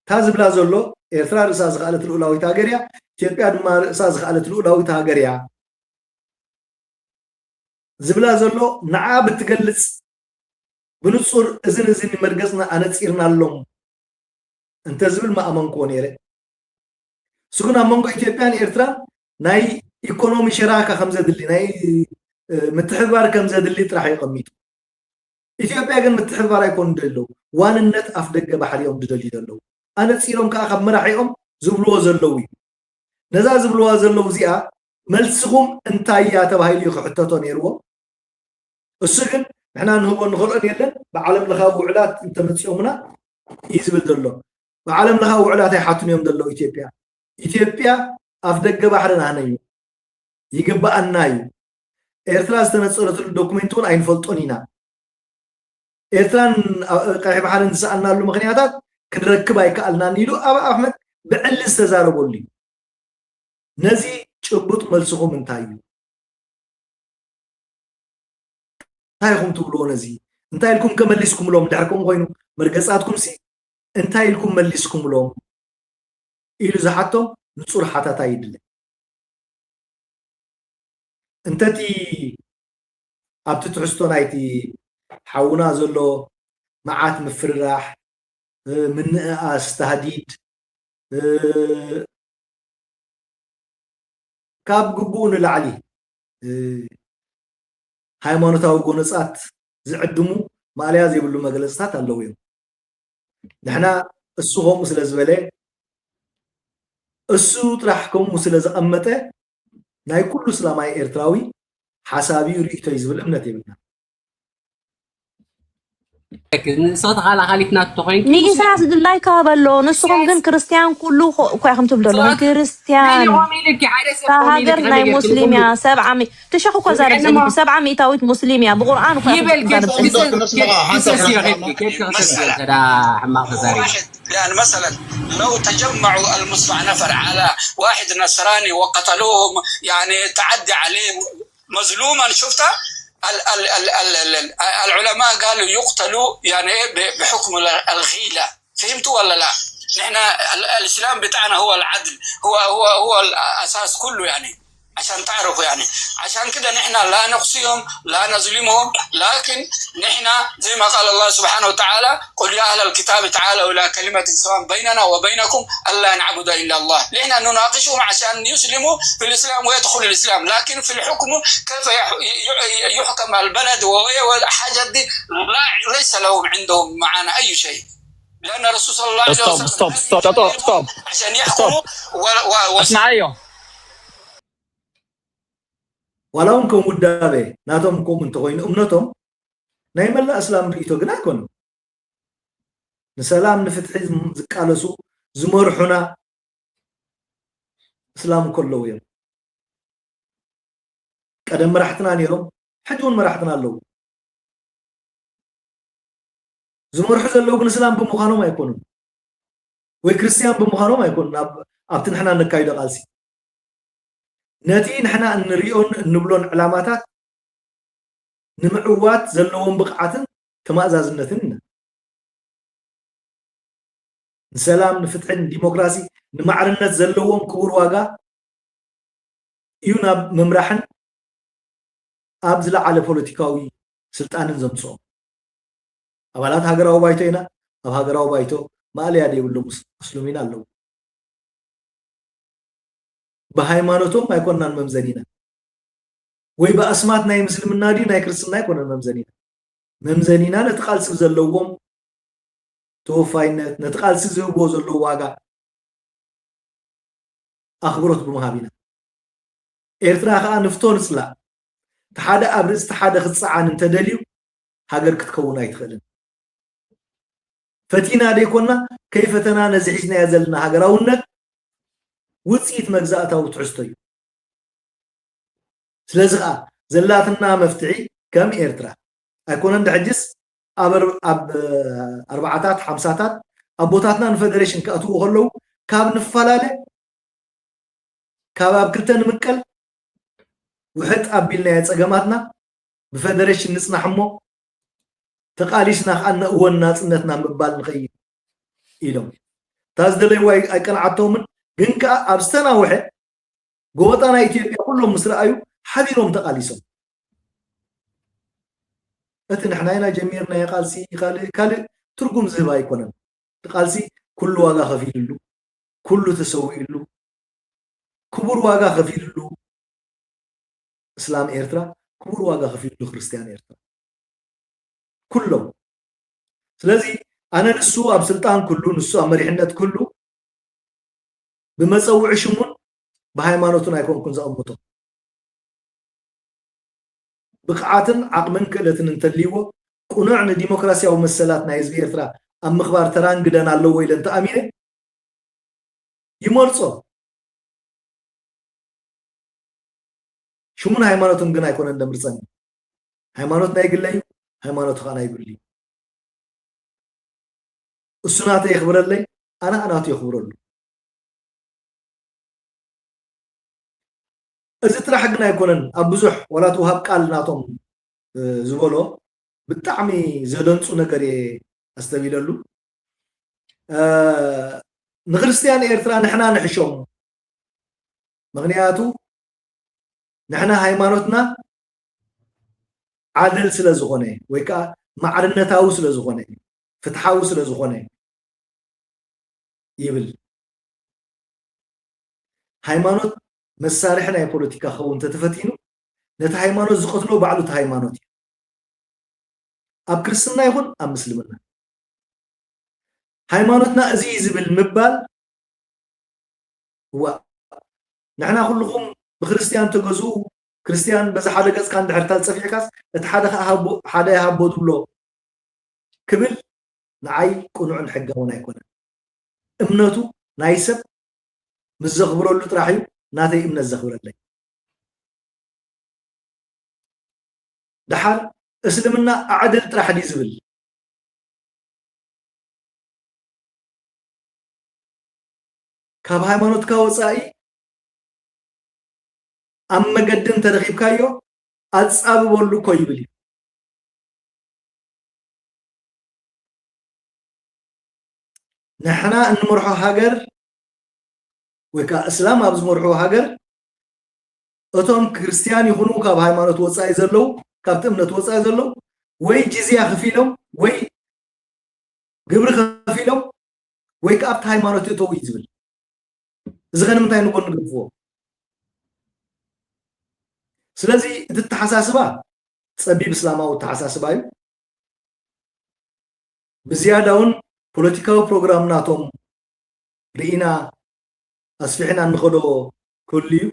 እታ ዝብላ ዘሎ ኤርትራ ርእሳ ዝኸኣለት ልኡላዊት ሃገር እያ፣ ኢትዮጵያ ድማ ርእሳ ዝኸኣለት ልኡላዊት ሃገር እያ ዝብላ ዘሎ ንዓ ብትገልጽ ብንጹር እዝን እዝን መርገጽና ኣነጺርናሎም እንተዝብል ምኣመንክዎ ነይረ። እሱ ግን ኣብ መንጎ ኢትዮጵያን ኤርትራን ናይ ኢኮኖሚ ሸራካ ከም ዘድሊ፣ ናይ፣ እ፣ ምትሕብባር ከም ዘድሊ ጥራሕ እዩ ቀሚጡ። ኢትዮጵያ ግን ምትሕብባር ኣይኮኑን ዝደልዩ ዘለዉ። ዋንነት ኣፍ ደገ ባሕሪ እዮም ዝደልዩ ዘለዉ። ኣነጺሮም ከኣ ካብ መራሒኦም ዝብልዎ ዘለዉ እዩ። ነዛ ዝብልዋ ዘለዉ እዚኣ መልስኹም እንታይ እያ ተባሂሉ እዩ ክሕተቶ ነይርዎ። እሱ ግን ንሕና ንህቦ ንኸልኦን የለን፣ ብዓለም ለኻዊ ውዕላት እንተመጺኦምና እዩ ዝብል ዘሎ። ብዓለም ለኻዊ ውዕላት ኣይሓቱን እዮም ዘለዉ ኢትዮጵያ። ኢትዮጵያ ኣፍ ደገ ባሕሪ ናህና እዩ፣ ይግብኣና እዩ። ኤርትራ ዝተነጸረትሉ ዶኩሜንት እውን ኣይንፈልጦን ኢና። ኤርትራን ኣ-፣ ቀይሕ ባሕርን ዝሰኣልናሉ ምኽንያታት ክንረክብ ኣይከኣልናን ኢሉ ኣብ ኣሕመድ ብዕሊ ዝተዛረበሉ እዩ። ነዚ ጭቡጥ መልስኹም እንታይ እዩ? እንታይ ኢኹም ትብልዎ ነዚ? እንታይ ኢልኩም ከ መሊስኩምሎም? ድሕሪ ከምኡ ኮይኑ መርገጻትኩምሲ እንታይ ኢልኩም መሊስኩምሎም? ኢሉ ዝሓቶም ንጹር ሓታታ ይድለ። እንተቲ ኣብቲ ትሕዝቶ ናይቲ ሓውና ዘሎ መዓት ምፍርራሕ፣ እ፣ ምንእኣስ፣ ታህዲድ፣ እ፣ ካብ ግቡኡ ንላዕሊ፣ እ፣ ሃይማኖታዊ ጎነጻት ዝዕድሙ ማእለያ ዘይብሉ መግለጽታት ኣለዉ እዮም። ንሕና እሱ ከምኡ ስለ ዝበለ፣ እሱ ጥራሕ ከምኡ ስለ ዘቐመጠ፣ ናይ ኩሉ እስላማይ ኤርትራዊ ሓሳብ እዩ፣ ርእይቶ እዩ ዝብል እምነት የብልና። ንስኻ ተኻላኻሊት ናቱ ተኾይንኪ ንኢሳያስ ድላይካ በሎ። ንስኹም ግን ክርስትያን ኩሉ ኮ- እኮ ኢኹም ትብሉ ዘለኹም። ክርስትያን ኢልኪ ሓደ ሰብ እታ ኮሚኒ ሃገር ናይ ክሕበጀኪ ሙስሊም እያ። ልኹም ሰብዓ ሚ- ትሸኹ እኮ ዛረብ ንዕማ- ጸኒሑ ሰብዓ ሚእታዊት ሙስሊም እያ። ብቁርኣን እኮ ኢኹም ይበል ትዛረብ ጸኒሑ። ክሰስዮ ኬድኪ ክሰስዮ ኬድኪ ክሰስዮ ከዳ ሕማቕ ተዛሪቡ واحد، يعني مثلا لو تجمعوا المصباح نفر على واحد نصراني وقتلوهم، يعني تعدي عليه مظلوما، شفت؟ ال ال ال ال ال ال العلماء قالوا يقتلوا، يعني ايه، ب- بحكم ال- الغيلة. فهمتوا ولا لا؟ نحن ال- الاسلام بتاعنا هو العدل، هو هو هو الاساس كله يعني، عشان تعرفوا يعني. عشان كده نحن لا نقصيهم، لا نظلمهم، لكن نحن زي ما قال الله سبحانه وتعالى: قل يا اهل الكتاب تعالوا الى كلمة سواء بيننا وبينكم الا نعبد الا الله. نحن نناقشهم عشان يسلموا في الاسلام ويدخلوا الاسلام، لكن في الحكم كيف يح- ي- يحكم البلد وحاجات دي، لا، ليس لهم عندهم معانا اي شيء، لان الرسول صلى الله عليه stop وسلم stop stop stop stop عشان يحكموا و- و- و- اسمعيه ዋላ እውን ከም ውዳበ ናቶም ከምኡ እንተኾይኑ እምነቶም ናይ መላእ እስላም ርእይቶ ግን ኣይኮኑን። ንሰላም ንፍትሒ ዝም- ዝቃለሱ ዝመርሑና እስላም እኮ ኣለዉ እዮም። ቀደም መራሕትና ነይሮም፣ ሕጂ እውን መራሕትና ኣለዉ። ዝመርሑ ዘለዉ ግን እስላም ብምዃኖም ኣይኮኑን ወይ ክርስትያን ብምዃኖም ኣይኮኑን። ኣብ- ኣብቲ ንሕና ነካይዶ ቃልሲ ነቲ ንሕና እንሪኦን እንብሎን ዕላማታት ንምዕዋት ዘለዎም ብቕዓትን ተማእዛዝነትን ኢና። ንሰላም፣ ንፍትሒ፣ ንዲሞክራሲ፣ ንማዕርነት ዘለዎም ክቡር ዋጋ እዩ ናብ ምምራሕን ኣብ ዝለዓለ ፖለቲካዊ ስልጣንን ዘምፅኦም። ኣባላት ሃገራዊ ባይቶ ኢና። ኣብ ሃገራዊ ባይቶ ማእለያ ዘይብሎም ሙስ- ሙስሊሚን ኣለዉ። ብሃይማኖቶም ኣይኮናን መምዘኒና፣ ወይ ብኣስማት ናይ ምስልምና ድዩ ናይ ክርስትና ኣይኮነን መምዘኒና። መምዘኒና ነቲ ቃልሲ ዘለዎም ተወፋይነት፣ ነቲ ቃልሲ ዝህብዎ ዘለዉ ዋጋ ኣኽብሮት ብምሃብ ኢና። ኤርትራ ከኣ ንፍቶ ንጽላእ፣ እቲ ሓደ ኣብ ርእሲ እቲ ሓደ ክጸዓን እንተደልዩ ሃገር ክትከውን ኣይትኽእልን። ፈቲና ደይኮና፣ ከይፈተና ነዚ ሒዝናዮ ዘለና ሃገራውነት ውጽኢት መግዛእታዊ ትሕዝቶ እዩ። ስለዚ ከኣ ዘላትና መፍትሒ ከም ኤርትራ ኣይኮነን። ድሕጅስ ኣብ ኣር- ኣብ ኣርባዓታት ሓምሳታት ኣቦታትና ንፈደሬሽን ክኣትዉ ከለዉ ካብ ንፈላለ ካብ ኣብ ክልተ ንምቀል ውሕጥ ኣቢልናዮ ጸገማትና ብፈደሬሽን ንጽናሕ እሞ ተቓሊስና ከኣ ነእወን ናጽነትና ምባል ንኸይድ ኢሎም። እታ ዝደለይዋ ኣይ- ኣይቀንዓቶምን፣ ግን ከኣ ኣብ ዝተናውሐ ጎበጣ ናይ ኢትዮጵያ ኩሎም ምስ ረኣዩ ሓቢሮም ተቓሊሶም። እቲ ንሕና ኢና ጀሚርናዮ ቃልሲ ካልእ ካልእ ትርጉም ዝህብ ኣይኮነን። እቲ ቃልሲ ኩሉ ዋጋ ከፊልሉ፣ ኩሉ ተሰዊእሉ፣ ክቡር ዋጋ ከፊልሉ እስላም ኤርትራ፣ ክቡር ዋጋ ከፊልሉ ክርስትያን ኤርትራ ኩሎም። ስለዚ ኣነ ንሱ ኣብ ስልጣን ኩሉ፣ ንሱ ኣብ መሪሕነት ኩሉ ብመጸውዒ ሽሙን ብሃይማኖቱን ኣይኮንኩን ዘቐምጦ። ብቕዓትን ዓቕምን ክእለትን እንተልይዎ፣ ቅኑዕ ንዲሞክራሲያዊ መሰላት ናይ ህዝቢ ኤርትራ ኣብ ምኽባር ተራን ግደን ኣለዎ ኢለ እንተኣሚነ ይመርጾ። ሽሙን ሃይማኖቱን ግን ኣይኮነን ደምርጸኒ። ሃይማኖት ናይ ግለይ እዩ፣ ሃይማኖቱ ከኣ ናይ ግሉ እዩ። እሱ ናተይ የኽብረለይ፣ ኣነ ከኣ ናቱ የኽብረሉ። እዚ ጥራሕ ግን ኣይኮነን። ኣብ ብዙሕ ዋላ እቲ ውሃብ ቃል ናቶም እ፣ ዝበሎ ብጣዕሚ ዘደንጹ ነገር እየ ኣስተቢለሉ። እ፣ ንክርስትያን ኤርትራ ንሕና ንሕሾም። ምኽንያቱ ንሕና ሃይማኖትና ዓደል ስለ ዝኾነ ወይ ከዓ ማዕርነታዊ ስለ ዝኾነ ፍትሓዊ ስለ ዝኾነ ይብል። ሃይማኖት መሳርሒ ናይ ፖለቲካ ክኸውን እንተተፈቲኑ ነቲ ሃይማኖት ዝቐትሎ ባዕሉ እቲ ሃይማኖት እዩ። ኣብ ክርስትና ይኹን ኣብ ምስልምና ሃይማኖትና እዚ እዩ ዝብል ምባል እዋ ንሕና ኩልኹም ብክርስትያን ተገዝኡ ክርስትያን በዚ ሓደ ገፅካ እንድሕር ተፀፊዕካስ እቲ ሓደ ከዓ ሃቦ ሓደ ይሃቦ ትብሎ ክብል ንዓይ ቅኑዕን ሕጋውን ኣይኮነን። እምነቱ ናይ ሰብ ምስ ዘኽብረሉ ጥራሕ እዩ ናተይ እምነት ዘኽብረለይ። ደሓር እስልምና ኣዕድል ጥራሕ ድዩ ዝብል? ካብ ሃይማኖትካ ወፃኢ ኣብ መገዲ እንተረኺብካዮ ኣፃብበሉ እኮ ይብል እዩ። ንሕና እንመርሖ ሃገር ወይ ከዓ እስላም ኣብ ዝመርሖ ሃገር እቶም ክርስትያን ይኹኑ ካብ ሃይማኖት ወፃኢ ዘለዉ ካብቲ እምነት ወፃኢ ዘለዉ ወይ ጅዝያ ከፊሎም ወይ ግብሪ ከፊሎም ወይ ከዓ ኣብቲ ሃይማኖት እተዉ እዩ ዝብል። እዚ ከ ንምንታይ ንጎኒ ንገድፍዎ? ስለዚ እቲ ኣተሓሳስባ ፀቢብ እስላማዊ ኣተሓሳስባ እዩ። ብዝያዳ እውን ፖለቲካዊ ፕሮግራም ናቶም ርኢና ኣስፊሕና እንኸዶ ክህሉ እዩ።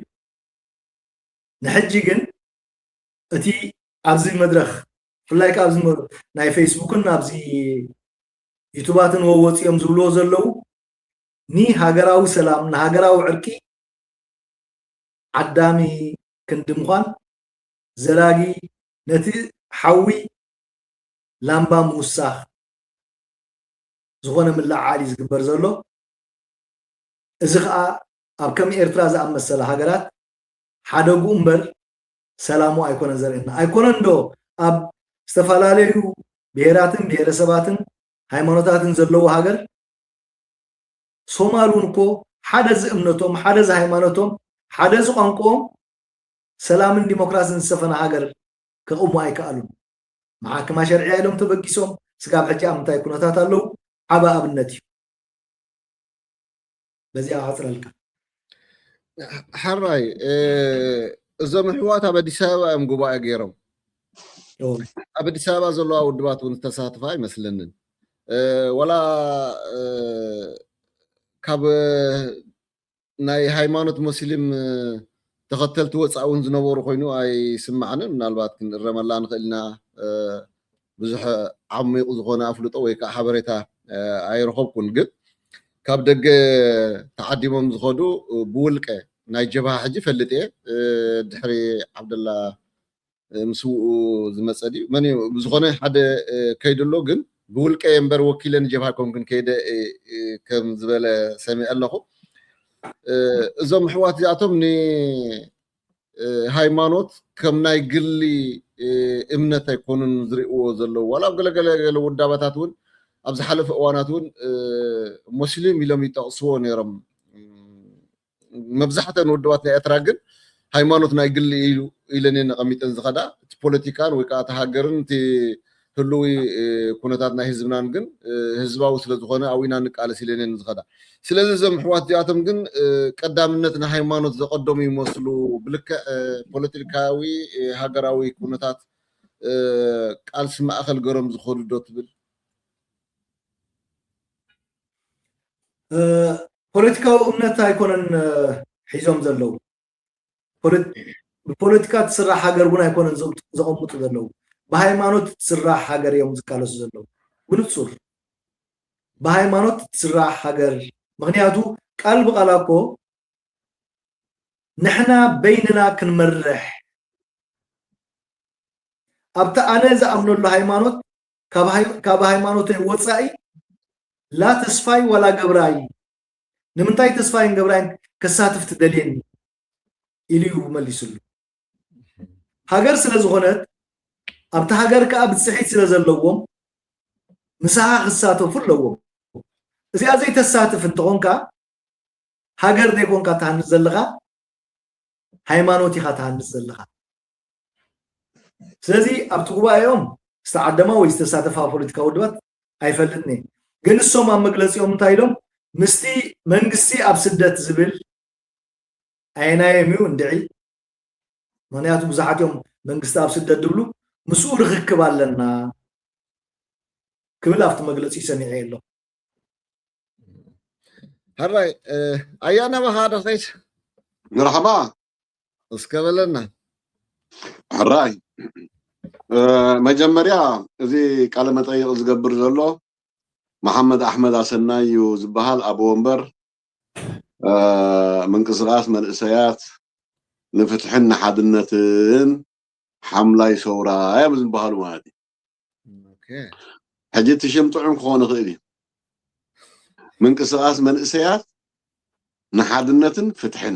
ንሕጂ ግን እቲ ኣብዚ መድረኽ ብፍላይ ከዓ ኣብዚ ናይ ፌስቡክን ኣብዚ ዩቱባትን ወወፂኦም ዝብልዎ ዘለዉ ንሃገራዊ ሰላም ንሃገራዊ ዕርቂ ዓዳሚ ክንዲ ምዃን ዘላጊ ነቲ ሓዊ ላምባ ምውሳኽ ዝኾነ ምልዕዓል እዩ ዝግበር ዘሎ። እዚ ከዓ ኣብ ከም ኤርትራ ዝኣመሰለ ሃገራት ሓደጉ እምበር ሰላሙ ኣይኮነን ዘርእየና። ኣይኮነን ዶ ኣብ ዝተፈላለዩ ብሄራትን ብሄረሰባትን ሃይማኖታትን ዘለዎ ሃገር ሶማል እውን እኮ ሓደ ዝእምነቶም ሓደ ዝሃይማኖቶም ሓደ ዝቋንቋኦም ሰላምን ዲሞክራስን ዝሰፈነ ሃገር ከቕሙ ኣይከኣሉን። መሓክማ ሸርዕያ ኢሎም ተበጊሶም ስጋብ ሕጂ ኣብ ምንታይ ኩነታት ኣለዉ ዓቢ ኣብነት እዩ። በዚኣ ክዓፅረልካ። ሕራይ እዞም ኣሕዋት ኣብ ኣዲስ ኣበባ እዮም ጉባኤ ገይሮም ኣብ ኣዲስ ኣበባ ዘለዋ ውድባት እውን ዝተሳተፋ ኣይመስለንን። ወላ ካብ ናይ ሃይማኖት ሙስሊም ተኸተልቲ ወፃኢ እውን ዝነበሩ ኮይኑ ኣይስማዕንን። ምናልባት ክንእረመላ ንኽእል ኢና። ብዙሕ ዓሚቑ ዝኾነ ኣፍልጦ ወይ ከዓ ሓበሬታ ኣይረኸብኩን። ግን ካብ ደገ ተዓዲሞም ዝኸዱ ብውልቀ ናይ ጀብሃ ሕጂ ፈልጥ እየ ድሕሪ ዓብደላ ምስውኡ ዝመፀ ድዩ መን እዩ ብዝኾነ ሓደ ከይዱ ኣሎ። ግን ብውልቀ እየ እምበር ወኪለ ንጀብሃ ኮንኩን ከይደ ከም ዝበለ ሰሚዐ ኣለኹ። እዞም ኣሕዋት እዚኣቶም ንሃይማኖት ከም ናይ ግሊ እምነት ኣይኮኑን ዝርእዎ ዘለዉ። ዋላ ኣብ ገለገለ ገለ ውዳበታት እውን ኣብ ዝሓለፈ እዋናት እውን ሙስሊም ኢሎም ይጠቕስዎ ነይሮም። መብዛሕተን ውድባት ናይ ኤርትራ ግን ሃይማኖት ናይ ግሊ ኢሉ ኢለን እየን ኣቐሚጠን ዝኸዳ። እቲ ፖለቲካን ወይ ከዓ እቲ ሃገርን እቲ ህልዊ ኩነታት ናይ ህዝብናን ግን ህዝባዊ ስለዝኾነ ኣብኡ ኢና ንቃለስ ኢለን እየን ዝኸዳ። ስለዚ እዞም ኣሕዋት እዚኣቶም ግን ቀዳምነት ንሃይማኖት ዘቐደሙ ይመስሉ። ብልክዕ ፖለቲካዊ ሃገራዊ ኩነታት ቃልሲ ማእኸል ገሮም ዝኸዱ ዶ ትብል? ፖለቲካዊ እምነት ኣይኮነን ሒዞም ዘለዉ። ብፖለቲካ ትስራሕ ሃገር እውን ኣይኮነን ዘቐምጡ ዘለዉ። ብሃይማኖት ትስራሕ ሃገር እዮም ዝቃለሱ ዘለዉ። ብንፁር ብሃይማኖት ትስራሕ ሃገር። ምክንያቱ ቃል ብቃላ እኮ ንሕና በይንና ክንመርሕ ኣብቲ ኣነ ዝኣምነሉ ሃይማኖት ካብ ሃይማኖተይ ወፃኢ ላ ተስፋይ ዋላ ገብራይ ንምንታይ ተስፋይን ገብራይን ከሳትፍ ትደልየኒ ኢሉ እዩ መሊስሉ። ሃገር ስለ ዝኾነት ኣብቲ ሃገር ከዓ ብፅሒት ስለ ዘለዎም ምሳኻ ክሳተፉ ኣለዎም። እዚኣ ዘይተሳትፍ እንተኾንካ ሃገር ዘይኮንካ ትሃንፅ ዘለኻ ሃይማኖት ኢኻ ትሃንፅ ዘለኻ። ስለዚ ኣብቲ ጉባኤኦም ዝተዓደማ ወይ ዝተሳተፋ ፖለቲካዊ ውድባት ኣይፈልጥን እየ። ግን እሶም ኣብ መግለፂኦም እንታይ ኢሎም? ምስቲ መንግስቲ ኣብ ስደት ዝብል ኣየናዮም እዩ እንድዒ? ምክንያቱ ብዙሓት እዮም መንግስቲ ኣብ ስደት ዝብሉ፣ ምስኡ ርክክብ ኣለና ክብል ኣብቲ መግለፂ ሰሚዐ ኣሎ። ሕራይ ኣያና ባኻ ደኸይት መርሓባ እስከ በለና። ሕራይ መጀመርያ እዚ ቃለ መጠይቕ ዝገብር ዘሎ መሓመድ ኣሕመድ ኣሰናይ እዩ ዝበሃል፣ ኣቦ ወንበር ምንቅስቃስ መንእሰያት ንፍትሕን ንሓድነትን ሓምላይ ሰውራ እዮም ዝበሃሉ ማለት እዩ። ሕጂ እቲ ሽም ጥዑም ክኾን ይኽእል እዩ። ምንቅስቃስ መንእሰያት ንሓድነትን ፍትሕን።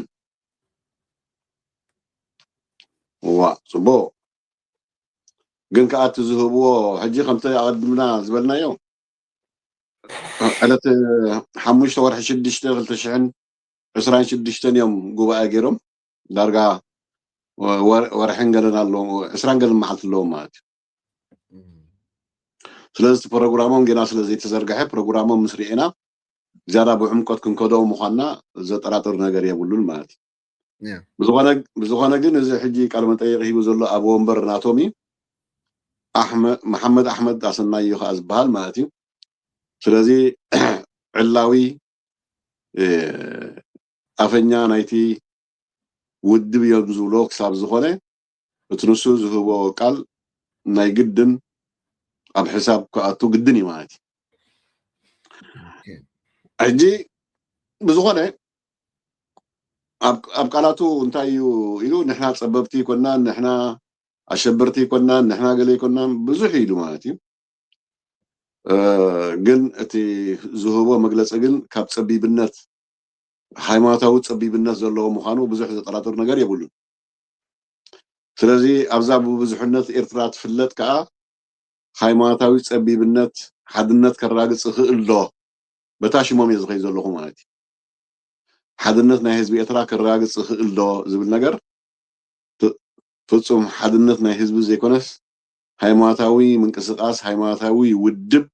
ዋ ጽቡቅ። ግን ከዓ እቲ ዝህብዎ ሕጂ ከምቲ ኣቐድምና ዝበልናዮ ዕለት ሓሙሽተ ወርሒ ሽዱሽተ ክልተ ሽሕን ዕስራን ሽዱሽተን እዮም ጉባኤ ገይሮም። ዳርጋ ወርሕን ገለን ኣለዎም፣ ዕስራን ገለን መዓልቲ ኣለዎም ማለት እዩ። ስለዚ እቲ ፕሮግራሞም ገና ስለ ዘይተዘርግሐ ፕሮግራሞም ምስ ርኤና ዝያዳ ብዕምቆት ክንከዶ ምዃንና ዘጠራጥር ነገር የብሉን ማለት እዩ። ብዝኾነ ግን እዚ ሕጂ ቃለ መጠይቕ ሂቡ ዘሎ ኣብ ወንበር ናቶም እዩ። መሓመድ ኣሕመድ ኣሰናይ እዩ ከዓ ዝበሃል ማለት እዩ። ስለዚ ዕላዊ ኣፈኛ ናይቲ ውድብ እዮም ዝብሎ ክሳብ ዝኾነ እቲ ንሱ ዝህቦ ቃል ናይ ግድን ኣብ ሕሳብ ክኣቱ ግድን እዩ ማለት እዩ። ሕጂ ብዝኾነ ኣብ ቃላቱ እንታይ እዩ ኢሉ ንሕና ፀበብቲ ይኮናን ንሕና ኣሸበርቲ ይኮናን ንሕና ገለ ይኮናን ብዙሕ ኢሉ ማለት እዩ። ግን እቲ ዝህቦ መግለፂ ግን ካብ ፀቢብነት ሃይማኖታዊ ፀቢብነት ዘለዎ ምዃኑ ብዙሕ ዘጠራጥር ነገር የብሉን። ስለዚ ኣብዛ ብብዙሕነት ኤርትራ ትፍለጥ ከዓ ሃይማኖታዊ ፀቢብነት ሓድነት ከራግፅ ይኽእል ዶ? በታ ሽሞም እየ ዝኸይድ ዘለኹ ማለት እዩ። ሓድነት ናይ ህዝቢ ኤርትራ ከራግፅ ይኽእል ዶ ዝብል ነገር ፍፁም ሓድነት ናይ ህዝቢ ዘይኮነስ ሃይማኖታዊ ምንቅስቃስ ሃይማኖታዊ ውድብ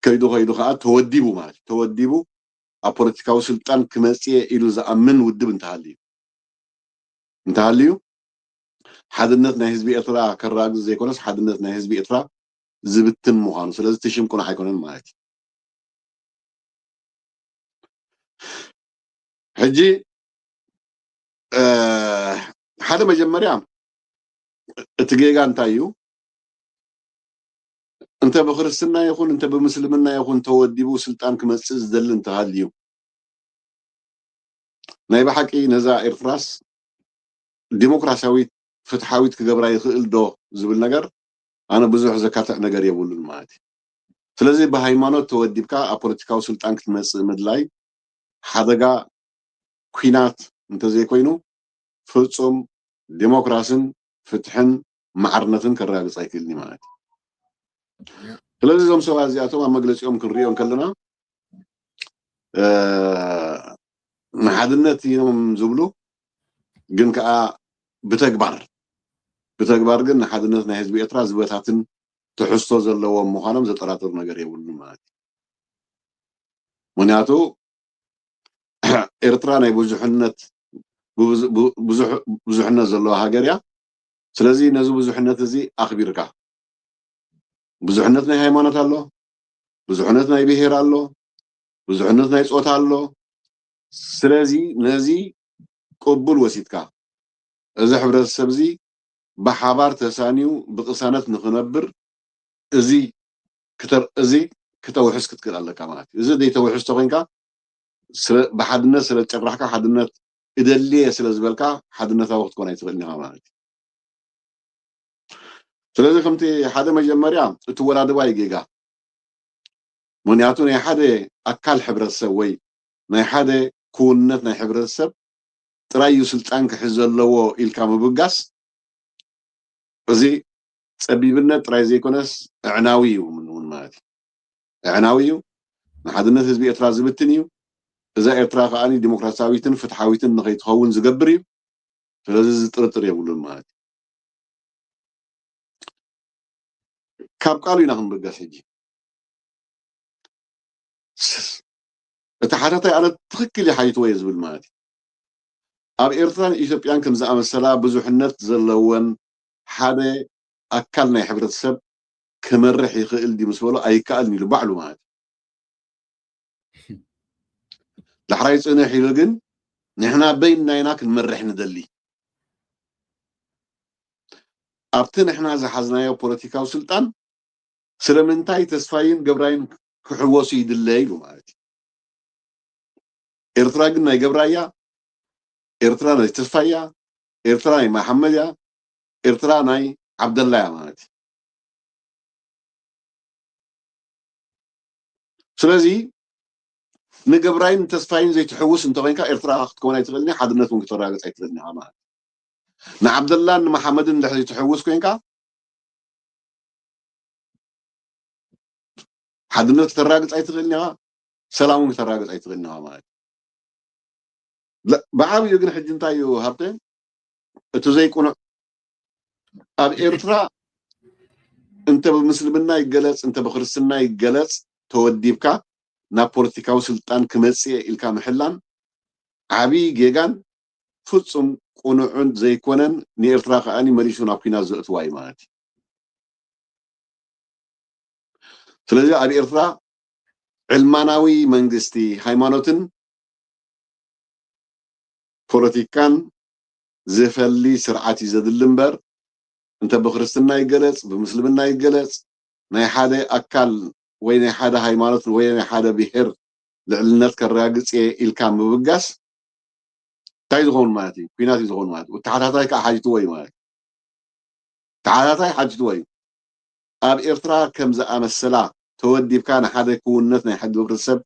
ከይዱ ከይዱ ከዓ ተወዲቡ ማለት እዩ። ተወዲቡ ኣብ ፖለቲካዊ ስልጣን ክመፅእ ኢሉ ዝኣምን ውድብ እንተሃልዩ እንተሃልዩ ሓድነት ናይ ህዝቢ ኤርትራ ከራግፅ ዘይኮነስ ሓድነት ናይ ህዝቢ ኤርትራ ዝብትን ምዃኑ። ስለዚ እቲ ሽም ቁኑዕ ኣይኮነን ማለት እዩ። ሕጂ ሓደ መጀመርያ እቲ ጌጋ እንታይ እዩ? እንተ ብክርስትና ይኹን እንተ ብምስልምና ይኹን ተወዲቡ ስልጣን ክመፅእ ዝደሊ እንተሃልዩ ናይ ብሓቂ ነዛ ኤርትራስ ዲሞክራሲያዊት ፍትሓዊት ክገብራ ይኽእል ዶ ዝብል ነገር ኣነ ብዙሕ ዘካትዕ ነገር የብሉን ማለት እዩ። ስለዚ ብሃይማኖት ተወዲብካ ኣብ ፖለቲካዊ ስልጣን ክትመፅእ ምድላይ ሓደጋ ኲናት እንተዘይኮይኑ ፍፁም ዲሞክራስን ፍትሕን ማዕርነትን ከረጋግፅ ኣይክእልን እዩ ማለት እዩ። ስለዚ እዞም ሰባት እዚኣቶም ኣብ መግለፂኦም ክንሪኦ ከለና ንሓድነት እዮም ዝብሉ፣ ግን ከዓ ብተግባር ብተግባር ግን ንሓድነት ናይ ህዝቢ ኤርትራ ዝበታትን ትሕዝቶ ዘለዎም ምዃኖም ዘጠራጥር ነገር የብሉን ማለት እዩ። ምክንያቱ ኤርትራ ናይ ብዙሕነት ብዙሕነት ዘለዋ ሃገር እያ። ስለዚ ነዚ ብዙሕነት እዚ ኣኽቢርካ ብዙሕነት ናይ ሃይማኖት ኣሎ፣ ብዙሕነት ናይ ብሄር ኣሎ፣ ብዙሕነት ናይ ፆታ ኣሎ። ስለዚ ነዚ ቅቡል ወሲድካ እዚ ሕብረተሰብ እዚ ብሓባር ተሳንዩ ብቅሳነት ንክነብር እዚ እዚ ክተውሕስ ክትክእል ኣለካ ማለት እዩ። እዚ ዘይተውሕስ ተኮይንካ ብሓድነት ስለ ዝጨራሕካ ሓድነት እደልየ ስለ ዝበልካ ሓድነታዊ ክትኮን ኣይትኽእልን ኢኻ ማለት እዩ። ስለዚ ከምቲ ሓደ መጀመርያ እትወዳድባ እዩ ጌጋ። ምክንያቱ ናይ ሓደ ኣካል ሕብረተሰብ ወይ ናይ ሓደ ክውንነት ናይ ሕብረተሰብ ጥራይ እዩ ስልጣን ክሕዝ ዘለዎ ኢልካ ምብጋስ እዚ ፀቢብነት ጥራይ ዘይኮነስ እዕናዊ እዩ እውን ማለት እዩ። እዕናዊ እዩ። ንሓድነት ህዝቢ ኤርትራ ዝብትን እዩ። እዛ ኤርትራ ከዓ ዲሞክራሲያዊትን ፍትሓዊትን ንኸይትኸውን ዝገብር እዩ። ስለዚ እዚ ጥርጥር የብሉን ማለት እዩ። ካብ ቃሉ ኢና ክንብገስ ሕጂ። እቲ ሓተታይ ኣነ ትኽክል ይሓይትዎ እየ ዝብል ማለት እዩ። ኣብ ኤርትራን ኢትዮጵያን ከም ዝኣመሰላ ብዙሕነት ዘለወን ሓደ ኣካል ናይ ሕብረተሰብ ክመርሕ ይኽእል ድዩ ምስ በሎ ኣይከኣልን ኢሉ ባዕሉ ማለት እዩ። ዳሕራይ ጽንሕ ኢሉ ግን ንሕና በይንና ኢና ክንመርሕ ንደሊ። ኣብቲ ንሕና ዝሓዝናዮ ፖለቲካዊ ስልጣን ስለምንታይ ተስፋይን ገብራይን ክሕወሱ ይድለ ኢሉ ማለት እዩ። ኤርትራ ግን ናይ ገብራያ፣ ኤርትራ ናይ ተስፋያ፣ ኤርትራ ናይ መሓመድያ፣ ኤርትራ ናይ ዓብደላያ ማለት እዩ። ስለዚ ንገብራይን ተስፋይን ዘይትሕውስ እንተኮይንካ ኤርትራ ክትከውን ኣይትኽእልን፣ ሓድነት እውን ክተረጋግጽ ኣይትኽእልን ኢኻ ማለት እዩ። ንዓብደላን ንመሓመድን እንድሕር ዘይትሕውስ ኮይንካ ሓድነት ክተረጋግጽ ኣይትኽእልን ኢኻ፣ ሰላም እውን ክተረጋግጽ ኣይትኽእልን ኢኻ ማለት እዩ። ለ- ብዓብዩ ግን ሕጂ እንታይ እዩ ሃብተ፣ እቲ ዘይቁኑዕ ኣብ ኤርትራ እንተ ብምስልምና ይገለጽ እንተ ብክርስትና ይገለጽ ተወዲብካ ናብ ፖለቲካዊ ስልጣን ክመጽእ ኢልካ ምሕላን ዓብዪ ጌጋን ፍጹም ቁኑዕን ዘይኮነን፣ ንኤርትራ ከኣ መሊሱ ናብ ኲናት ዘእትዋ እዩ ማለት እዩ። ስለዚ ኣብ ኤርትራ ዕልማናዊ መንግስቲ ሃይማኖትን ፖለቲካን ዝፈሊ ስርዓት እዩ ዘድሊ እምበር፣ እንተ ብክርስትና ይገለጽ ብምስልምና ይገለጽ ናይ ሓደ ኣካል ወይ ናይ ሓደ ሃይማኖት ወይ ናይ ሓደ ብሄር ልዕልነት ከረጋግጽ እየ ኢልካ ምብጋስ እንታይ ዝኸውን ማለት እዩ? ኲናት እዩ ዝኸውን ማለት እዩ። ተሓታታይ ከዓ ሓቲትዎ እዩ ማለት እዩ። ተሓታታይ ሓቲትዎ እዩ። ኣብ ኤርትራ ከም ዝኣመሰላ ተወዲብካ ንሓደ ክውንነት ናይ ሓደ ሕብረተሰብ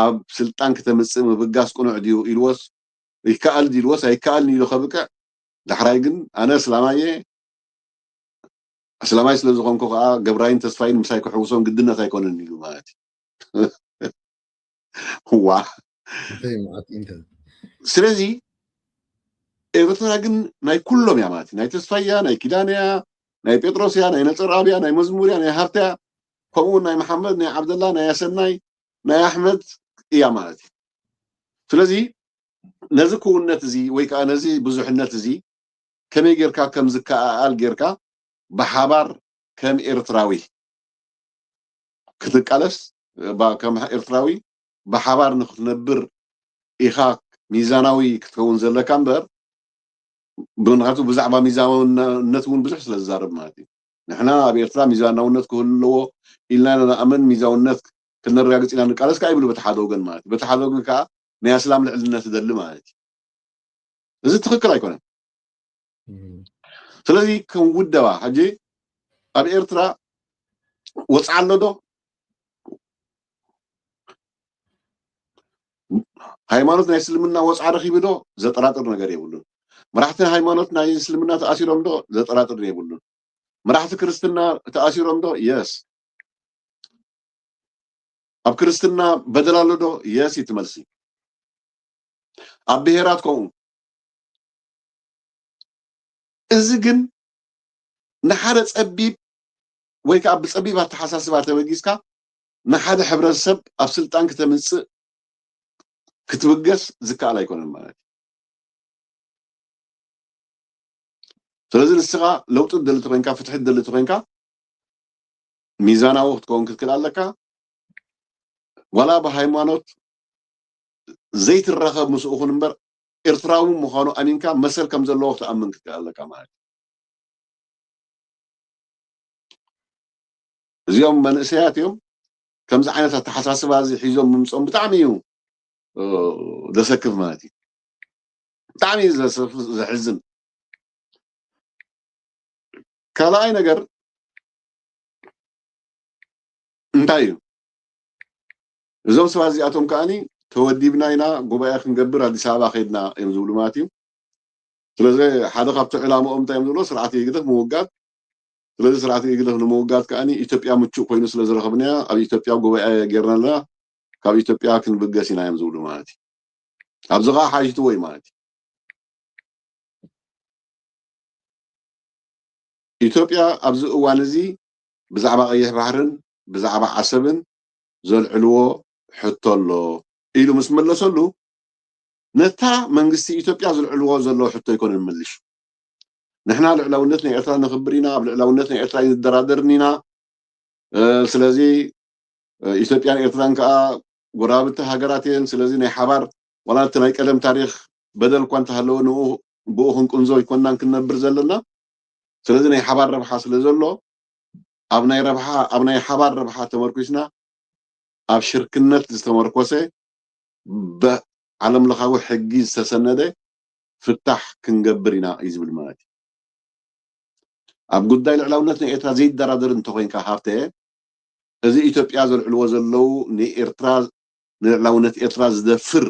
ኣብ ስልጣን ክተምፅእ ምብጋስ ቅኑዕ ድዩ ኢልዎስ ይከኣል ድዩ ኢልዎስ ኣይከኣልን ኢሉ ከብቅዕ ዳሕራይ ግን ኣነ እስላማየ እስላማይ ስለ ዝኾንኩ ከዓ ገብራይን ተስፋይን ምሳይ ክሕውሶም ግድነት ኣይኮነን ኢሉ ማለት እዩ። ዋ ስለዚ ኤርትራ ግን ናይ ኩሎም እያ ማለት እዩ። ናይ ተስፋያ ናይ ኪዳንያ ናይ ጴጥሮስያ ናይ ነፀርኣብያ ናይ መዝሙርያ ናይ ሃብተያ ከምኡ ናይ መሓመድ ናይ ዓብደላ ናይ ኣሰናይ ናይ ኣሕመድ እያ ማለት እዩ። ስለዚ ነዚ ክውነት እዚ ወይ ከዓ ነዚ ብዙሕነት እዚ ከመይ ጌርካ ከም ዝከኣኣል ጌርካ ብሓባር ከም ኤርትራዊ ክትቃለስ ባ- ከም ኤርትራዊ ብሓባር ንክትነብር ኢኻ ሚዛናዊ ክትከውን ዘለካ እምበር ምክንያቱ ብዛዕባ ሚዛናውነት እውን ብዙሕ ስለ ዝዛረብ ማለት እዩ። ንሕና ኣብ ኤርትራ ሚዛናውነት ክህሉ ኣለዎ ኢልና ንኣምን ሚዛውነት ክነረጋግፅ ኢና ንቃለስ ከዓ ይብሉ በቲ ሓደ ወገን ማለት እዩ። በቲ ሓደ ወገን ከዓ ናይ ኣስላም ልዕልነት ይደሊ ማለት እዩ። እዚ ትኽክል ኣይኮነን። ስለዚ ከም ውደባ ሕጂ ኣብ ኤርትራ ወፅዓ ኣሎ ዶ? ሃይማኖት ናይ እስልምና ወፅዓ ረኪቡ ዶ? ዘጠራጥር ነገር የብሉን። መራሕቲ ሃይማኖት ናይ እስልምና ተኣሲሮም ዶ? ዘጠራጥር የብሉን። መራሕቲ ክርስትና ተኣሲሮም ዶ? የስ። ኣብ ክርስትና በደል ኣሎ ዶ? የስ እዩ እቲ መልሲ። ኣብ ብሄራት ከምኡ። እዚ ግን ንሓደ ፀቢብ ወይ ከዓ ብፀቢብ ኣተሓሳስባ ተበጊስካ ንሓደ ሕብረተሰብ ኣብ ስልጣን ክተምፅእ ክትብገስ ዝከኣል ኣይኮነን ማለት እዩ። ስለዚ ንስኻ ለውጢ ትደሊ ተኮይንካ ፍትሒ ትደሊ ተኮይንካ ሚዛናዊ ክትከውን ክትክእል ኣለካ። ዋላ ብሃይማኖት ዘይትራኸብ ምስኡ ኩን እምበር ኤርትራዊ ምዃኑ ኣሚንካ መሰል ከም ዘለዎ ክትኣምን ክትክእል ኣለካ ማለት እዩ። እዚኦም መንእሰያት እዮም። ከምዚ ዓይነት ኣተሓሳስባ እዚ ሒዞም ምምፅኦም ብጣዕሚ እዩ ዘሰክፍ ማለት እዩ። ብጣዕሚ እዩ ዘሕዝን። ካልኣይ ነገር እንታይ እዩ? እዞም ሰባት እዚኣቶም ከዓኒ ተወዲብና ኢና ጉባኤ ክንገብር ኣዲስ ኣበባ ከይድና እዮም ዝብሉ ማለት እዩ። ስለዚ ሓደ ካብቲ ዕላምኦም እንታይ እዮም ዝብሎ ስርዓት ህግደፍ ምውጋድ። ስለዚ ስርዓት ህግደፍ ንምውጋድ ከዓኒ ኢትዮጵያ ምቹእ ኮይኑ ስለ ዝረኸብናያ ኣብ ኢትዮጵያ ጉባኤ ጌርና ኣለና ካብ ኢትዮጵያ ክንብገስ ኢና እዮም ዝብሉ ማለት እዩ። ኣብዚ ከዓ ሓይትዎ እዩ ማለት እዩ። ኢትዮጵያ ኣብዚ እዋን እዚ ብዛዕባ ቀይሕ ባሕርን ብዛዕባ ዓሰብን ዘልዕልዎ ሕቶ ኣሎ ኢሉ ምስ መለሰሉ፣ ነታ መንግስቲ ኢትዮጵያ ዘልዕልዎ ዘለዉ ሕቶ ኣይኮነን መሊሱ። ንሕና ልዕላውነት ናይ ኤርትራ ነኽብር ኢና፣ ኣብ ልዕላውነት ናይ ኤርትራ ኣይንደራደርን ኢና። ስለዚ ኢትዮጵያን ኤርትራን ከዓ ጎረባብቲ ሃገራት እየን። ስለዚ ናይ ሓባር ዋላ እቲ ናይ ቀደም ታሪኽ በደል እኳ እንተሃለወ ንኡ ብኡ ክንቅንዞ ኣይኮናን ክንነብር ዘለና። ስለዚ ናይ ሓባር ረብሓ ስለ ዘሎ ኣብ ናይ ረብሓ ኣብ ናይ ሓባር ረብሓ ተመርኩስና ኣብ ሽርክነት ዝተመርኮሰ ብዓለም ለኻዊ ሕጊ ዝተሰነደ ፍታሕ ክንገብር ኢና እዩ ዝብል ማለት እዩ። ኣብ ጉዳይ ልዕላውነት ናይ ኤርትራ ዘይደራደር እንተኮይንካ ሃብተ፣ እዚ ኢትዮጵያ ዘልዕልዎ ዘለዉ ንኤርትራ ንልዕላውነት ኤርትራ ዝደፍር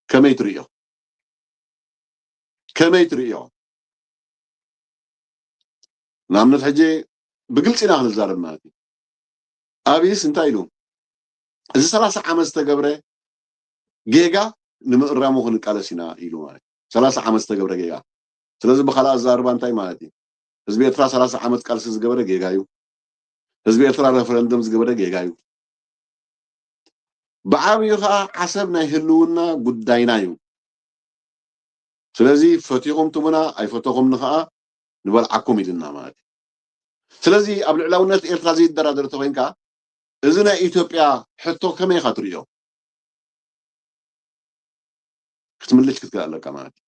ከመይ ትርእዮ? ከመይ ትርእዮ? ንኣብነት ሕጂ ብግልፂ ኢና ክንዛረብ ማለት እዩ። ኣብይስ እንታይ ኢሉ? እዚ ሰላሳ ዓመት ዝተገብረ ጌጋ ንምእራሙ ክንቃለስ ኢና ኢሉ ማለት እዩ። ሰላሳ ዓመት ዝተገብረ ጌጋ። ስለዚ ብካልእ ኣዛርባ እንታይ ማለት እዩ? ህዝቢ ኤርትራ ሰላሳ ዓመት ቃልሲ ዝገበረ ጌጋ እዩ። ህዝቢ ኤርትራ ረፈረንደም ዝገበረ ጌጋ እዩ። ብዓብዩ ከዓ ዓሰብ ናይ ህልውና ጉዳይና እዩ። ስለዚ ፈቲኹም ትሙና ኣይፈተኹም ንኸዓ ንበልዓኩም ኢልና ማለት እዩ። ስለዚ ኣብ ልዕላውነት ኤርትራ ዘይደራደር ተኮይንካ እዚ ናይ ኢትዮጵያ ሕቶ ከመይ ኢኻ ትርእዮ? ክትምልሽ ክትክእል ኣለካ ማለት እዩ።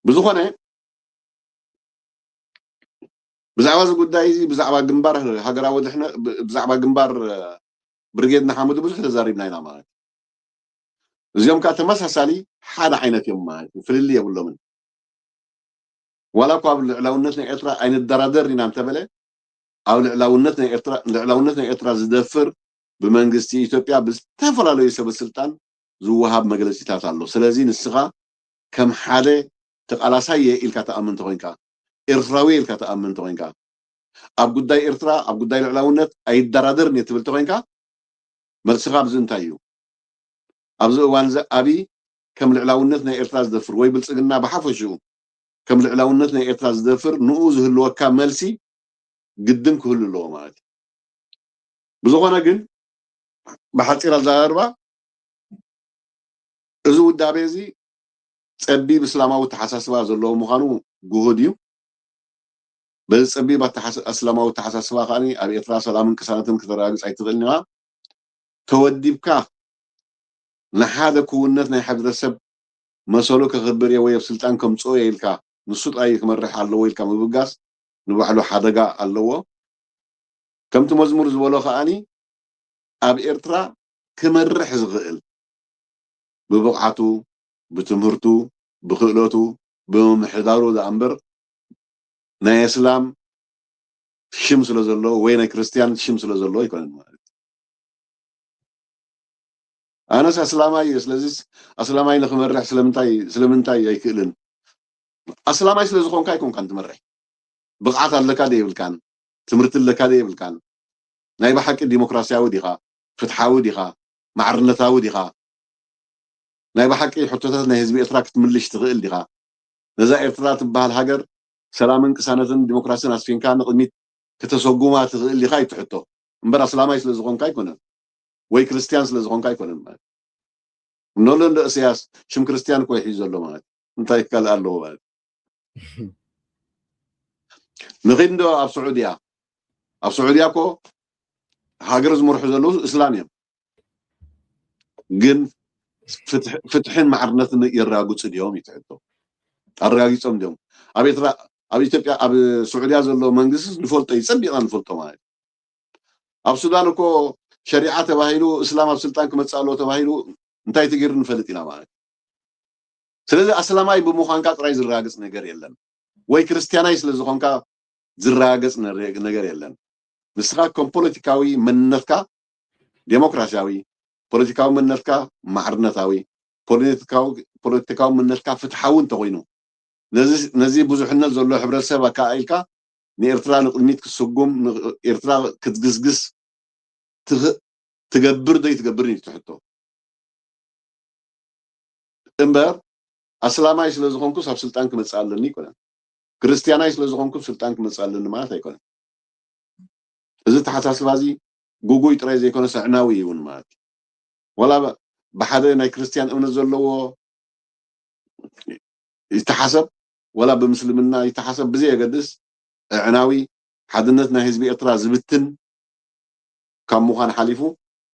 ብዝኾነ ብዛዕባ እዚ ጉዳይ እዚ ብዛዕባ ግንባር ሃገራዊ ድሕነ ብዛዕባ ግንባር ብርጌድ ንሓመዱ ብዙሕ ተዛሪብና ኢና ማለት እዩ። እዚኦም ከዓ ተመሳሳሊ ሓደ ዓይነት እዮም ማለት እዩ። ፍልልይ የብሎምን። ዋላ እኳ ኣብ ልዕላውነት ናይ ኤርትራ ኣይንደራደር ኢና እንተበለ ኣብ ልዕላውነት ናይ ኤርትራ ልዕላውነት ናይ ኤርትራ ዝደፍር ብመንግስቲ ኢትዮጵያ ብዝተፈላለዩ ሰበ ስልጣን ዝወሃብ መግለፂታት ኣሎ። ስለዚ ንስኻ ከም ሓደ ተቃላሳይ እየ ኢልካ ተኣምን ተኮይንካ፣ ኤርትራዊ እየ ኢልካ ተኣምን ተኮይንካ፣ ኣብ ጉዳይ ኤርትራ ኣብ ጉዳይ ልዕላውነት ኣይደራደርን እየ ትብል ተኮይንካ፣ መልስኻ ኣብዚ እንታይ እዩ? ኣብዚ እዋን እዚ ኣብይ ከም ልዕላውነት ናይ ኤርትራ ዝደፍር ወይ ብልጽግና ብሓፈሽኡ ከም ልዕላውነት ናይ ኤርትራ ዝደፍር ንኡ ዝህልወካ መልሲ ግድን ክህሉ ኣለዎ ማለት እዩ። ብዝኾነ ግን ብሓፂር ኣዘራርባ እዚ ውዳቤ እዚ ጸቢብ እስላማዊ ኣተሓሳስባ ዘለዎ ምዃኑ ግሁድ እዩ። በዚ ጸቢብ ኣተሓስ- እስላማዊ ኣተሓሳስባ ከኣ ኣብ ኤርትራ ሰላምን ቅሳነትን ክተረጋግጽ ኣይትኽእልን ኢኻ። ተወዲብካ ንሓደ ክውንነት ናይ ሕብረተሰብ መሰሉ ከኽብር እየ ወይ ኣብ ስልጣን ከምጽኦ እየ ኢልካ ንሱ ጥራይ ክመርሕ ኣለዎ ኢልካ ምብጋስ ንባዕሉ ሓደጋ ኣለዎ። ከምቲ መዝሙር ዝበሎ ከኣኒ ኣብ ኤርትራ ክመርሕ ዝኽእል ብብቕዓቱ፣ ብትምህርቱ፣ ብክእለቱ፣ ብምምሕዳሩ ደኣ እምበር ናይ እስላም ሽም ስለ ዘለዎ ወይ ናይ ክርስትያን ሽም ስለ ዘለዎ ኣይኮነን ማለት እዩ። ኣነስ ኣስላማይ እየ፣ ስለዚስ ኣስላማይ ንክመርሕ ስለምንታይ ስለምንታይ ኣይክእልን? ኣስላማይ ስለ ዝኾንካ ኣይኮንካን ትመርሕ። ብቕዓት ኣለካ ዶ የብልካን? ትምህርቲ ኣለካ ዶ የብልካን? ናይ ብሓቂ ዲሞክራሲያዊ ዲኻ? ፍትሓዊ ዲኻ? ማዕርነታዊ ዲኻ? ናይ ብሓቂ ሕቶታት ናይ ህዝቢ ኤርትራ ክትምልሽ ትኽእል ዲኻ? ነዛ ኤርትራ ትበሃል ሃገር ሰላምን ቅሳነትን ዲሞክራስን ኣስፊንካ ንቕድሚት ከተሰጉማ ትኽእል ዲኻ እዩ እቲ ሕቶ። እምበር ኣስላማይ ስለ ዝኾንካ ኣይኮነን ወይ ክርስትያን ስለ ዝኾንካ ኣይኮነን ማለት። እነሎ እንዶ እስያስ ሽም ክርስትያን እኮ ይሒዙ ዘሎ ማለት እንታይ ካልእ ኣለዎ ማለት። ንኺድ እንዶ ኣብ ስዑድያ ኣብ ስዑድያ እኮ ሃገር ዝመርሑ ዘለዉ እስላም እዮም። ግን ፍትሕ- ፍትሕን ማዕርነትን የረጋግፁ ድዮም ይትሕቶ? ኣረጋጊፆም ድዮም? ኣብ ኤርትራ ኣብ ኢትዮጵያ ኣብ ስዑድያ ዘሎ መንግስቲ ንፈልጦ እዩ፣ ፀቢቕና ንፈልጦ ማለት እዩ። ኣብ ሱዳን እኮ ሸሪዓ ተባሂሉ እስላም ኣብ ስልጣን ክመፅእ ኣለዎ ተባሂሉ እንታይ ተገይሩ ንፈልጥ ኢና ማለት እዩ። ስለዚ ኣስላማይ ብምዃንካ ጥራይ ዝረጋገፅ ነገር የለን፣ ወይ ክርስትያናይ ስለ ዝኾንካ ዝረጋገፅ ነረ- ነገር የለን። ንስኻ ከም ፖለቲካዊ መንነትካ ዴሞክራሲያዊ፣ ፖለቲካዊ መንነትካ ማዕርነታዊ፣ ፖለቲካዊ ፖለቲካዊ መንነትካ ፍትሓዊ እንተኮይኑ ነዚ ነዚ ብዙሕነት ዘሎ ሕብረተሰብ ኣከኣኢልካ ንኤርትራ ንቕድሚት ክትስጉም ንኤርትራ ክትግስግስ ትኽ- ትገብር ዶ ይትገብርን እዩ ትሕቶ እምበር ኣስላማይ ስለ ዝኾንኩስ ኣብ ስልጣን ክመጽእ ኣለኒ ኣይኮነን። ክርስትያናይ ስለ ዝኾንኩ ስልጣን ክመጽእ ኣለኒ ማለት ኣይኮነን። እዚ ኣተሓሳስባ እዚ ጉጉይ ጥራይ ዘይኮነስ ኣዕናዊ እዩ እውን ማለት እዩ። ዋላ ብሓደ ናይ ክርስትያን እምነት ዘለዎ ይተሓሰብ፣ ዋላ ብምስልምና ይተሓሰብ፣ ብዘየገድስ ኣዕናዊ፣ ሓድነት ናይ ህዝቢ ኤርትራ ዝብትን ካብ ምዃን ሓሊፉ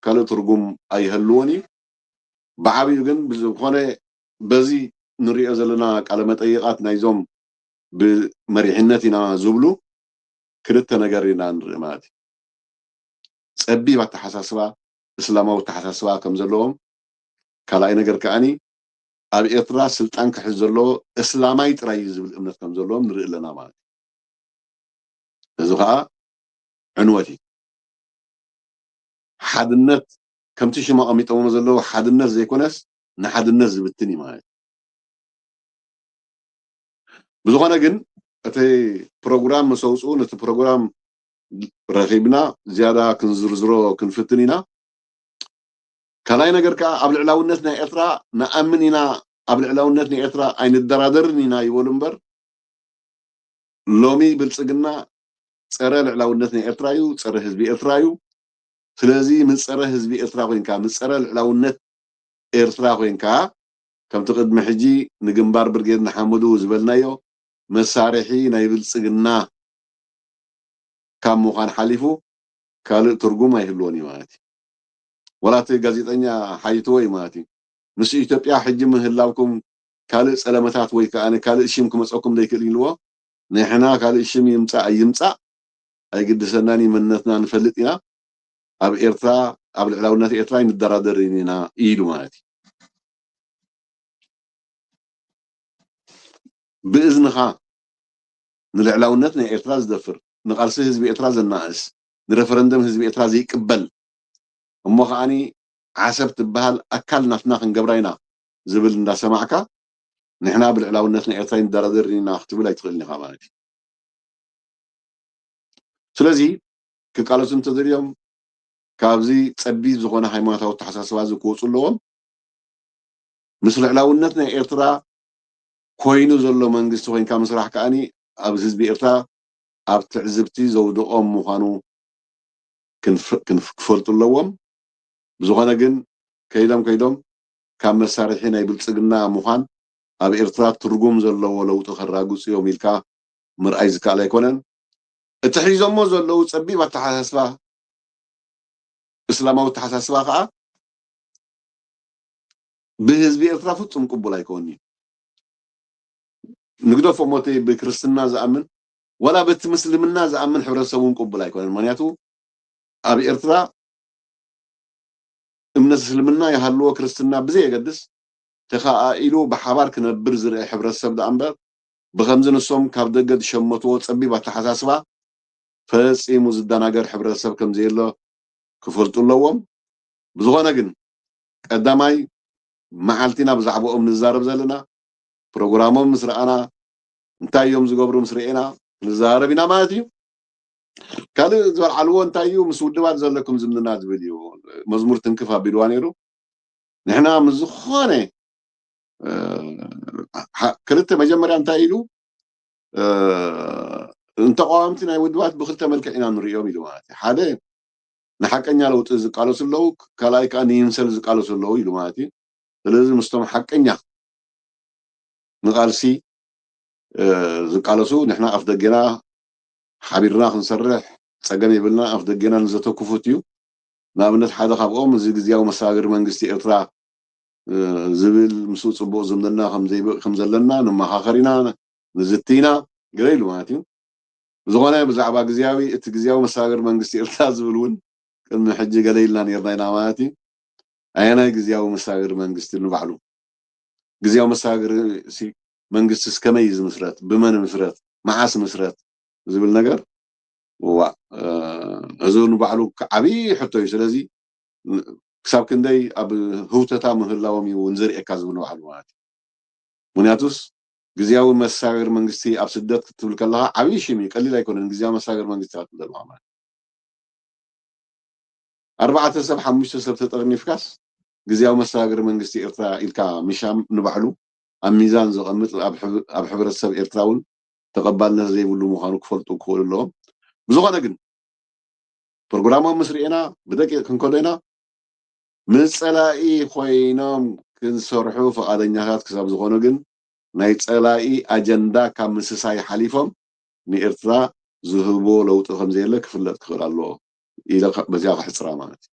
ካልእ ትርጉም ኣይህልዎን እዩ። ብዓብዩ ግን ብዝኾነ በዚ ንሪኦ ዘለና ቃለ መጠይቓት ናይዞም ብመሪሕነት ኢና ዝብሉ ክልተ ነገር ኢና ንርኢ ማለት እዩ። ጸቢብ ኣተሓሳስባ፣ እስላማዊ ኣተሓሳስባ ከም ዘለዎም፣ ካልኣይ ነገር ከኣኒ ኣብ ኤርትራ ስልጣን ክሕዝ ዘለዎ እስላማይ ጥራይ እዩ ዝብል እምነት ከም ዘለዎም ንርኢ ኣለና ማለት እዩ። እዚ ከዓ ዕንወት እዩ። ሓድነት ከምቲ ሽም ኣቐሚጦሞ ዘለዉ ሓድነት ዘይኮነስ ንሓድነት ዝብትን እዩ ማለት እዩ። ብዝኾነ ግን እቲ ፕሮግራም ምስ ኣውፅኡ ነቲ ፕሮግራም ረኺብና ዝያዳ ክንዝርዝሮ ክንፍትን ኢና። ካልኣይ ነገር ከዓ ኣብ ልዕላውነት ናይ ኤርትራ ንኣምን ኢና፣ ኣብ ልዕላውነት ናይ ኤርትራ ኣይንደራደርን ኢና ይበሉ እምበር ሎሚ ብልፅግና ፀረ ልዕላውነት ናይ ኤርትራ እዩ፣ ፀረ ህዝቢ ኤርትራ እዩ። ስለዚ ምፀረ ህዝቢ ኤርትራ ኮይንካ፣ ምፀረ ልዕላውነት ኤርትራ ኮይንካ፣ ከምቲ ቅድሚ ሕጂ ንግንባር ብርጌድ ንሓመዱ ዝበልናዮ መሳርሒ ናይ ብልፅግና ካብ ምዃን ሓሊፉ ካልእ ትርጉም ኣይህልዎን እዩ ማለት እዩ። ወላ እቲ ጋዜጠኛ ሓይትዎ እዩ ማለት እዩ። ምስ ኢትዮጵያ ሕጂ ምህላውኩም ካልእ ጸለመታት ወይ ከኣ ካልእ ሽም ክመጸኩም ዘይክእል ኢልዎ። ንሕና ካልእ ሽም ይምጻእ ኣይምጻእ ኣይግድሰናን እዩ፣ መንነትና ንፈልጥ ኢና። ኣብ ኤርትራ፣ ኣብ ልዕላውነት ኤርትራ ኣይንደራደርን ኢና ኢሉ ማለት እዩ። ብእዝንኻ ንልዕላውነት ናይ ኤርትራ ዝደፍር፣ ንቃልሲ ህዝቢ ኤርትራ ዘናእስ፣ ንረፈረንደም ህዝቢ ኤርትራ ዘይቅበል፣ እሞ ከዓኒ ዓሰብ ትበሃል ኣካል ናትና ክንገብራ ኢና ዝብል እንዳሰማዕካ፣ ንሕና ብልዕላውነት ናይ ኤርትራ ኣይንደራደርን ኢና ክትብል ኣይትኽእልን ኢኻ ማለት እዩ። ስለዚ ክቃለሱ እንተደልዮም ካብዚ ጸቢብ ዝኾነ ሃይማኖታዊ ኣተሓሳስባ እዚ ክወፁ ኣለዎም። ምስ ልዕላውነት ናይ ኤርትራ ኮይኑ ዘሎ መንግስቲ ኮይንካ ምስራሕ ከኣኒ ኣብ ህዝቢ ኤርትራ ኣብ ትዕዝብቲ ዘውድቖም ምዃኑ ክንፍ-፣ ክንፍ-፣ ክፈልጡ ኣለዎም። ብዝኾነ ግን ከይዶም ከይዶም ካብ መሳርሒ ናይ ብልጽግና ምዃን ኣብ ኤርትራ ትርጉም ዘለዎ ለውጢ ከራግጹ እዮም ኢልካ ምርኣይ ዝከኣል ኣይኮነን። እቲ ሒዞሞ ዘለዉ ጸቢብ ኣተሓሳስባ፣ እስላማዊ ኣተሓሳስባ ከኣ ብህዝቢ ኤርትራ ፍጹም ቅቡል ኣይኮን እዩ። ንግደፎ እሞ እቲ ብክርስትና ዝኣምን ዋላ በቲ ምስልምና ዝኣምን ሕብረተሰብ እውን ቅቡል ኣይኮነን። ምክንያቱ ኣብ ኤርትራ እምነት እስልምና ይሃልዎ ክርስትና ብዘየገድስ ተኸኣኢሉ ብሓባር ክነብር ዝርአ ሕብረተሰብ ደኣ እምበር ብኸምዚ ንሶም ካብ ደገ ዝሸመትዎ ጸቢብ ኣተሓሳስባ ፈጺሙ ዝደናገር ሕብረተሰብ ከም ዘየሎ ክፈልጡ ኣለዎም። ብዝኾነ ግን ቀዳማይ መዓልቲ ኢና ብዛዕባኦም ንዛረብ ዘለና። ፕሮግራሞም ምስ ረኣና እንታይ እዮም ዝገብሩ ምስ ርኤና ክንዛረብ ኢና ማለት እዩ። ካልእ ዝበልዓልዎ እንታይ እዩ? ምስ ውድባት ዘለኩም ዝምድና ዝብል እዩ። መዝሙር ትንክፍ ኣቢልዋ ነይሩ። ንሕና ምስ ዝኾነ፣ እ፣ ሓ-፣ ክልተ መጀመርያ እንታይ ኢሉ? እ፣ ንተቃወምቲ ናይ ውድባት ብክልተ መልክዕ ኢና ንርእዮም ኢሉ ማለት እዩ። ሓደ ንሓቀኛ ለውጢ ዝቃለሱ ኣለዉ፣ ካልኣይ ከኣ ንይምሰል ዝቃለሱ ኣለዉ ኢሉ ማለት እዩ። ስለዚ ምስቶም ሓቀኛ ንቃልሲ፣ እ፣ ዝቃለሱ ንሕና ኣፍ ደገና ሓቢርና ክንሰርሕ ጸገም የብልና፣ ኣፍ ደገና ንዘተኩፉት እዩ። ንኣብነት ሓደ ካብኦም እዚ ግዝያዊ መሰጋገሪ መንግስቲ ኤርትራ፣ እ፣ ዝብል ምስኡ ጽቡቕ ዝምድና ከም ዘይብ-፣ ከም ዘለና ንመኻኸር ኢና፣ ንዝቲ ኢና፣ ገለ ኢሉ ማለት እዩ። ብዝኾነ ብዛዕባ ግዝያዊ፣ እቲ ግዝያዊ መሰጋገሪ መንግስቲ ኤርትራ ዝብል እውን ቅድሚ ሕጂ ገለ ኢልና ነይርና ኢና ማለት እዩ። ኣየናይ ግዝያዊ መሰጋገሪ መንግስቲ ንባዕሉ? ግዝያዊ መሰጋገሪ ሲ-፣ መንግስቲ እስከመይ እዩ ዝምስረት? ብመን ይምስረት? መዓስ ይምስረት? ዝብል ነገር፣ እዋ፣ እ፣ እዚ ንባዕሉ ዓብዪ ሕቶ እዩ። ስለዚ ን-፣ ክሳብ ክንደይ ኣብ ህውተታ ምህላዎም እዩ እውን ዘርእየካ ዝብል ንባዕሉ ማለት እዩ። ምክንያቱስ ግዝያዊ መሰጋገሪ መንግስቲ ኣብ ስደት ክትብል ከለኻ ዓብዪ ሽም እዩ፣ ቀሊል ኣይኮነን። ግዝያዊ መሰጋገሪ መንግስቲ ክትብል ዘለኻ ማለት ኣርባዕተ ሰብ፣ ሓሙሽተ ሰብ ተጠርኒፍካስ ግዝያዊ መሰጋገሪ መንግስቲ ኤርትራ ኢልካ ምሻም ንባዕሉ ኣብ ሚዛን ዘቐምጥ ኣብ ሕብረተሰብ ኤርትራ እውን ተቐባልነት ዘይብሉ ምዃኑ ክፈልጡ ክኽእሉ ኣለዎም። ብዝኾነ ግን ፕሮግራሞም ምስ ርኤና ብደቂቕ ክንከዶ ኢና። ምስ ጸላኢ ኮይኖም ክንሰርሑ ፍቓደኛታት ክሳብ ዝኾኑ ግን ናይ ጸላኢ ኣጀንዳ ካብ ምስሳይ ሓሊፎም ንኤርትራ ዝህቦ ለውጢ ከምዘየለ ክፍለጥ ክኽእል ኣለዎ ኢለ በዚኣ ክሕጽራ ማለት እዩ።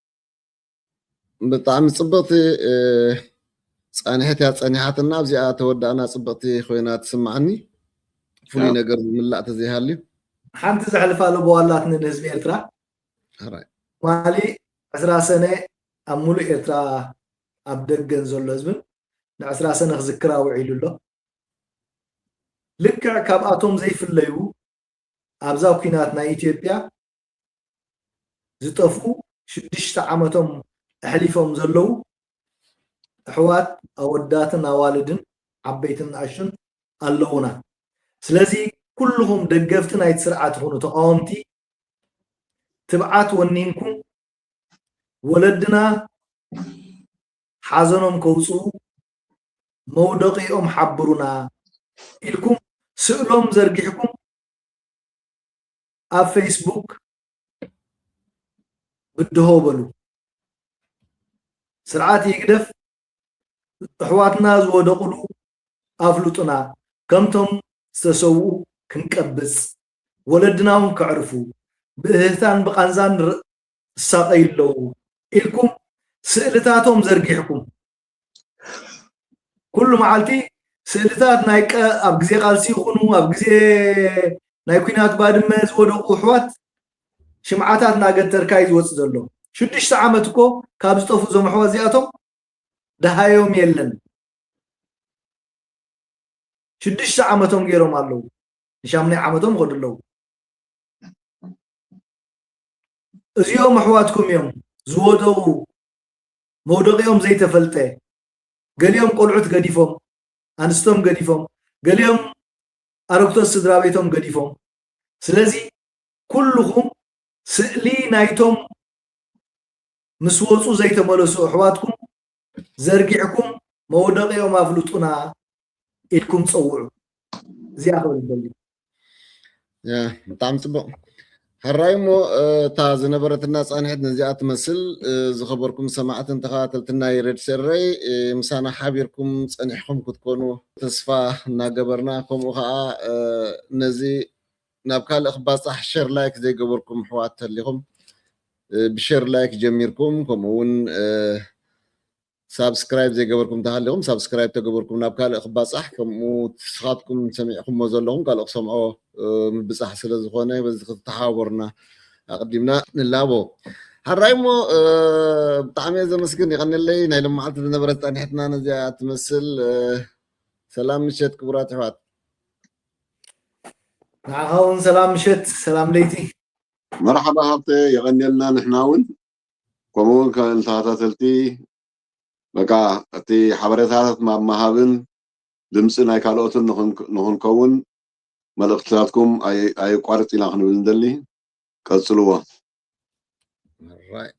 ብጣዕሚ ጽብቕቲ ጸኒሕት እያ ጸኒሓትና። ኣብዚኣ ተወዳእና ጽብቕቲ ኮይና ትስማዓኒ። ፍሉይ ነገር ዝምላእ ተዘይሃልዩ ሓንቲ ዘሕልፋ ለበዋ ኣላትኒ ንህዝቢ ኤርትራ። ማሊ ዕስራ ሰነ ኣብ ሙሉእ ኤርትራ ኣብ ደገን ዘሎ ህዝብን ንዕስራ ሰነ ክዝክራ ውዒሉ ኣሎ። ልክዕ ካብኣቶም ዘይፍለዩ ኣብዛ ኲናት ናይ ኢትዮጵያ ዝጠፍኡ ሽዱሽተ ዓመቶም ኣሕሊፎም ዘለዉ ኣሕዋት ኣወዳትን ኣዋልድን ዓበይትን ንኣሽቱን ኣለዉና። ስለዚ ኩልኹም ደገፍቲ ናይቲ ስርዓት ይኹኑ ተቓወምቲ ትብዓት ወኒንኩም ወለድና ሓዘኖም ከውፅኡ መውደቂኦም ሓብሩና ኢልኩም ስእሎም ዘርጊሕኩም ኣብ ፌስቡክ ብድሆ በሉ። ስርዓት ይግደፍ፣ ኣሕዋትና ዝወደቑሉ ኣፍልጡና፣ ከምቶም ዝተሰውኡ ክንቀብጽ፣ ወለድና እውን ከዕርፉ፣ ብእህህታን ብቓንዛን ዝሳቐዩ ኣለዉ ኢልኩም ስእልታቶም ዘርጊሕኩም ኩሉ መዓልቲ ስእልታት ናይ ኣብ ግዜ ቃልሲ ይኹኑ ኣብ ግዜ ናይ ኩናት ባድመ ዝወደቑ ኣሕዋት ሽምዓታት እናገተርካ እዩ ዝወፅእ ዘሎ። ሽዱሽተ ዓመት እኮ ካብ ዝጠፍኡ እዞም ኣሕዋት እዚኣቶም ደሃዮም የለን። ሽዱሽተ ዓመቶም ገይሮም ኣለዉ፣ ንሻምናይ ዓመቶም ይኸዱ ኣለዉ። እዚኦም ኣሕዋትኩም እዮም ዝወደቑ፣ መውደቂኦም ዘይተፈልጠ። ገሊኦም ቆልዑት ገዲፎም፣ ኣንስቶም ገዲፎም፣ ገሊኦም ኣረግቶት ስድራ ቤቶም ገዲፎም። ስለዚ ኩልኹም ስእሊ ናይቶም ምስ ወፁ ዘይተመለሱ ኣሕዋትኩም ዘርጊሕኩም መውደቂኦም ኣፍልጡና ኢልኩም ፀውዑ። እዚኣ ክብል ደሊ። ብጣዕሚ ፅቡቅ። ሕራይ እሞ እታ ዝነበረትና ፃንሒት ነዚኣ ትመስል። ዝኸበርኩም ሰማዕትን ተኸታተልትን ናይ ሬድ ሴረይ ምሳና ሓቢርኩም ፀኒሕኩም ክትኮኑ ተስፋ እናገበርና፣ ከምኡ ከዓ ነዚ ናብ ካልእ ክባፃሕ ሸር ላይክ ዘይገበርኩም ኣሕዋት ተሊኹም ብሸር ላይክ ጀሚርኩም፣ ከምኡ እውን ሳብስክራይብ ዘይገበርኩም ተሃሊኹም ሳብስክራይብ ተገበርኩም ናብ ካልእ ክባፃሕ፣ ከምኡ ንስኻትኩም ሰሚዕኩሞ ዘለኹም ካልእ ክሰምዖ ምብፃሕ ስለ ዝኾነ በዚ ክትተሓባበሩና ኣቐዲምና ንላቦ። ሓራይ እሞ ብጣዕሚ እየ ዘመስግን፣ ይቐንለይ። ናይ ሎማዓልቲ ዝነበረት ፃኒሕትና ነዚኣ ትመስል። ሰላም ምሸት ክቡራት ኣሕዋት። ንዓኻ እውን ሰላም ምሸት፣ ሰላም ለይቲ። መርሓባ ሃብተ፣ የቐንየልና። ንሕና እውን ከምኡ እውን ንተኸታተልቲ በቃ እቲ ሓበሬታታት ኣብ ምሃብን ድምፂ ናይ ካልኦትን ንኽንከውን መልእኽትታትኩም ኣየቋርፅ ኢና ክንብል ንደሊ። ቀፅልዎ። ራይ